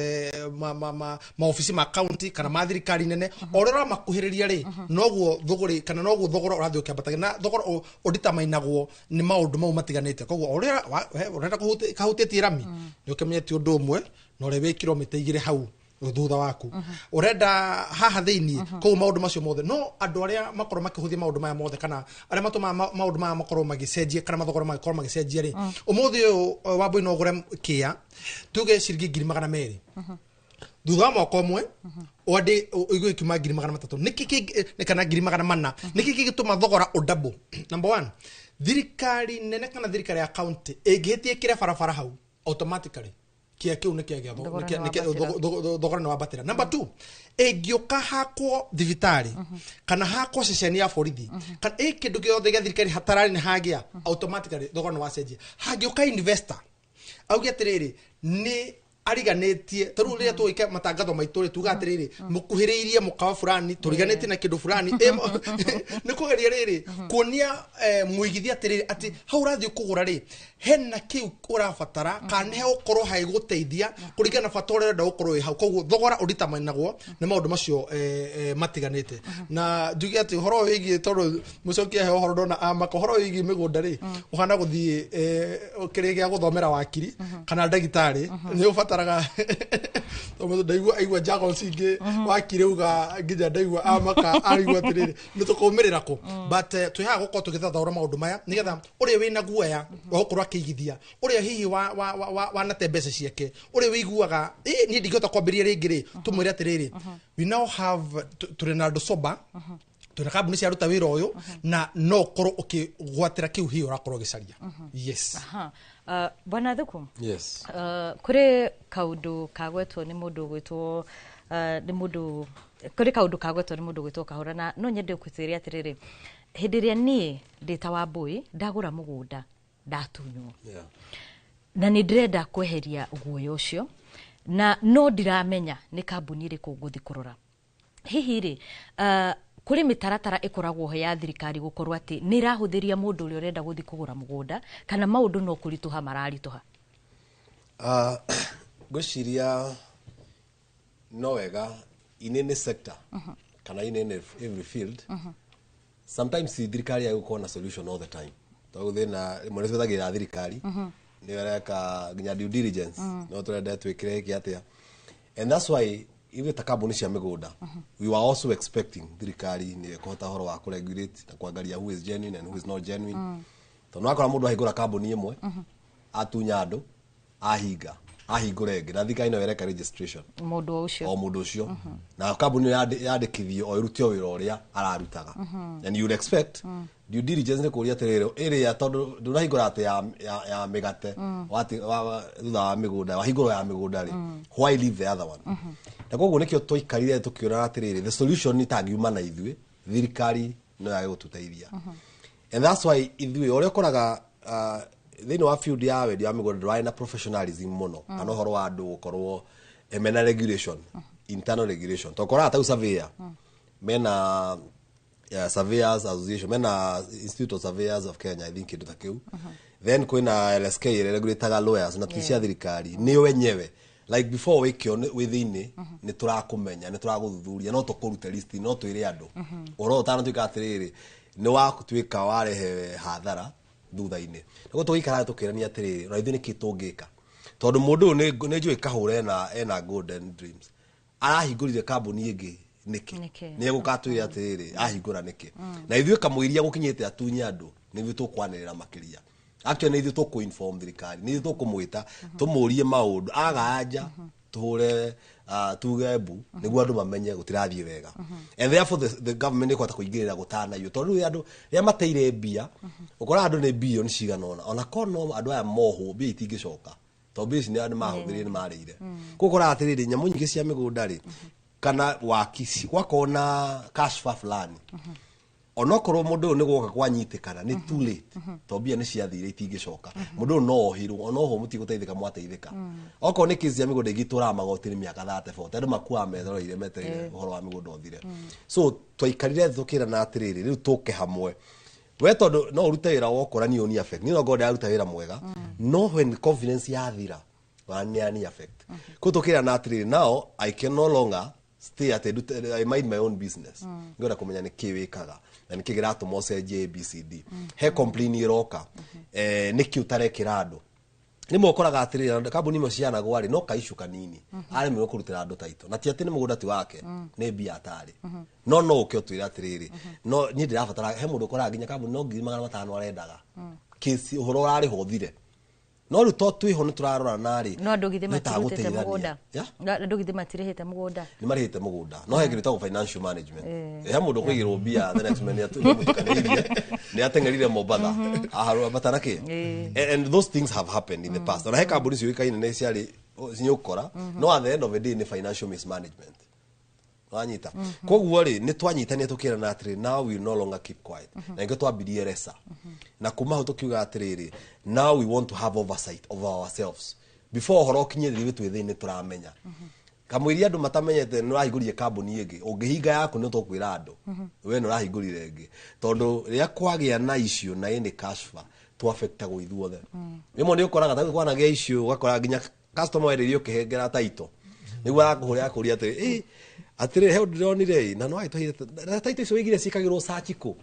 maobici ma county kana ma thirikari nene. O ũrĩa ũramakuhĩrĩria rĩ, noguo thũgũrĩ kana noguo thogora ũrathiĩ ũkĩambatagia, na thogora ũnditamainagwo nĩ maũndũ mau matiganĩte. Koguo o ũrĩa ũrenda kahutĩtie rami, nĩ ũkĩmenye ti ũndũ ũmwe na ũrĩa wĩ kilomita 2 hau thutha waku ũrenda haha thĩinĩ. Koguo maũndũ macio mothe, no andũ arĩa makorwo makĩhũthia maũndũ maya mothe kana arĩa matũmaga maũndũ maya makorwo magĩcenjia kana mathogora makorwo magĩcenjia rĩ, ũmũthĩ ũyũ Wambui no ũgũre kĩa tuge ciringi 200,000, thutha wa mwaka ũmwe wandĩ ũigue ikiuma 300,000. Nĩkĩ kana 400,000? Nĩkĩ kĩngĩtũma thogora ũdouble? Number one, thirikari nene kana thirikari ya county ĩngĩhĩtia ĩkĩre barabara hau, automatically kĩa kĩu nĩ kĩagĩa Thogora nĩ nĩ wambatĩra. Thogora nĩ wambatĩra. Number two, ĩngĩũka hakwo thibitarĩ kana hakwo ceceni ya borithi kana ĩ kĩndũ gĩothe gĩa thirikari hatararĩ nĩ hagĩa, automatically thogora nĩ wacenjia. Hangĩũka investor auge atĩrĩrĩ, nĩ ariganĩtie, ta rĩu rĩrĩa tũgwĩka matangatho maitũ rĩ, tuga atĩrĩrĩ, mũkuhĩrĩirie mũkawa fulani, tũriganĩtie na kĩndũ fulani. Nĩ kũgeria rĩrĩ kuonia mũigithia atĩrĩrĩ, atĩ hau ũrathiĩ kũgũra rĩ, hena kĩu ũrabatara kana nĩ hegũkorwo hagĩgũteithia kũringana na bata ũrĩa ũrenda gũkorwo wĩ hau. Koguo thogora ũnditamanagwo nĩ maũndũ macio matiganĩte. Na njuge atĩ ũhoro wĩgiĩ, tondũ mũcoki ahe ũhoro ndona amaka, ũhoro wĩgiĩ mĩgũnda rĩ, ũhana gũthiĩ kĩrĩa gĩa gũthomera wakiri kana ndagĩtarĩ, nĩ ũbataraga tondũ ndaigua aigua jargons ingĩ wakiri auga nginya ndaigua amaka arigua atĩrĩrĩ, nĩ tũkũmĩrĩra kũ. But twĩ haha gũkorwo tũgĩthathaũra maũndũ maya nĩgetha ũrĩa wĩna guoya wa gũkorwo akĩigithia, ũrĩa hihi wanate mbeca ciake, ũrĩa wĩiguaga niĩ ndingĩhota kwambĩrĩria rĩngĩ rĩ, tũmwĩre atĩrĩrĩ, we now have tũrĩ na andũ sober, twĩna kambuni ciaruta wĩra ũyũ, na no ũkorwo ũkĩgwatĩra kĩu hihi ũrakorwo ũgĩcaria. Yes. Aha. Bwana Thuku. Yes. Kũrĩ kaũndũ kagwetwo nĩ mũndũ ũgwĩtwo nĩ mũndũ kũrĩ kaũndũ kagwetwo nĩ mũndũ ũgwĩtwo Kahũra, na no nyende gũkwĩra atĩrĩrĩ, hĩndĩ ĩrĩa niĩ ndĩ ta Wambui ndagũra mũgũnda ndatunywo, na nĩ ndĩrenda kweheria guoya ũcio, na no ndiramenya nĩ kambuni ĩrĩkũ ngũthiĩ kũrora. Hihi rĩ, kũrĩ mĩtaratara ĩkoragwo ho ya thirikari gũkorwo atĩ nĩ ĩrahũthĩria mũndũ ũrĩa ũrenda gũthiĩ kũgũra mũgũnda, kana maũndũ no kũritũha mararitũha? Ngwĩciria no wega in any sector kana in any every field, sometimes thirikari yagũkorwo na solution all the time, tondũ thĩna rĩmwe nĩ twethagĩrĩra thirikari nĩyo ĩreka nginya due diligence, no tũrenda twĩkĩre gĩkĩ atĩa. And that's why ithuĩ ta kambuni cia mĩgũnda, we were also expecting thirikari nĩ ĩkũhota ũhoro wa kũregulate na kuangalia who is genuine and who is not genuine, tondũ wakora mũndũ ahingũra kambuni ĩmwe, atunya andũ, ahinga, ahingũra ĩngĩ, na thirikari no ĩreka registration mũndũ o ũcio. O mũndũ ũcio, na kambuni ĩyo yandĩkithio o ĩrute o wĩra ũrĩa ararutaga. And you would expect due diligence nĩ kũria atĩrĩrĩ, ĩrĩa tondũ ndũnahingũra atĩ ya mĩgate, thutha wa mĩgũnda wahingũra ya mĩgũnda rĩ, why leave the other one? Na koguo nĩkĩo twaikarire tũkĩũraga atĩrĩrĩ, the solution itangiuma na ithuĩ, thirikari no yage gũtũteithia. And that's why ithuĩ ũrĩa ũkoraga thĩinĩ wa field ya wendia wa mĩgũnda ndũrarĩ na professionalism mũno, kana ũhoro wa andũ gũkorwo mena regulation, internal regulation, tondũ ũkoraga ta rĩu surveyor mena Surveyors Association, mena Institute of Surveyors of Kenya, I think kĩndũ ta kĩu. Then kwĩna LSK ĩrĩa regulataga lawyers, na ti cia thirikari, nĩo wenyewe. Like before wĩkio wĩ thĩinĩ, nĩ tũrakũmenya, nĩ tũragũthuthuria, no tũkũrute list, no twĩre andũ ũhoro ũtanatuĩka atĩrĩrĩ nĩ watuĩka warehe hathara thutha-inĩ. Nĩguo tũgĩikara tũkĩrania atĩrĩrĩ, ona ithuĩ nĩkĩ tũngĩka, tondũ mũndũ ũyũ nĩ njũĩ Kahũra ena golden dreams, arahingũrire kambuni ĩngĩ nĩkĩ? Nĩkĩ? Nĩ egũka atwĩre atĩrĩrĩ, ahingũra nĩkĩ? Na ithuĩ kamũiria gũkinyĩte atunye andũ, nĩ ithuĩ tũkwanĩrĩra makĩria. Actually, nĩ ithuĩ tũkũ-inform thirikari, nĩ ithuĩ tũkũmwĩta tũmũrie maũndũ aganja, tũhũre tuge mbu nĩguo andũ mamenye gũtirathiĩ wega. And therefore the government nĩ ĩkũhota kũingĩrĩra gũtanaiywo, tondũ rĩu andũ rĩrĩa mateire mbia, ũkoraga andũ nĩ bilioni cigana ũna, ona korwo no andũ aya mohwo, mbia itingĩcoka, tondũ mbia ici nĩ andũ mahũthĩrire, nĩ marĩire. Koguo ũkoraga atĩrĩrĩ, nyamũ nyingĩ cia mĩgũnda rĩ, kana waki gwakorwo na kashfa fulani. Onokorwo mũndũ ũyũ nĩ gwoka kwanyitĩkana nĩ too late, tondũ mbia nĩ ciathire, itingĩcoka. Mũndũ ũyũ no ohirwo, onoho mũtigũteithĩka, mwateithĩka. Okorwo nĩ kesi ya mĩgũnda ĩngĩ itũraga magoti-inĩ mĩaka 30, 40, andũ makuaga metereire metereire ũhoro wa mĩgũnda ũthire. So twaikarire thĩ tũkĩrana atĩrĩrĩ, rĩu tũke hamwe we, tondũ no ũrute wĩra wokora niĩ ũni affect, niĩ no ngorwo ndĩraruta wĩra mwega, no when confidence yathira nĩ affect. Koguo tũkĩrana atĩrĩrĩ, now I can no longer stay at I mind my own business. Ngwenda kũmenya nĩ kĩ wĩkaga na nĩ kĩ kĩratũma ũcenjie ABCD. He complain ĩroka, nĩkĩ ũtarekĩra andũ? Rĩmwe ũkoraga atĩrĩrĩ, kambuni imwe cianagwa rĩ, no kaicũ kanini aremirwo kũrutĩra andũ taito, na ti atĩ nĩ mũgũnda ti wake, nĩ mbia atarĩ. No ũke ũtwĩre atĩrĩrĩ, no niĩ ndĩrabatara. He mũndũ ũkoraga nginya kambuni no 500,000 arendaga, kesi ũhoro ũrarĩhwo ũthire, no rĩu to twĩho nĩ tũrarora narĩ. No andũ githĩ nĩ matirutĩte mũgũnda? tagũteithania. Yeah? No andũ githĩ matirĩhĩte mũgũnda? Nĩ marĩhĩte mũgũnda, no he kĩndũ gĩtagwo financial management. He mũndũ kũigĩrwo mbia, the next man nĩ nĩ ateng'erire Mombatha aharwo ambata na kĩ. And those things have happened in the past. Ona he kambuni ciũĩkaine nĩ ciarĩ nĩ ũkora, no at the end of the day nĩ financial mismanagement wanyita. Koguo rĩ, nĩ twanyitania tũkĩrana atĩrĩ, now we no longer keep quiet. Na nĩkĩo twambirie RESA, na kuma hau tũkiuga atĩrĩrĩ, now we want to have oversight over ourselves before ũhoro ũkinyĩrĩrie twĩ thĩinĩ. Tũramenya kamũiria andũ matamenyete nĩ ũrahingũrire kambuni ĩngĩ, ũngĩhinga yaku nĩ tũkwĩra andũ we nĩ ũrahingũrire ĩngĩ, tondũ rĩrĩa kwagĩa na issue na ĩnĩ kashfa twaffectagwo ithuothe. Rĩmwe nĩ ũkoraga ta kwanagĩa issue, ũgakora nginya customer wenderio ũkĩhengera taito nĩguo arakũhũrĩra akũria atĩrĩ, "Ĩ, atĩrĩrĩ, he ũndũ ndĩronire ĩ, na no agĩtũheire na taito icio wĩigire ciĩkagĩrwo search kũ?"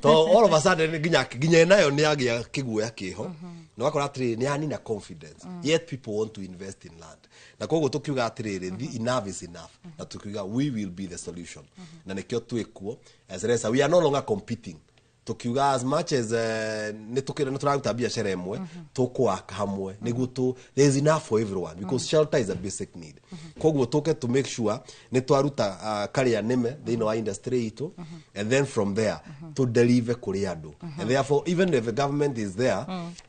To all of a sudden nginya nayo nĩ agĩa kĩguoya kĩho, na ũgakora atĩrĩrĩ, nĩ yanina confidence, yet people want to invest in land. Na koguo tũkiuga atĩrĩrĩ, enough is enough, na tukiuga we will be the solution, na nĩkĩo twĩkuo as RESA. We are no longer competing. Tukiuga as much as nĩ tũkĩra nĩ tũraruta biacara ĩmwe, tũkũwaka hamwe nĩguo tu there is enough for everyone, because shelter is a basic need. Koguo tũke to make sure nĩ twaruta karĩa nĩme thĩinĩ wa industry itũ, and then from there to deliver kũrĩ andũ. And therefore, even if the government is there,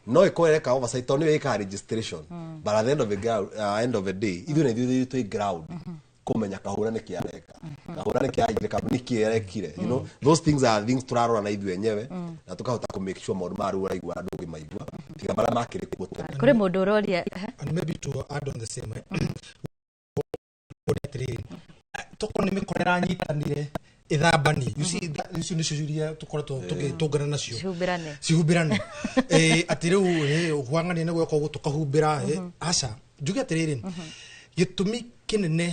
no ĩkorwo ĩreka oversight tondũ nĩyo ĩkaga registration, but at the end of the, end of the day ithuĩ na ithuĩ twĩ ground kũmenya kahũra nĩ kĩareka, kahũra nĩ kĩaigire kambuni kĩ arekire. Those things are things tũrarora na ithuĩ enyewe, na tũkahota kũ make sure maũndũ maya rĩu ũraigua andũ ũngĩmaigua tiga marĩa makĩrĩ kuo tene. Kũrĩ mũndũ ũroria. And maybe to add on the same, atĩrĩrĩ, tokorwo nĩ mĩkora ĩranyitanire ĩthambani, you see icio nĩcio iria tũkoretwo tũgĩtũngana nacio. Cihumbĩrane. Cihumbĩrane. Atĩ rĩu gwang'ania nĩ gweka ũguo tũkahumbĩra. Aca, njuge atĩrĩrĩ, gĩtũmi kĩnene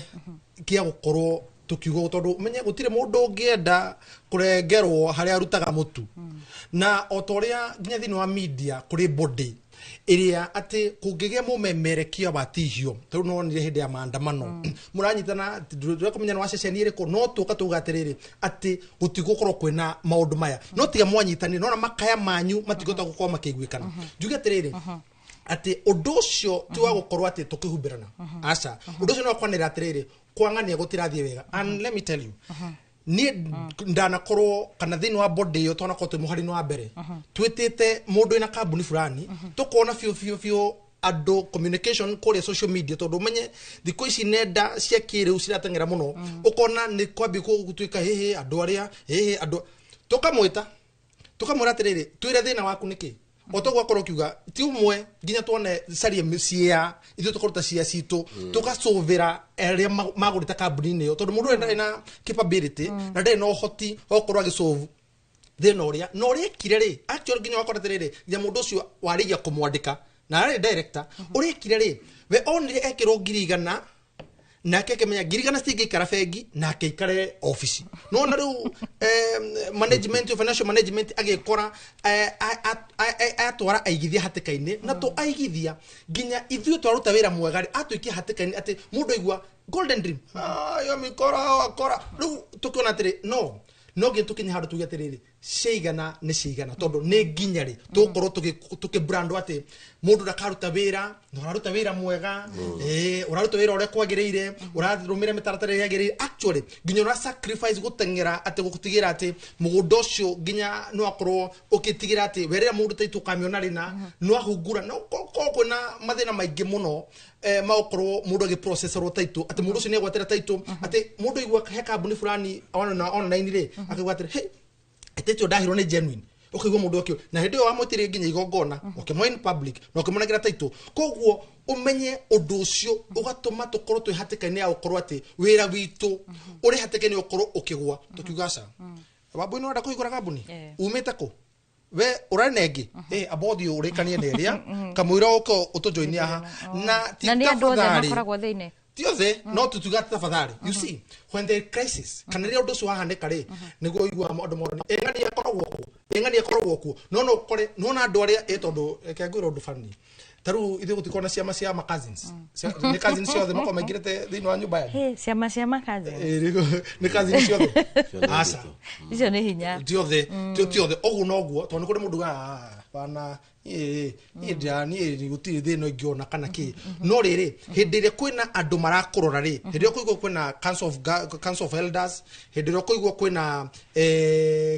kĩa gũkorwo tũkiuga ũũ, tondũ menye gũtirĩ mũndũ ũngĩenda kũrengerwo harĩa arutaga mũtu, na o ta ũrĩa nginya thĩinĩ wa media kũrĩ body ĩrĩa atĩ kũngĩgĩa mũmemerekia wa tihio, tarĩu nonire hĩndĩ ya maandamano mũranyitana, ndũrekũmenya nĩ wa ceceni ĩrĩkũ, no tũka tuga atĩrĩrĩ, atĩ gũtigũkorwo kwĩna maũndũ maya, no tiga mwanyitanire nona makaya manyu matigũhota gũkorwo makĩiguĩkana. Njuge atĩrĩrĩ, atĩ ũndũ ũcio ti wa gũkorwo atĩ tũkĩhumbĩrana, aca, ũndũ ũcio nĩ wa kwanĩrĩra atĩrĩrĩ, kwang'ania gũtirathiĩ wega. And let me tell you, niĩ ndanakorwo kana thĩinĩ wa body ĩyo twanakorwo twĩ mũhari-inĩ wa mbere, twĩtĩte mũndũ wĩna kambuni fulani, tũkona biũ biũ biũ andũ communication kũrĩa social media, tondũ ũmenye thikũ ici nenda cia kĩrĩu cirateng'era mũno, ũkona nĩ kwambia gũtuĩka hĩhĩ andũ arĩa hĩhĩ andũ, tũkamwĩta tũkamwĩra atĩrĩrĩ, twĩre thĩna waku nĩkĩ. O toguo akorwo ũkiuga ti ũmwe, nginya tuone carie cia ithuĩ tũkaruta cia citũ, tũgacũvĩra arĩa magũrĩte kambuni-inĩ ĩyo, tondũ mũndũ ũrĩa ndarĩ na capability na ndarĩ na ũhoti wa gũkorwo agĩsolve thĩna ũrĩa na ũrĩa ekire rĩ. Actually, nginya wakora atĩrĩrĩ, nginya mũndũ ũcio warĩgia kũmwandĩka na arĩ director, ũrĩa ekire rĩ, we onire ekĩrwo 100,000, nake akĩmenya 100,000 citingĩikara bengi, nake aikare obici. Nona rĩu management, financial management, agĩkora atwara aigithia hatĩka-inĩ, na to aigithia, nginya ithuĩ twaruta wĩra mwega rĩ, atũikia hatĩka-inĩ atĩ mũndũ aigua Golden Dream, ayo mikora akora rĩu tũkĩona atĩrĩ, no nginya tũkinye handũ tuge atĩrĩrĩ, ciaigana nĩ ciaigana, tondũ nĩ nginya rĩ tũgũkorwo tũkĩbrandwo atĩ mũndũ ndakaruta wĩra na ũraruta wĩra mwega, ũraruta wĩra ũrĩa kwagĩrĩire, ũrarũmĩrĩra mĩtaratara ĩrĩa yagĩrĩire, actually nginya ũra sacrifice gũteng'era atĩ gũtigĩra atĩ mũgũnda ũcio nginya no akorwo ũkĩtigĩra atĩ we rĩrĩa mũndũ ta itũ ũkamĩona rĩna no ahungura, no korwo kwĩna mathĩna maingĩ mũno, magũkorwo mũndũ agĩprocesserwo taitũ, atĩ mũndũ ũcio nĩ agwatĩra taitũ, atĩ mũndũ aigua he kambuni fulani ona online rĩ, akauga atĩrĩ, hey. Ĩtĩtio ndahirwo nĩ genuine. Ũkaigua mũndũ akĩo na hĩndĩ ĩyo wamwĩtĩrie nginya igongona, ũkĩmwe in public na ũkĩmũnengera title. Koguo ũmenye ũndũ ũcio ũgatũma tũkorwo twĩ hatĩka-inĩ ya gũkorwo atĩ wĩra witũ ũrĩ hatĩka-inĩ ũkorwo ũkĩgwa. Tũkiuga aca, Wambui nĩ ũrenda kũhingũra kambuni, umĩte kũ we ũrarĩ na ĩngĩ, amba ũthiĩ ũrĩkanie na ĩrĩa kamũira ũke ũtũjoinie haha na ti Na nĩ andũ othe tafadhali. makoragwo thĩinĩ? Ti othe, no tũtuga atĩ tafadhali, you see, when there is crisis kana rĩrĩa ũndũ ũcio wahanĩka rĩ, nĩguo ũiguaga andũ morania ĩng'ani akoragwo kuo, ĩng'ani akoragwo kuo, no no ũkore nĩwona andũ arĩa tondũ reke ngwĩre ũndũ funny. Ta rĩu ithuĩ gũtikoragwo na ciama cia ma cousins. Nĩ cousins ciothe makoragwo maingĩrĩte thĩinĩ wa nyũmba yanyu? Hey, ciama cia ma cousins. Nĩ cousins ciothe? Aca. Icio nĩ hinya. Ti othe, ti othe. Ũguo noguo tondũ nĩ kũrĩ mũndũ ugaga, "Ah, bana, niĩ niĩ gũtirĩ thĩna ingĩona kana kĩ." No rĩrĩ, hĩndĩ ĩrĩa kwĩna andũ marakũrora rĩ, hĩndĩ ĩrĩa kũigua kwĩna council of elders, hĩndĩ ĩrĩa kũigua kwĩna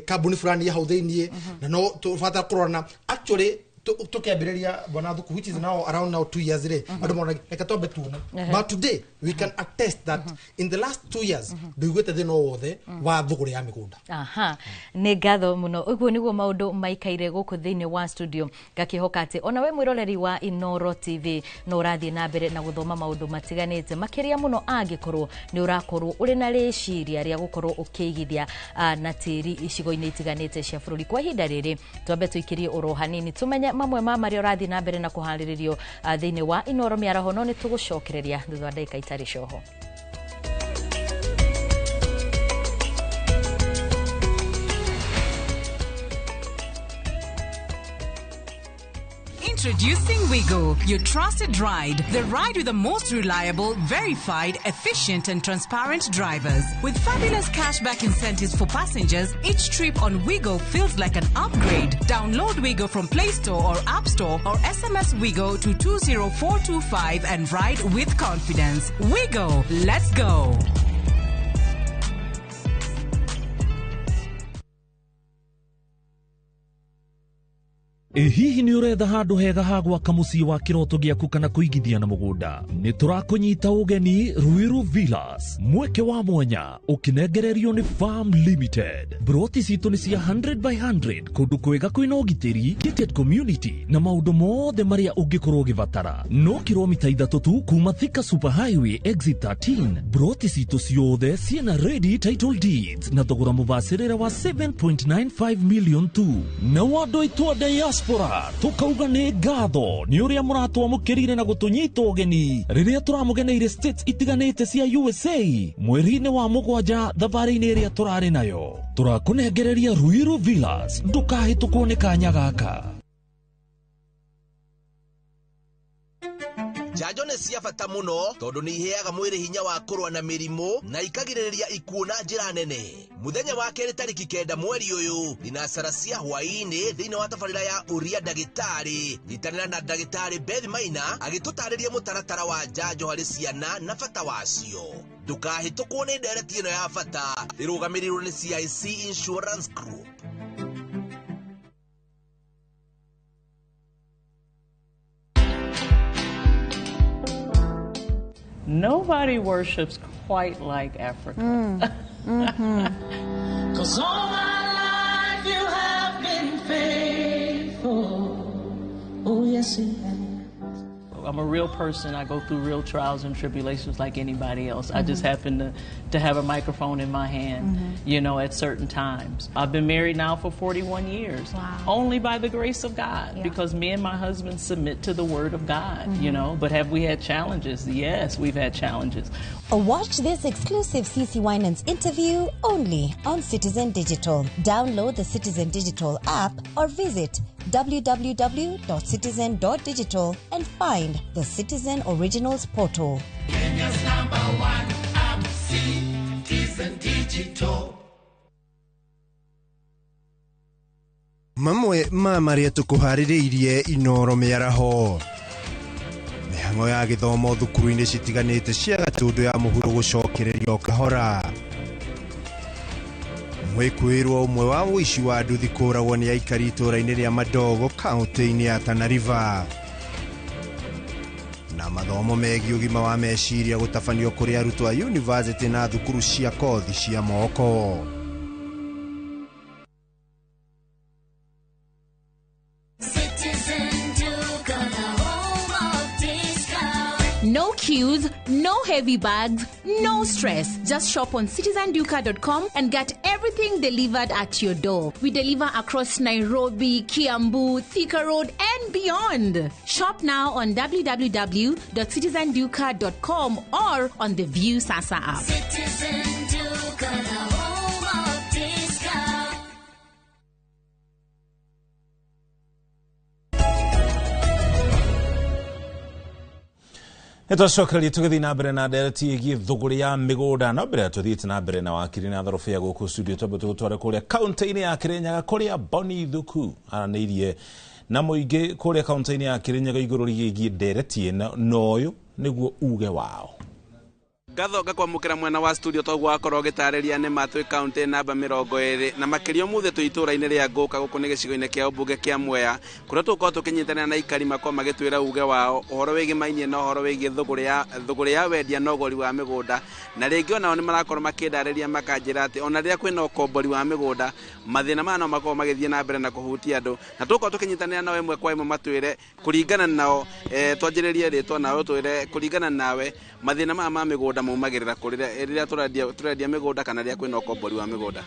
kambuni fulani ya hau thĩiniĩ, na no tũbatara kũrorana actually tukiambĩrĩria bwana Thuku, which is now around now 2 years rĩ, andũ mona reke twambe tuone. But today we can attest that in the last 2 years ndũiguĩte thĩna o wothe wa thũgũrĩ ya mĩgũnda. Aha, nĩ ngatho mũno. Ũguo nĩguo maũndũ maikaire gũkũ thĩinĩ wa studio. Ngakĩhoka atĩ ona we mwĩroreri wa Inoro TV no ũrathiĩ na mbere na gũthoma maũndũ matiganĩte, makĩria mũno angĩkorwo nĩ ũrakorwo ũrĩ na rĩciria rĩa gũkorwo ũkĩigithia na tĩri icigo-inĩ itiganĩte cia bũrũri. Kwa ihinda rĩrĩ twambe tũikĩrie oro hanini tũmenye mamwe ma marĩa ũrathiĩ na mbere na kũharĩrĩrio thĩinĩ wa Inoro mĩaraho, no nĩ tũgũcokereria thutha wa ndagĩka itarĩ coho. Introducing Wigo, your trusted ride. The ride with the most reliable, verified, efficient, and transparent drivers. With fabulous cashback incentives for passengers, each trip on Wigo feels like an upgrade. Download Wigo from Play Store or App Store or SMS Wigo to 20425 and ride with confidence. Wigo, let's go. Ĩ hihi nĩ ũretha handũ hega ha gwaka mũciĩ wa kĩroto gĩaku kana kũigithia na mũgũnda? Nĩ tũrakũnyita ũgeni Ruiru Villas, mweke wa mwanya ũkĩnengererio nĩ Farm Limited. Broti citũ nĩ cia 100 by 100, kũndũ kwega kwĩna ũgitĩri, gated community na maũndũ mothe marĩa ũngĩkorwo ũgĩbatara. No kilomita 3 tu kuma Thika Super Highway exit 13. Broti citũ ciothe ciĩna ready title deeds na thogora mũbacĩrĩre wa 7.95 million tu. Na andũ aitũ a diaspora tukauga nĩ ngatho nĩ ũrĩa mũratwamũkĩrire na gũtũnyita ũgeni rĩrĩa tũramũgeneire states itiganĩte cia USA mweri-inĩ wa 7 thabarĩ-inĩ ĩrĩa tũrarĩ nayo. Tũrakũnengereria Ruiru Villas, ndũkahĩtũkwo nĩ kanya gaka. Njanjo nĩ cia bata mũno tondũ nĩ iheaga mwĩrĩ hinya wa kũrũa na mĩrimũ na ikagirĩrĩria ikuũ na njĩra nene. Mũthenya wa kerĩ tarĩki 9 mweri ũyũ thinacara cia hwaĩ-inĩ thĩinĩ wa tabarĩra ya ũria ndagĩtarĩ, nyitanĩra na ndagĩtarĩ Beth Maina agĩtũtarĩria mũtaratara wa njanjo harĩ ciana na bata wacio. Ndũkahĩtũkwo nĩ ndereti ĩno ya bata ĩrũgamĩrĩirwo nĩ CIC Insurance Group. Nobody worships quite like Africa. 'Cause all my life you have been faithful. Oh, yes, you have. I'm a real person. I go through real trials and tribulations like anybody else. I just happen to have a microphone in my hand, at certain times. I've been married now for 41 years. Wow. Only by the grace of God, because me and my husband submit to the Word of God, you know. But have we had challenges? Yes, we've had challenges. Watch this exclusive CC Winans interview only on Citizen Digital. Download the Citizen Digital app or visit www.citizen.digital and find the Citizen Originals portal. Kenya's number one app, Citizen Digital. Mamwe ma marĩa tũkũharĩrĩirie Inoro mĩaraho: mĩhang'o ya gĩthomo thukuru-inĩ citiganĩte cia Gatũndũ ya mũhuro gũcokererio kahora, mwĩkwĩrwo ũmwe wa ũici wa nduthi kũragwo nĩ aikari itũũra-inĩ rĩa Madogo kaũntĩ-inĩ ya Tana River, na mathomo megiĩ ũgima wa meciria gũtabanio kũrĩ arutwo a yunivasĩtĩ na thukuru cia kothi cia moko. No queues, no heavy bags, no stress. Just shop on citizenduka.com and get everything delivered at your door. We deliver across Nairobi, Kiambu, Thika Road, and beyond. Shop now on www.citizenduka.com or on the View Sasa app. Citizen Duka, the home of discount. Nĩtwacokereria tũgĩthiĩ na mbere na ndereti ĩgiĩ thũgũrĩ ya mĩgũnda. No mbere tũthiĩte na mbere na wakiri na thorobia gũkũ studio, twambe tũgũtware kũrĩa kaunti-inĩ ya Kĩrĩnyaga kũrĩa Boni Thuku aranĩirie na mũingĩ kũrĩa kaunti-inĩ ya Kĩrĩnyaga igũrũ rĩgiĩ ndereti ĩno, na ũyũ nĩguo uge wao. Ngatho ngakwamũkĩra mwena wa studio toguo wakorwo ũgĩtarĩria nĩ ma twĩ kaunti namba 20 na makĩria ũmũthĩ twĩ itũũra-inĩ rĩa Ngũka gũkũ nĩ gĩcigo-inĩ kĩa ũmbunge kĩa Mwea kũrĩa tũgũkorwo tũkĩnyitanĩra na aikari makorwo magĩtwĩra uge wao ũhoro wĩgĩmainie na ũhoro wĩgiĩ thũgũrĩ ya wendia na ũgũri wa mĩgũnda. Na rĩngĩ onao nĩ marakorwo makĩndarĩria makanjĩra atĩ ona rĩrĩa kwĩna ũkombori wa mĩgũnda mathĩna maya no makorwo magĩthiĩ na mbere na kũhutia andũ, na tũgũkorwo tũkĩnyitanĩra nao ĩmwe kwa ĩmwe matwĩre kũringana nao. Twanjĩrĩrie rĩtwa nawe ũtwĩre kũringana nawe mathĩna maya ma mĩgũnda maumagĩrĩra kũ rĩrĩa tũrendia mĩgũnda kana rĩrĩa kwĩna ũkombori wa mĩgũnda.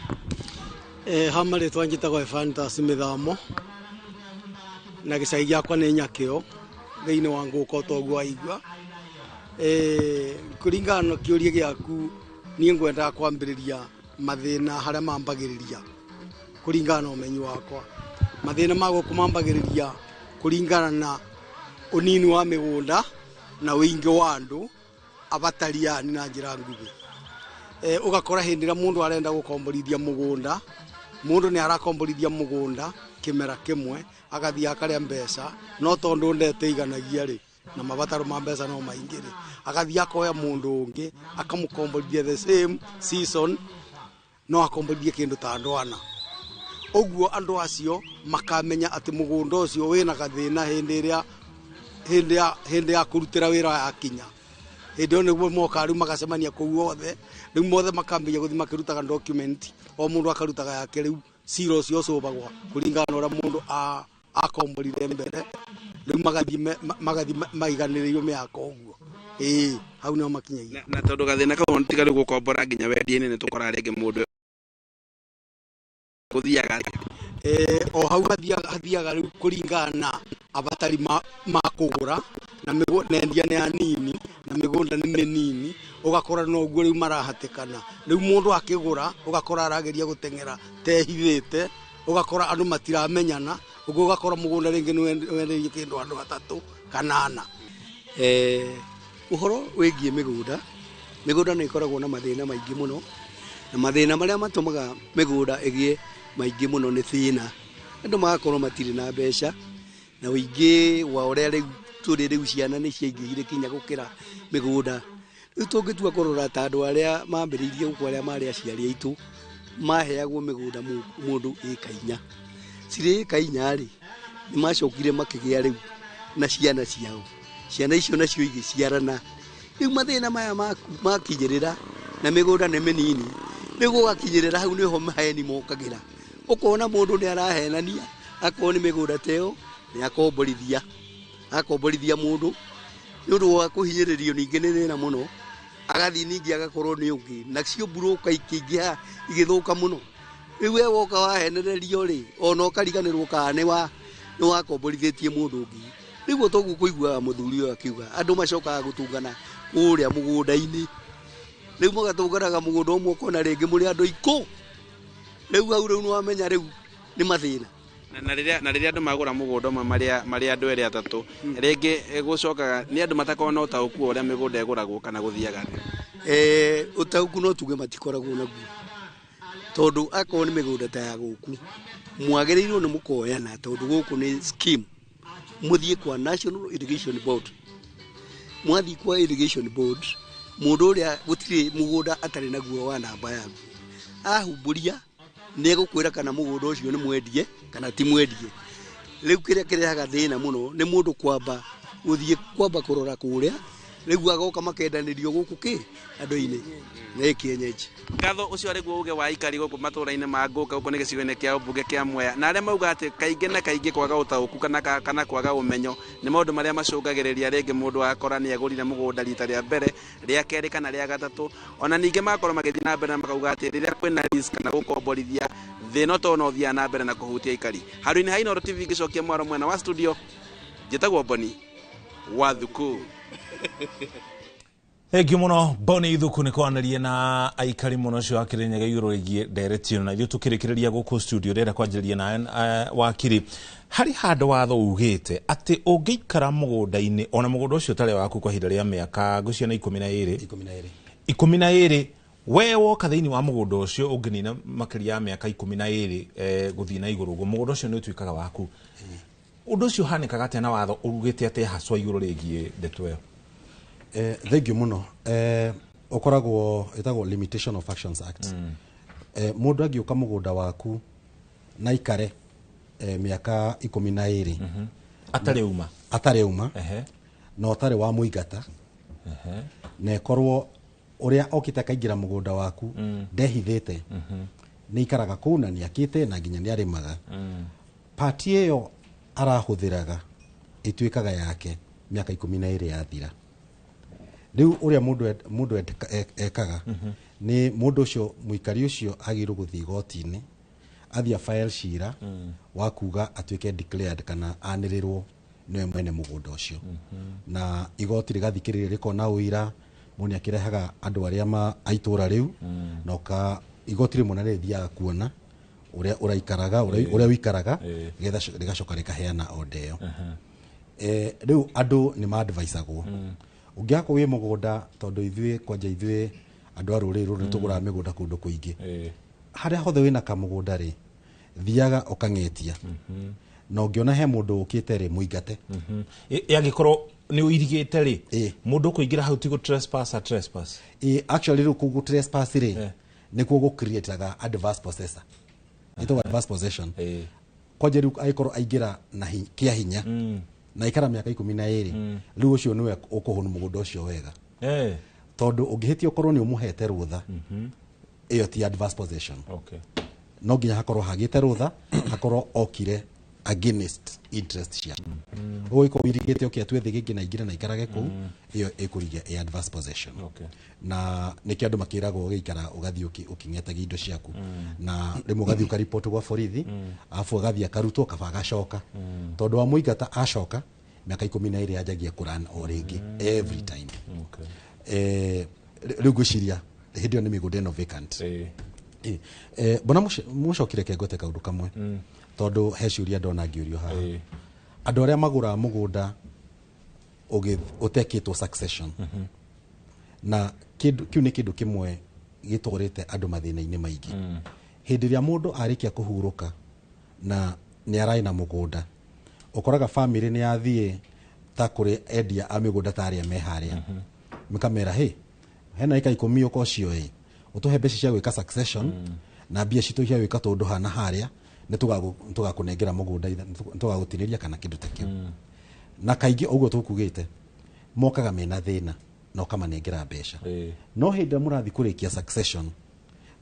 Hama rĩtwa njĩtagwo Evantas Mĩthamo na gĩcagi gĩakwa nĩ Nyakĩo thĩinĩ wa Ngũka toguo waigua. Kũringana na kĩũria gĩaku niĩ ngwendaga kwambĩrĩria mathĩna harĩa mambagĩrĩria kũringana na ũmenyi wakwa. Mathĩna ma gũkũ mambagĩrĩria kũringana na ũnini wa mĩgũnda na ũingĩ wa andũ abatariani na njĩra nguhĩ. Ũgakora hĩndĩ ĩrĩa mũndũ arenda gũkomborithia mũgũnda, mũndũ nĩ arakomborithia mũgũnda kĩmera kĩmwe agathiĩ akarĩa mbeca, no tondũ ndeteiganagia rĩ na mabataro ma mbeca no maingĩ rĩ, agathiĩ akoya mũndũ ũngĩ akamũkomborithia the same season, no akomborithie kĩndũ ta andũ ana. Ũguo andũ acio makamenya atĩ mũgũnda ũcio wĩna gathĩna hĩndĩ ĩrĩa hĩndĩ ya kũrutĩra wĩra yakinya. Hĩndĩ ĩyo nĩguo moka rĩu magacemania kũu othe, rĩu mothe makambĩrĩria gũthiĩ makĩrutaga document, o mũndũ akarutaga yake, rĩu cira ũcio ũcũbagwo kũringana na ũrĩa mũndũ akomborire mbere, rĩu magathiĩ maiganĩrĩirio mĩaka ũguo. Ĩĩ, hau nĩho makinyagia. Na tondũ gathĩna kau tiga rĩu gũkombora nginya wendia-inĩ nĩ tũkoraga rĩngĩ mũndũ gũthiaga O hau hathiaga rĩu kũringana na abatari ma kũgũra na endia nĩ anini na mĩgũnda nĩ mĩnini, ũgakora noguo rĩu marahatĩkana. Rĩu mũndũ akĩgũra ũgakora arageria gũteng'era tehithĩte, ũgakora andũ matiramenyana, ũguo ũgakora mũgũnda rĩngĩ nĩ wenderio kĩndũ andũ atatũ kana ana. Ũhoro wĩgiĩ mĩgũnda, mĩgũnda nĩ ĩkoragwo na mathĩna maingĩ mũno, na mathĩna marĩa matũmaga mĩgũnda ĩgĩe maingĩ mũno nĩ thĩna. Andũ magakorwo matirĩ na mbeca, na ũingĩ wa ũrĩa rĩu tũrĩ rĩu ciana nĩ ciaingĩhire kinya gũkĩra mĩgũnda. Rĩu tũngĩtua kũrora ta andũ arĩa mambĩrĩirie gũkũ arĩa marĩ aciari aitũ, maheagwo mĩgũnda mũndũ ĩka inya. Cirĩ ĩka inya rĩ, nĩ macokire makĩgĩa rĩu na ciana ciao. Ciana icio nacio igĩciarana. Rĩu mathĩna maya makinyĩrĩra na mĩgũnda nĩ mĩnini, rĩu gũgakinyĩrĩra hau nĩho maheni mokagĩra. Ũkona mũndũ nĩ arahenania, akorwo nĩ mĩgũnda ta ĩyo nĩ akomborithia. Akomborithia mũndũ nĩ ũndũ wa kũhinyĩrĩrio ningĩ nĩ thĩna mũno, agathiĩ ningĩ agakorwo nĩ ũngĩ, nacio mburũka ikĩingĩha igĩthũka mũno. Rĩu we woka wahenererio rĩ, ona ũkariganĩrwo kana nĩ wakomborithĩtie mũndũ ũngĩ. Rĩu toguo kũiguaga mũthuri ũyũ akiuga andũ macokaga gũtũngana kũrĩa mũgũnda-inĩ. Rĩu magatũnganaga mũgũnda ũmwe ũkona rĩngĩ mũrĩ andũ ikũ. Rĩu hau rĩu nĩwamenya rĩu nĩ mathĩna. Na rĩrĩa andũ magũra mũgũnda ũmwe marĩ andũ erĩ atatũ, rĩngĩ gũcokaga nĩ andũ matakoragwo na ũtaũku wa ũrĩa mĩgũnda ĩgũragwo kana gũthiaga atĩa. Ũtaũku no tuge matikoragwo naguo, tondũ akorwo nĩ mĩgũnda ta ya gũkũ mwagĩrĩirwo nĩ mũkoyana, tondũ gũkũ nĩ scheme. Mũthiĩ kwa National Irrigation Board, mwathiĩ kwa Irrigation Board, mũndũ ũrĩa gũtirĩ mũgũnda atarĩ naguo wa namba yaguo, ahumbũria nĩ egũkwĩra kana mũgũnda ũcio nĩ mwendie kana ti mwendie. Rĩu kĩrĩa kĩrehaga thĩna mũno nĩ mũndũ kwamba gũthiĩ kwamba kũrora kũrĩa Rĩu agoka makendanĩrio gũkũ kĩ andũ-inĩ nĩ kienyeji. Ngatho ũcio arĩ guo uge wa aikari gũkũ matũra-inĩ ma Ngũka gũkũ nĩ gĩcigo-inĩ kĩa ũmbunge kĩa Mwea, na arĩa mauga atĩ kaingĩ na kaingĩ kwaga ũtaũku kana kwaga ũmenyo nĩ maũndũ marĩa macũngagĩrĩria rĩngĩ mũndũ akora nĩ agũrire mũgũnda rita rĩa mbere, rĩa kerĩ kana rĩa gatatũ. Ona ningĩ magakorwo magĩthiĩ na mbere na makauga atĩ rĩrĩa kwĩna lease kana gũkomborithia thĩna to no ũthiaga na mbere na kũhutia aikari. Handũ-inĩ ha Inooro TV ngĩcokia mwaro mwena wa studio, njĩtagwo Boni wa Thuku. Thank you muno Boni Thuku nĩ kwaranĩria na aikari muno ũcio wa Kĩrĩnyaga igũrũ rĩgiĩ ndereti ĩno, na ithuĩ tũkĩrĩkĩrĩria gũkũ studio rĩrĩa kwanjĩrĩria na wakiri. Harĩ handũ watho ugĩte atĩ ũngĩikara mũgũnda-inĩ ona mũgũnda ũcio ũtarĩ waku kwa ihinda rĩa mĩaka ngũciana 12 12, we woka thĩinĩ wa mũgũnda ũcio ũngĩnina makĩria ya mĩaka 12 gũthiĩ na igũrũ ũguo, mũgũnda ũcio nĩ ũtuĩkaga waku. Ũndũ ũcio ũhanĩkaga atĩa na watho ũrugĩte atĩa haswa igũrũ rĩgiĩ ndeto ĩyo? Thank you muno. Ũkoragwo ĩtagwo Limitation of Actions Act. Mũndũ angĩũka mũgũnda waku na ikare mĩaka 12 atarĩ uma na ũtarĩ wa mũingata, na ĩkorwo ũrĩa okĩte akaingĩra mũgũnda waku ndehithĩte, nĩ ikaraga kũu na nĩakĩte na nginya nĩarĩmaga, pati ĩyo arahũthĩraga ĩtuĩkaga yake mĩaka 12 yathira. Rĩu ũrĩa mũndũ ekaga nĩ mũndũ ũcio mũikari ũcio agĩrĩirwo gũthiĩ igoti-inĩ athiĩ file cira wa kuga atuĩke declared kana anĩrĩrwo nĩwe mwene mũgũnda ũcio, na igoti rĩgathikĩrĩria rĩkona ũira, mũndũ nĩakĩrehaga andũ arĩa ma a itũra rĩu, na ũka igoti rĩmwe na rĩthiaga kuona ũrĩa ũraikaraga, ũrĩa ũikaraga, rĩgacoka rĩkaheana order ĩyo. Rĩu andũ nĩ ma-advisagwo ũngĩakorwo wĩ mũgũnda, tondũ ithuĩ kwanja ithuĩ andũ a rũrĩrĩ rũrũ nĩtũgũraga mĩgũnda kũndũ kũingĩ, harĩa hothe wĩna kamũgũnda rĩ, thiaga ũkang'etia, na ũngĩona he mũndũ ũkĩte rĩ, mũingate. Angĩkorwo nĩ ũirigĩte rĩ, mũndũ ũkũingĩra hau ti gũ trespass a trespass. Actually rĩu kũu trespass rĩ, nĩkuo gũ create-aga adverse possessor, ĩtagwo adverse possession. Kwanja rĩu angĩkorwo aingĩra na kĩa hinya na ikara mĩaka 12, rĩu ũcio nĩwe ũkũhũna mũgũnda ũcio wega, tondũ ũngĩhĩtia ũkorwo nĩ ũmũhete rũtha, ĩyo ti adverse possession. No nginya hakorwo hagĩte rũtha, hakorwo okire against interest ciaku. Ũguo ĩkorwo ũirigĩte ũke atue thĩ gĩngĩ na aingĩre na aikarage kũu, ĩyo ĩkũrigia ĩ adverse possession. Na nĩkĩo andũ makĩragwo ũgĩikara ũgathiĩ ũkĩng'etagia indo ciaku, na rĩmwe ũgathiĩ ũkaripoti gwa borithi, arabu agathiĩ akarutwo kaba agacoka, tondũ wa mũingata acoka mĩaka 12 yanjagia kũran o rĩngĩ every time. Rĩu ngwĩciria hĩndĩ ĩyo nĩ mĩgũnda ĩno vacant. Mbona mũcokire kengote kaũndũ kamwe, tondũ he ciũria ndona ngĩũrio haha. Andũ arĩa magũraga mũgũnda ũtekĩtwo succession, na kĩu nĩ kĩndũ kĩmwe gĩtwarĩte andũ mathĩna-inĩ maingĩ. Hĩndĩ ĩrĩa mũndũ arĩkia kũhurũka na nĩ ararĩ na mũgũnda, ũkoraga family nĩ yathiĩ ta kũrĩ endia a mĩgũnda ta arĩa me harĩa, makamera hĩ, hena ĩka 10 ũka ũcio ĩ, ũtũhe mbeca cia gwĩka succession, na mbia citũ cia gwĩka tũndũ hana harĩa, nĩ tũgakũnengera mũgũnda, nĩ tũgagũtinĩria kana kĩndũ ta kĩu. Na kaingĩ ũguo tũkugĩte mokaga mena thĩna na ũkamanengera mbeca. No hĩndĩ ĩrĩa mũrathiĩ kũrĩkia succession,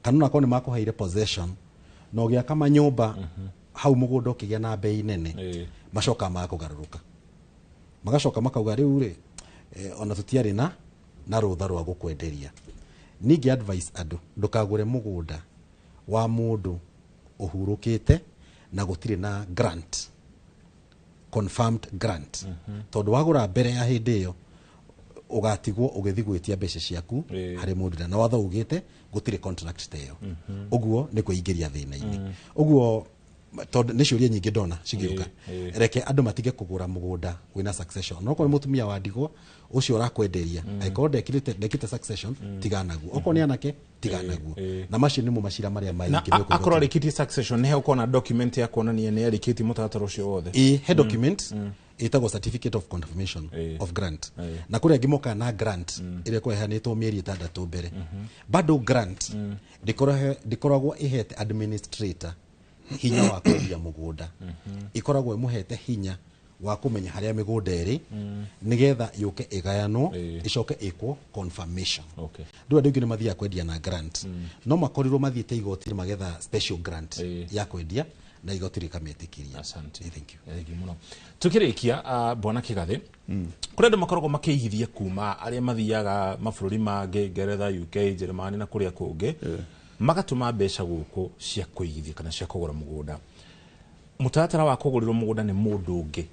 kana onakorwo nĩ makũheire possession na ũgĩaka manyũmba hau mũgũnda ũkĩgĩa na bei nene, macokaga magakũgarũrũka, magacoka makauga rĩu rĩ, ona tũtiarĩ na rũtha rwa gũkwenderia. Ningĩ advice andũ, ndũkagũre mũgũnda wa mũndũ ũhurũkĩte na gũtirĩ na grant, confirmed grant, tondũ wagũra mbere ya hĩndĩ ĩyo ũgatigwo ũgĩthiĩ gwĩtia mbeca ciaku harĩ mũndũ, na watho ugĩte gũtirĩ contract ta ĩyo. Ũguo nĩ kwĩingĩria thĩna-inĩ. Ũguo tondũ nĩ ciũria nyingĩ ndona cigĩũka, reke andũ matige kũgũra mũgũnda wĩna succession. No okorwo nĩ mũtumia wa ndigwa ũcio ũrakwenderia, angĩkorwo ndekĩte succession, tigana naguo. Okorwo nĩ anake, tigana naguo. Na macio nĩmo macira marĩa maingĩ. Akorwo arĩkĩtie succession, nĩ ũkona document ya kuonania nĩ arĩkĩtie mũtaratara ũcio wothe. He document ĩtagwo certificate of confirmation of grant, na kũrĩa angĩ mokaga na grant ĩrĩa ĩkũheanĩtwo mĩeri 6 mbere. Bado grant ndĩkoragwo ĩhete administrator hinya wa kwendia mũgũnda, ĩkoragwo ĩmũhete hinya Wa kũmenya harĩa mĩgũnda ĩrĩ, nĩgetha yũke ĩgayanwo, ĩcoke ĩkwo confirmation. Rĩu andũ aingĩ nĩ mathiaga kwendia na grant, no makorirwo mathiĩte igoti magetha special grant ya kwendia na igoti rĩkametĩkĩria. Asante. Thank you. Thank you mũno. Tukĩrĩkia, bwana Kĩgathĩ, kũrĩ andũ makoragwo makĩigithia kuma arĩa mathiaga mabũrũri mangĩ, Ngeretha, UK, Jeremani na kũrĩa kũngĩ, magatũma mbeca gũkũ cia kũigithia kana cia kũgũra mũgũnda. Mũtaratara wa kũgũrĩrwo mũgũnda nĩ mũndũ ũngĩ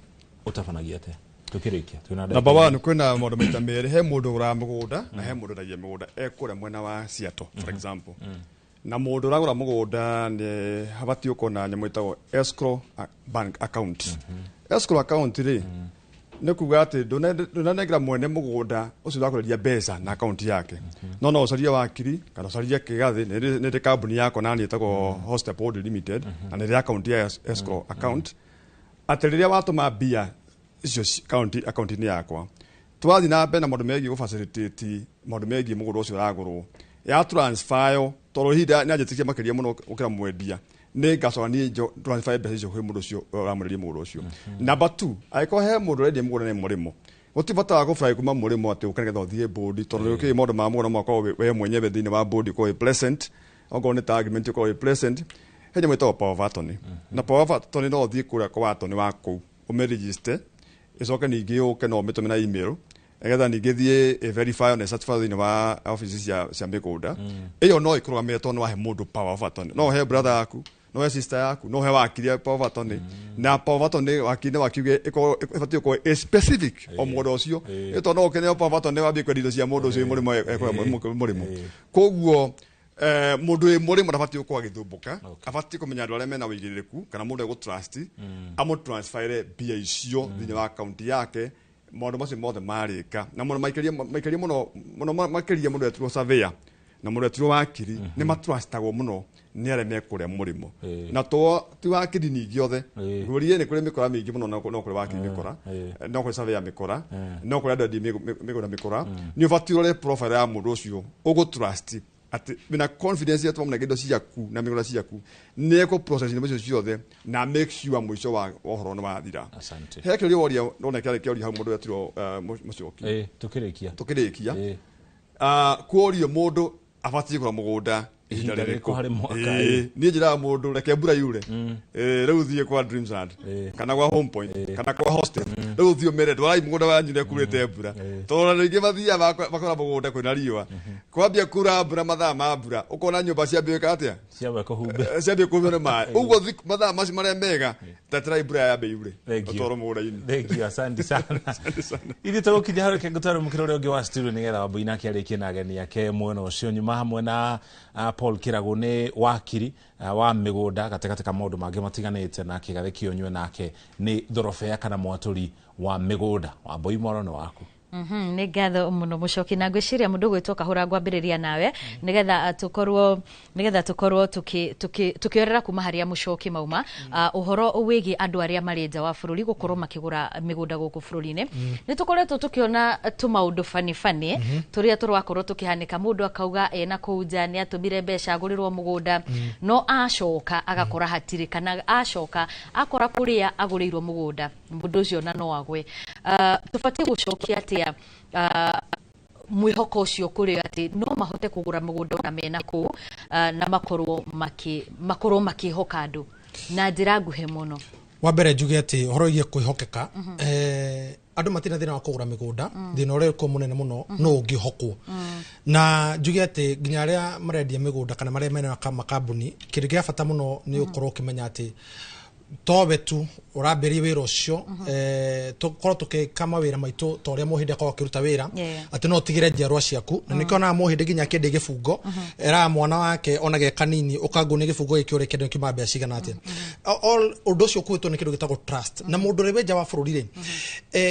ũtabanagia atĩa? Tukĩrĩkia, twĩna ndagĩka Number igĩrĩ. one, kwĩna maũndũ maita merĩ: he mũndũ ũgũraga mũgũnda na he mũndũ wendagia mũgũnda e kũrĩa mwena wa Seattle, for example. Na mũndũ ũragũra mũgũnda nĩ habatiĩ gũkorwo na nyamũ ĩtagwo escrow bank account. Escrow account rĩ, nĩ kuga atĩ ndũnanengera mwene mũgũnda ũcio ũrakwenderia mbeca na akaunti yake, no ũcarie wakiri kana ũcarie kĩgathĩ. Nĩ ndĩ kambuni yakwa nani ĩtagwo Hostep Holding Limited, na nĩ rĩ akaunti ya escrow account, atĩ rĩrĩa watũma mbia icio akaunti-inĩ yakwa, twathiĩ na mbere na maũndũ megiĩ gũfacilitate maũndũ megiĩ mũgũnda ũcio ũragũrwo ya transfer yo, tondũ ihinda nĩ anjĩtĩkia makĩria mũno gũkĩra mwendia, nĩ ngacoka niĩ transfer mbeca icio kwĩ mũndũ ũcio ũramwenderia mũgũnda ũcio. Number two, angĩkorwo he mũndũ ũrendia mũgũnda nĩ mũrĩmo, gũtirĩ bata wa gũfly kuma mũrĩmo atĩ ũke nĩgetha ũthiĩ bũndi, tondũ gũkĩrĩ maũndũ ma mũgũnda makorwo we mwenyewe thĩinĩ wa bũndi ũkorwo wĩ present. Okorwo nĩ ta agreement, ũkorwo wĩ present. He nyamũ ĩtagwo power of attorney, na power of attorney no ũthiĩ kũrĩa kwa attorney wa kũu ũmĩregister, ĩcoke ningĩ yũke, no ũmĩtũme na email, nĩgetha ningĩ thiĩ ĩ verify na certify thĩinĩ wa office cia mĩgũnda. Ĩyo no ĩkũrũgamĩrĩre, tondũ nĩ wahe mũndũ power of attorney. No ũhe brother yaku, no ũhe sister yaku, no ũhe wakiri power of attorney. Na power of attorney wakiri nĩ wakiuge ĩkorwo ĩbatiĩ gũkorwo ĩ specific o mũgũnda ũcio, ĩ tondũ no ũkĩneo power of attorney wambie kwendia indo cia mũndũ ũcio wĩ mũrĩmo ekũrĩa mũrĩmo. Koguo mũndũ wĩ mũrĩmo ndabatiĩ gũkorwo agĩthumbũka, abatiĩ kũmenya andũ arĩa mena ũigĩrĩrĩku kana mũndũ egũtrust amũtransferre mbia icio thĩinĩ wa akaunti yake. Maũndũ macio mothe marĩka na mũno maikĩria maikĩria mũno mũno makĩria mũndũ etirwo surveyor na mũndũ etirwo wakiri nĩ matrustagwo mũno nĩ arĩa me kũrĩa mũrĩmo. Na to ti wakiri ningĩ othe, ngũrie nĩ kũrĩ mĩkora mĩingĩ mũno, no kũrĩ wakiri mĩkora, no kũrĩ surveyor mĩkora, no kũrĩ andũ endia mĩgũnda mĩkora. Nĩ ũbatiĩ ũrore profile ya mũndũ ũcio ũgũtrust, atĩ wĩna confidence atĩ wamũnengera indo ciaku na mĩgũnda ciaku nĩ ekũ process indo icio ciothe na make sure mũico wa ũhoro nĩ wathira. Asante. He kĩũria woria, nona kĩarĩ kĩũria hau mũndũ etirwo Mũcoki. Ĩ, tukĩrĩkia. Tukĩrĩkia, kuorio mũndũ abatiĩ kũgũra mũgũnda ihinda ihinda rĩrĩkũ rĩrĩkũ harĩ mwaka? Ĩĩ, niĩ njĩraga mũndũ reke mbura yure. Ĩĩ, rĩu thiĩ kwa Dreamsland kana kwa Home Point kana kwa Hostel, rĩu thiĩ ũmere ndwarai mũgũnda wanyu nĩ kurĩte mbura, tondũ andũ aingĩ mathiaga makora mũgũnda kwĩna riũa, kwambia kura mbura, mathaa ma mbura ũkona nyũmba ciambia gwĩka atĩa? Ciamba kũhumbe. Ciambia kũhumbwo nĩ maĩ. Ũguo mathaa macio marĩa mega teterai mbura yambe yure Thank you. ũtwarwo mũgũnda-inĩ. Thank you, asante sana. Ithuĩ tũgũkinya hau, reke ngũtware mũkĩra ũrĩa ũngĩ wa studio nĩgetha Wambui nake arĩkie na ageni ake mwena ũcio. Nyuma hamwe na Paul Kĩragũ, nĩ wakiri wa mĩgũnda gatagatĩ ka maũndũ mangĩ matiganĩte, na Kĩgathĩ Kĩonywe nake nĩ thorobea kana mwatũri wa mĩgũnda. Wambui, mwaro nĩ waku. Nĩ ngatho mũno Mũcoki, na ngwĩciria mũndũ ũgwĩtwo Kahũra ngwambĩrĩria nawe nĩgetha tũkorwo tũkĩorera kuma harĩa Mũcoki mauma, ũhoro wĩgiĩ andũ arĩa marĩ nja wa bũrũri gũkorwo makĩgũra mĩgũnda gũkũ bũrũri-inĩ. Nĩ tũkoretwo tũkĩona tũmaũndũ bani bani tũrĩa tũrakorwo tũkĩhanĩka, mũndũ akauga ena kũu nja nĩ atũmire mbeca agũrĩrwo mũgũnda, no acoka agakora hatirĩ, kana acoka akora kũrĩa agũrĩirwo mũgũnda mũndũ ũcio na no agwe. Tũbatiĩ gũcokia atĩa mwĩhoko ũcio kũrĩ atĩ no mahote kũgũra mũgũnda ona mena kũu, na makorwo makĩhoka andũ na njĩra nguhĩ mũno? Wa mbere njuge atĩ ũhoro wĩgiĩ kwĩhokeka, andũ matirĩ na thĩna wa kũgũra mĩgũnda. Thĩna ũrĩa ũkuo mũnene mũno no ũngĩhokwo. Na njuge atĩ nginya arĩa marendia mĩgũnda kana marĩa mena makambuni, kĩndũ kĩa bata mũno nĩ ũkorwo ũkĩmenya atĩ towe tu ũrambĩrĩria wĩra ũcio, tũkorwo tũgĩka mawĩra maitũ ta ũrĩa mũhĩndĩ akorwo akĩruta wĩra, atĩ no ũtigĩre njiarwa ciaku. Na nĩkĩo onaga mũhĩndĩ nginya akĩendia gĩbungo eraga mwana wake ona ge kanini, ũkangũ nĩ gĩbungo gĩkĩ ũrĩa kĩendio kiuma mbeca cigana atĩa. All ũndũ ũcio ũkuĩtwo nĩ kĩndũ gĩtagwo trust. Na mũndũ ũrĩa wĩ nja wa bũrũri rĩ,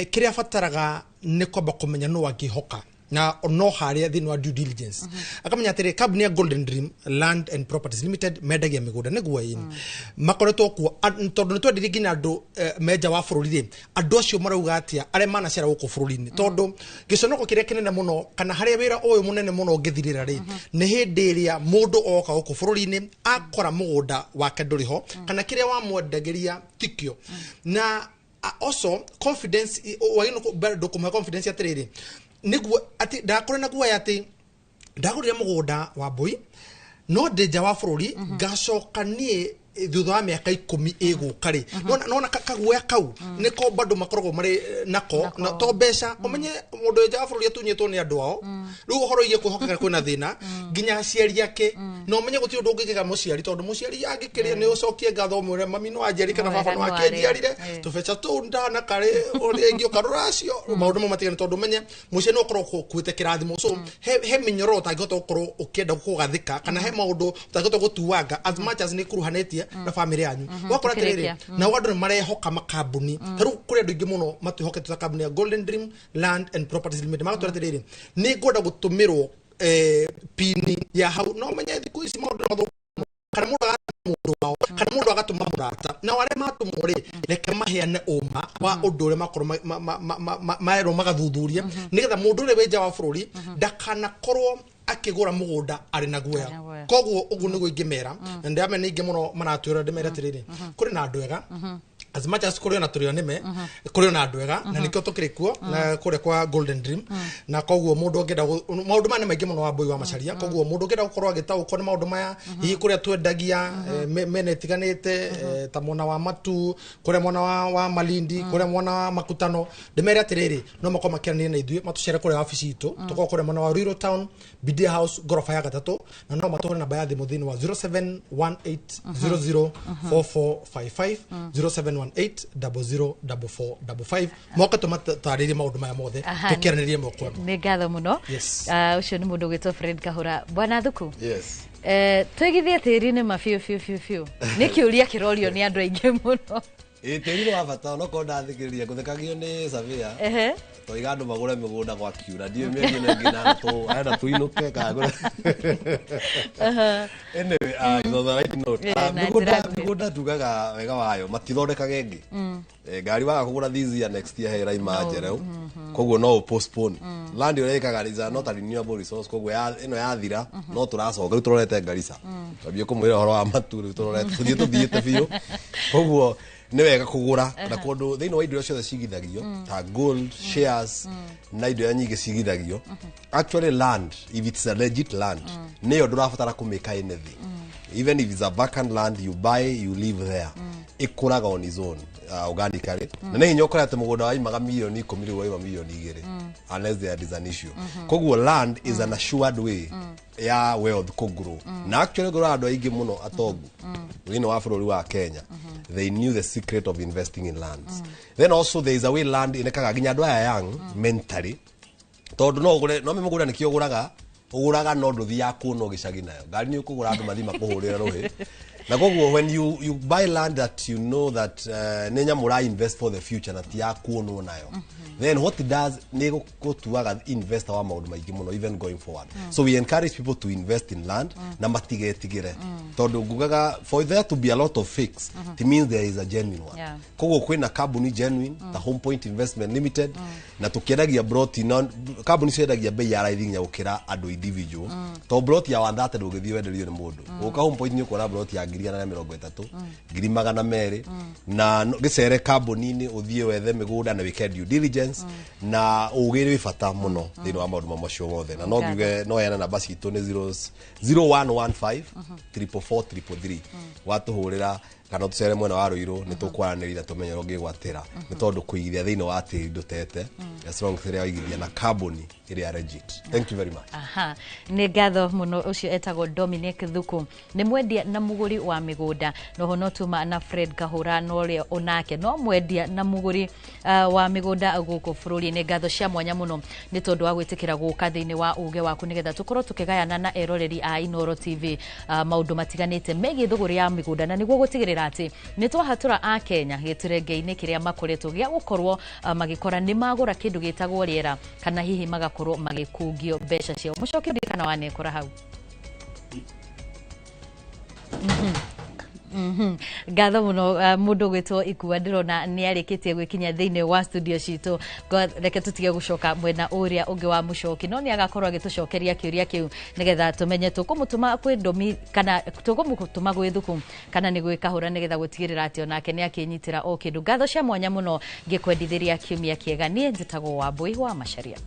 kĩrĩa abataraga nĩ kwamba kũmenya nũ angĩhoka, na no harĩa thĩinĩ wa due diligence akamenya atĩrĩ, kambuni ya Golden Dream Land and Properties Limited mendagia mĩgũnda nĩguo ĩni makoretwo kuo. Tondũ nĩ twendirie nginya andũ me nja wa bũrũri rĩ, andũ acio marauga atĩa arĩa manacera gũkũ bũrũri-inĩ? Tondũ gĩconoko kĩrĩa kĩnene mũno kana harĩa wĩra ũyũ mũnene mũno ũngĩthirĩra rĩ, nĩ hĩndĩ ĩrĩa mũndũ oka gũkũ bũrũri-inĩ akora mũgũnda wake ndũrĩ ho, kana kĩrĩa wamwendagĩria tikio na Also confidence wagĩrĩirwo ndũkũmũhe confidence atĩrĩrĩ, nĩguo atĩ ndakũre na guoya atĩ ndagũrire mũgũnda wa mbũi no ndĩ nja wa bũrũri, ngacoka niĩ thutha wa mĩaka 10 ĩgũka rĩ, nona kaguoya kau nĩko bado makoragwo marĩ nako na to mbeca. Ũmenye mũndũ wĩ nja wa bũrũri atunyĩtwo nĩ andũ ao, rĩu ũhoro igie kwĩhokeka kwĩna thĩna nginya aciari ake, na ũmenye gũtirĩ ũndũ ũngĩgega mũciari, tondũ mũciari angĩkĩrĩa nĩ ũcokie ngatho, ũmwĩre mami no anjiari kana baba no akĩnjiarire, tũbeca tũu ndana karĩ ũrĩa ingĩũka rũracio maũndũ mau matigane, tondũ ũmenye mũciari no ũkorwo ũkuĩte kĩrathimo. So he mĩnyororo ũtangĩhota gũkorwo ũkĩenda kũgathĩka, kana he maũndũ ũtangĩhota gũtuanga as much as nĩ ikuruhanĩtie na famĩlĩ yanyu. Wakora atĩrĩrĩ, nao andũ nĩ marehoka makambuni. Ta rĩu kũrĩ andũ aingĩ mũno matwĩhokete ta kambuni ya Golden Dream Land and Properties Limited, magatwĩra atĩrĩrĩ, nĩ ngwenda gũtũmĩrwo pini ya hau. No menye thikũ ici maũndũ nĩ mathũku, kana mũndũ agatũma mũndũ wao, kana mũndũ agatũma mũrata, nao arĩa matũmwo rĩ, reke maheane ũma wa ũndũ ũrĩa makorwo maerwo magathuthuria, nĩgetha mũndũ ũrĩa wĩ nja wa bũrũri ndakanakorwo akĩgũra mũgũnda arĩ na guoya. Koguo ũguo nĩguo ingĩmera, na ndĩramenya nĩ aingĩ mũno maratwĩra. Ndĩmere atĩrĩrĩ, kũrĩ na andũ ega, as much as kũrĩ ona tũrĩ o nĩme, kũrĩ ona andũ ega, na nĩkĩo tũkĩrĩ kuo na kũrĩa kwa Golden Dream. Na koguo mũndũ ũngĩenda maũndũ maya nĩ maingĩ mũno, wa mbũi wa macaria, koguo mũndũ ũngĩenda gũkorwo agĩtaũkwo nĩ maũndũ maya, hihi kũrĩa twendagia mĩena ĩtiganĩte, ta mwena wa Matu, kũrĩa mwena wa Malindi, kũrĩa mwena wa Makutano, ndĩmere atĩrĩrĩ, no makorwo makĩaranĩria na ithuĩ, matũcere kũrĩa wabici itũ. Tũkorwo kũrĩa mwena wa Ruiru Town, Bidia House, ngoroba ya gatatũ, na no matũhũre namba ya thimũ thĩinĩ wa 0718004455, 0718004455, moke tũmatarĩrie maũndũ maya mothe, tũkĩaranĩrie moko. Nĩ ngatho mũno. Yes. Ũcio nĩ mũndũ ũgwĩtwo Fred Kahũra. Bwana Thuku. Yes. Twĩgithie tĩri-inĩ ma biũ biũ biũ biũ, nĩ kĩũria kĩrorio nĩ andũ aingĩ mũno. Ĩ, tĩri nĩ wa bata. Onokorwo ndathikĩrĩria ngũthekagio nĩ Savia, toiga andũ magũre mĩgũnda gwakiura, ndiũĩ mĩeri ĩno ĩngĩ na arenda tũinũke kana anyway, on the right note, na mĩgũnda njĩra nguhĩ. Mĩgũnda tugaga wega wayo matithondekaga ĩngĩ. Ngari waga kũgũra this year, next year ĩraima njereu, koguo no ũ postpone. Land ũrĩa ĩkaga is a not a renewable resource, koguo ĩno yathira no tũracoka. Rĩu tũrorete Garissa, twambie kũmwĩra ũhoro wa Matu, rĩu tũrorete tũthiĩ tũthiĩte biũ. Koguo nĩ wega kũgũra na kũndũ thĩinĩ wa indo iria ciothe cigithagio ta gold, shares na indo iria nyingĩ cigithagio. Actually land, if it's a legit land, nĩyo ndũrabatara kũmĩka anything. Even if it's a vacant land you buy, you live there, ĩkũraga on its own, organically. Na nĩ hinya ũkore atĩ mũgũnda waimaga mirioni 10 rĩu waima mirioni 2, unless there is an issue. Koguo land is an assured way ya wealth kũgrow. Na actually ngorwo andũ aingĩ mũno atongu thĩinĩ wa bũrũri wa Kenya, they knew the secret of investing in lands. Then also there is a way land inekaga nginya andũ aya young mentally, tondũ no ũgũre no mũgũnda nĩkĩo ũgũraga ũgũraga, no ndũthiaga kuona ũgĩcagi nayo ngari nĩ ũkũgũra, andũ mathiĩ makũhũrĩra rũhĩ. Na koguo when you buy land that you know that nĩ nyamũ ũra invest for the future na ti ya kuonwo nayo, then what it does nĩ gũtuaga investor wa maũndũ maingĩ mũno even going forward. So we encourage people to invest in land na matigetigĩre, tondũ ngugaga for there to be a lot of fakes, it means there is a genuine one. Koguo kwĩna kambuni genuine ta Home Point Investment Limited, na tũkĩendagia broti na kambuni ciendagia bei ya raithi nginya gũkĩra andũ individual, to broti ya 130 ndũngĩthiĩ wenderio nĩ mũndũ. Gũka Home Point nĩ ũkuona broti ya 130,000, 200,000, na gĩcere kambuni-inĩ ũthiĩ wethe mĩgũnda na wĩke due diligence, na ũgĩ wĩ bata mũno thĩinĩ wa maũndũ macio mothe. Na no ngiuge no heane namba citũ nĩ 0115 444 333. Watũhũrĩra kana tũcere mwena wa Rũirũ, nĩ tũkwaranĩria na tũmenye ũrĩa ũngĩgwatĩra, nĩ tondũ kũigithia thĩinĩ wa tĩri ndũtete, as long as ĩrĩa waigithia na kambuni ĩrĩa legit. Thank you very much. Aha, nĩ ngatho mũno. Ũcio etagwo Dominic Thuku, nĩ mwendia na mũgũri wa mĩgũnda. Noho no tuma na Fred Kahũra, no ũrĩa onake no mwendia na mũgũri wa mĩgũnda gũkũ bũrũri-inĩ. Ngatho cia mwanya mũno nĩ tondũ wa gwĩtĩkĩra gũka thĩinĩ wa uge waku, nĩgetha tũkorwo tũkĩgayana na eroreri a Inooro TV maũndũ matiganĩte megiĩ thũgũrĩ ya mĩgũnda, na nĩguo gũtigĩrĩra atĩ nĩ twahatũra a Kenya gĩturenge-inĩ kĩrĩa makoretwo gĩa gũkorwo magĩkora nĩ magũra kĩndũ gĩtagwo rĩera, kana hihi magakorwo magĩkungio mbeca ciao. Mũcoki, kana wanekora hau. Ngatho muno mundu gwitwo Ikua, ndirona ni arikitie gwikinya thiini wa studio citu. Reke tutige gucoka mwena uria ungi wa mucoki, no ni agakorwo agitucokeria kiuria kiu nigetha tumenye tukumutuma kwi Ndomi kana tukumutuma gwi Thuku kana ni gwi Kahura, nigetha gutigirira ati onake ni akinyitira o kindu. Ngatho cia mwanya muno, ngikwendithiria kiumia kiega. Nie njitagwo Wambui wa Macharia.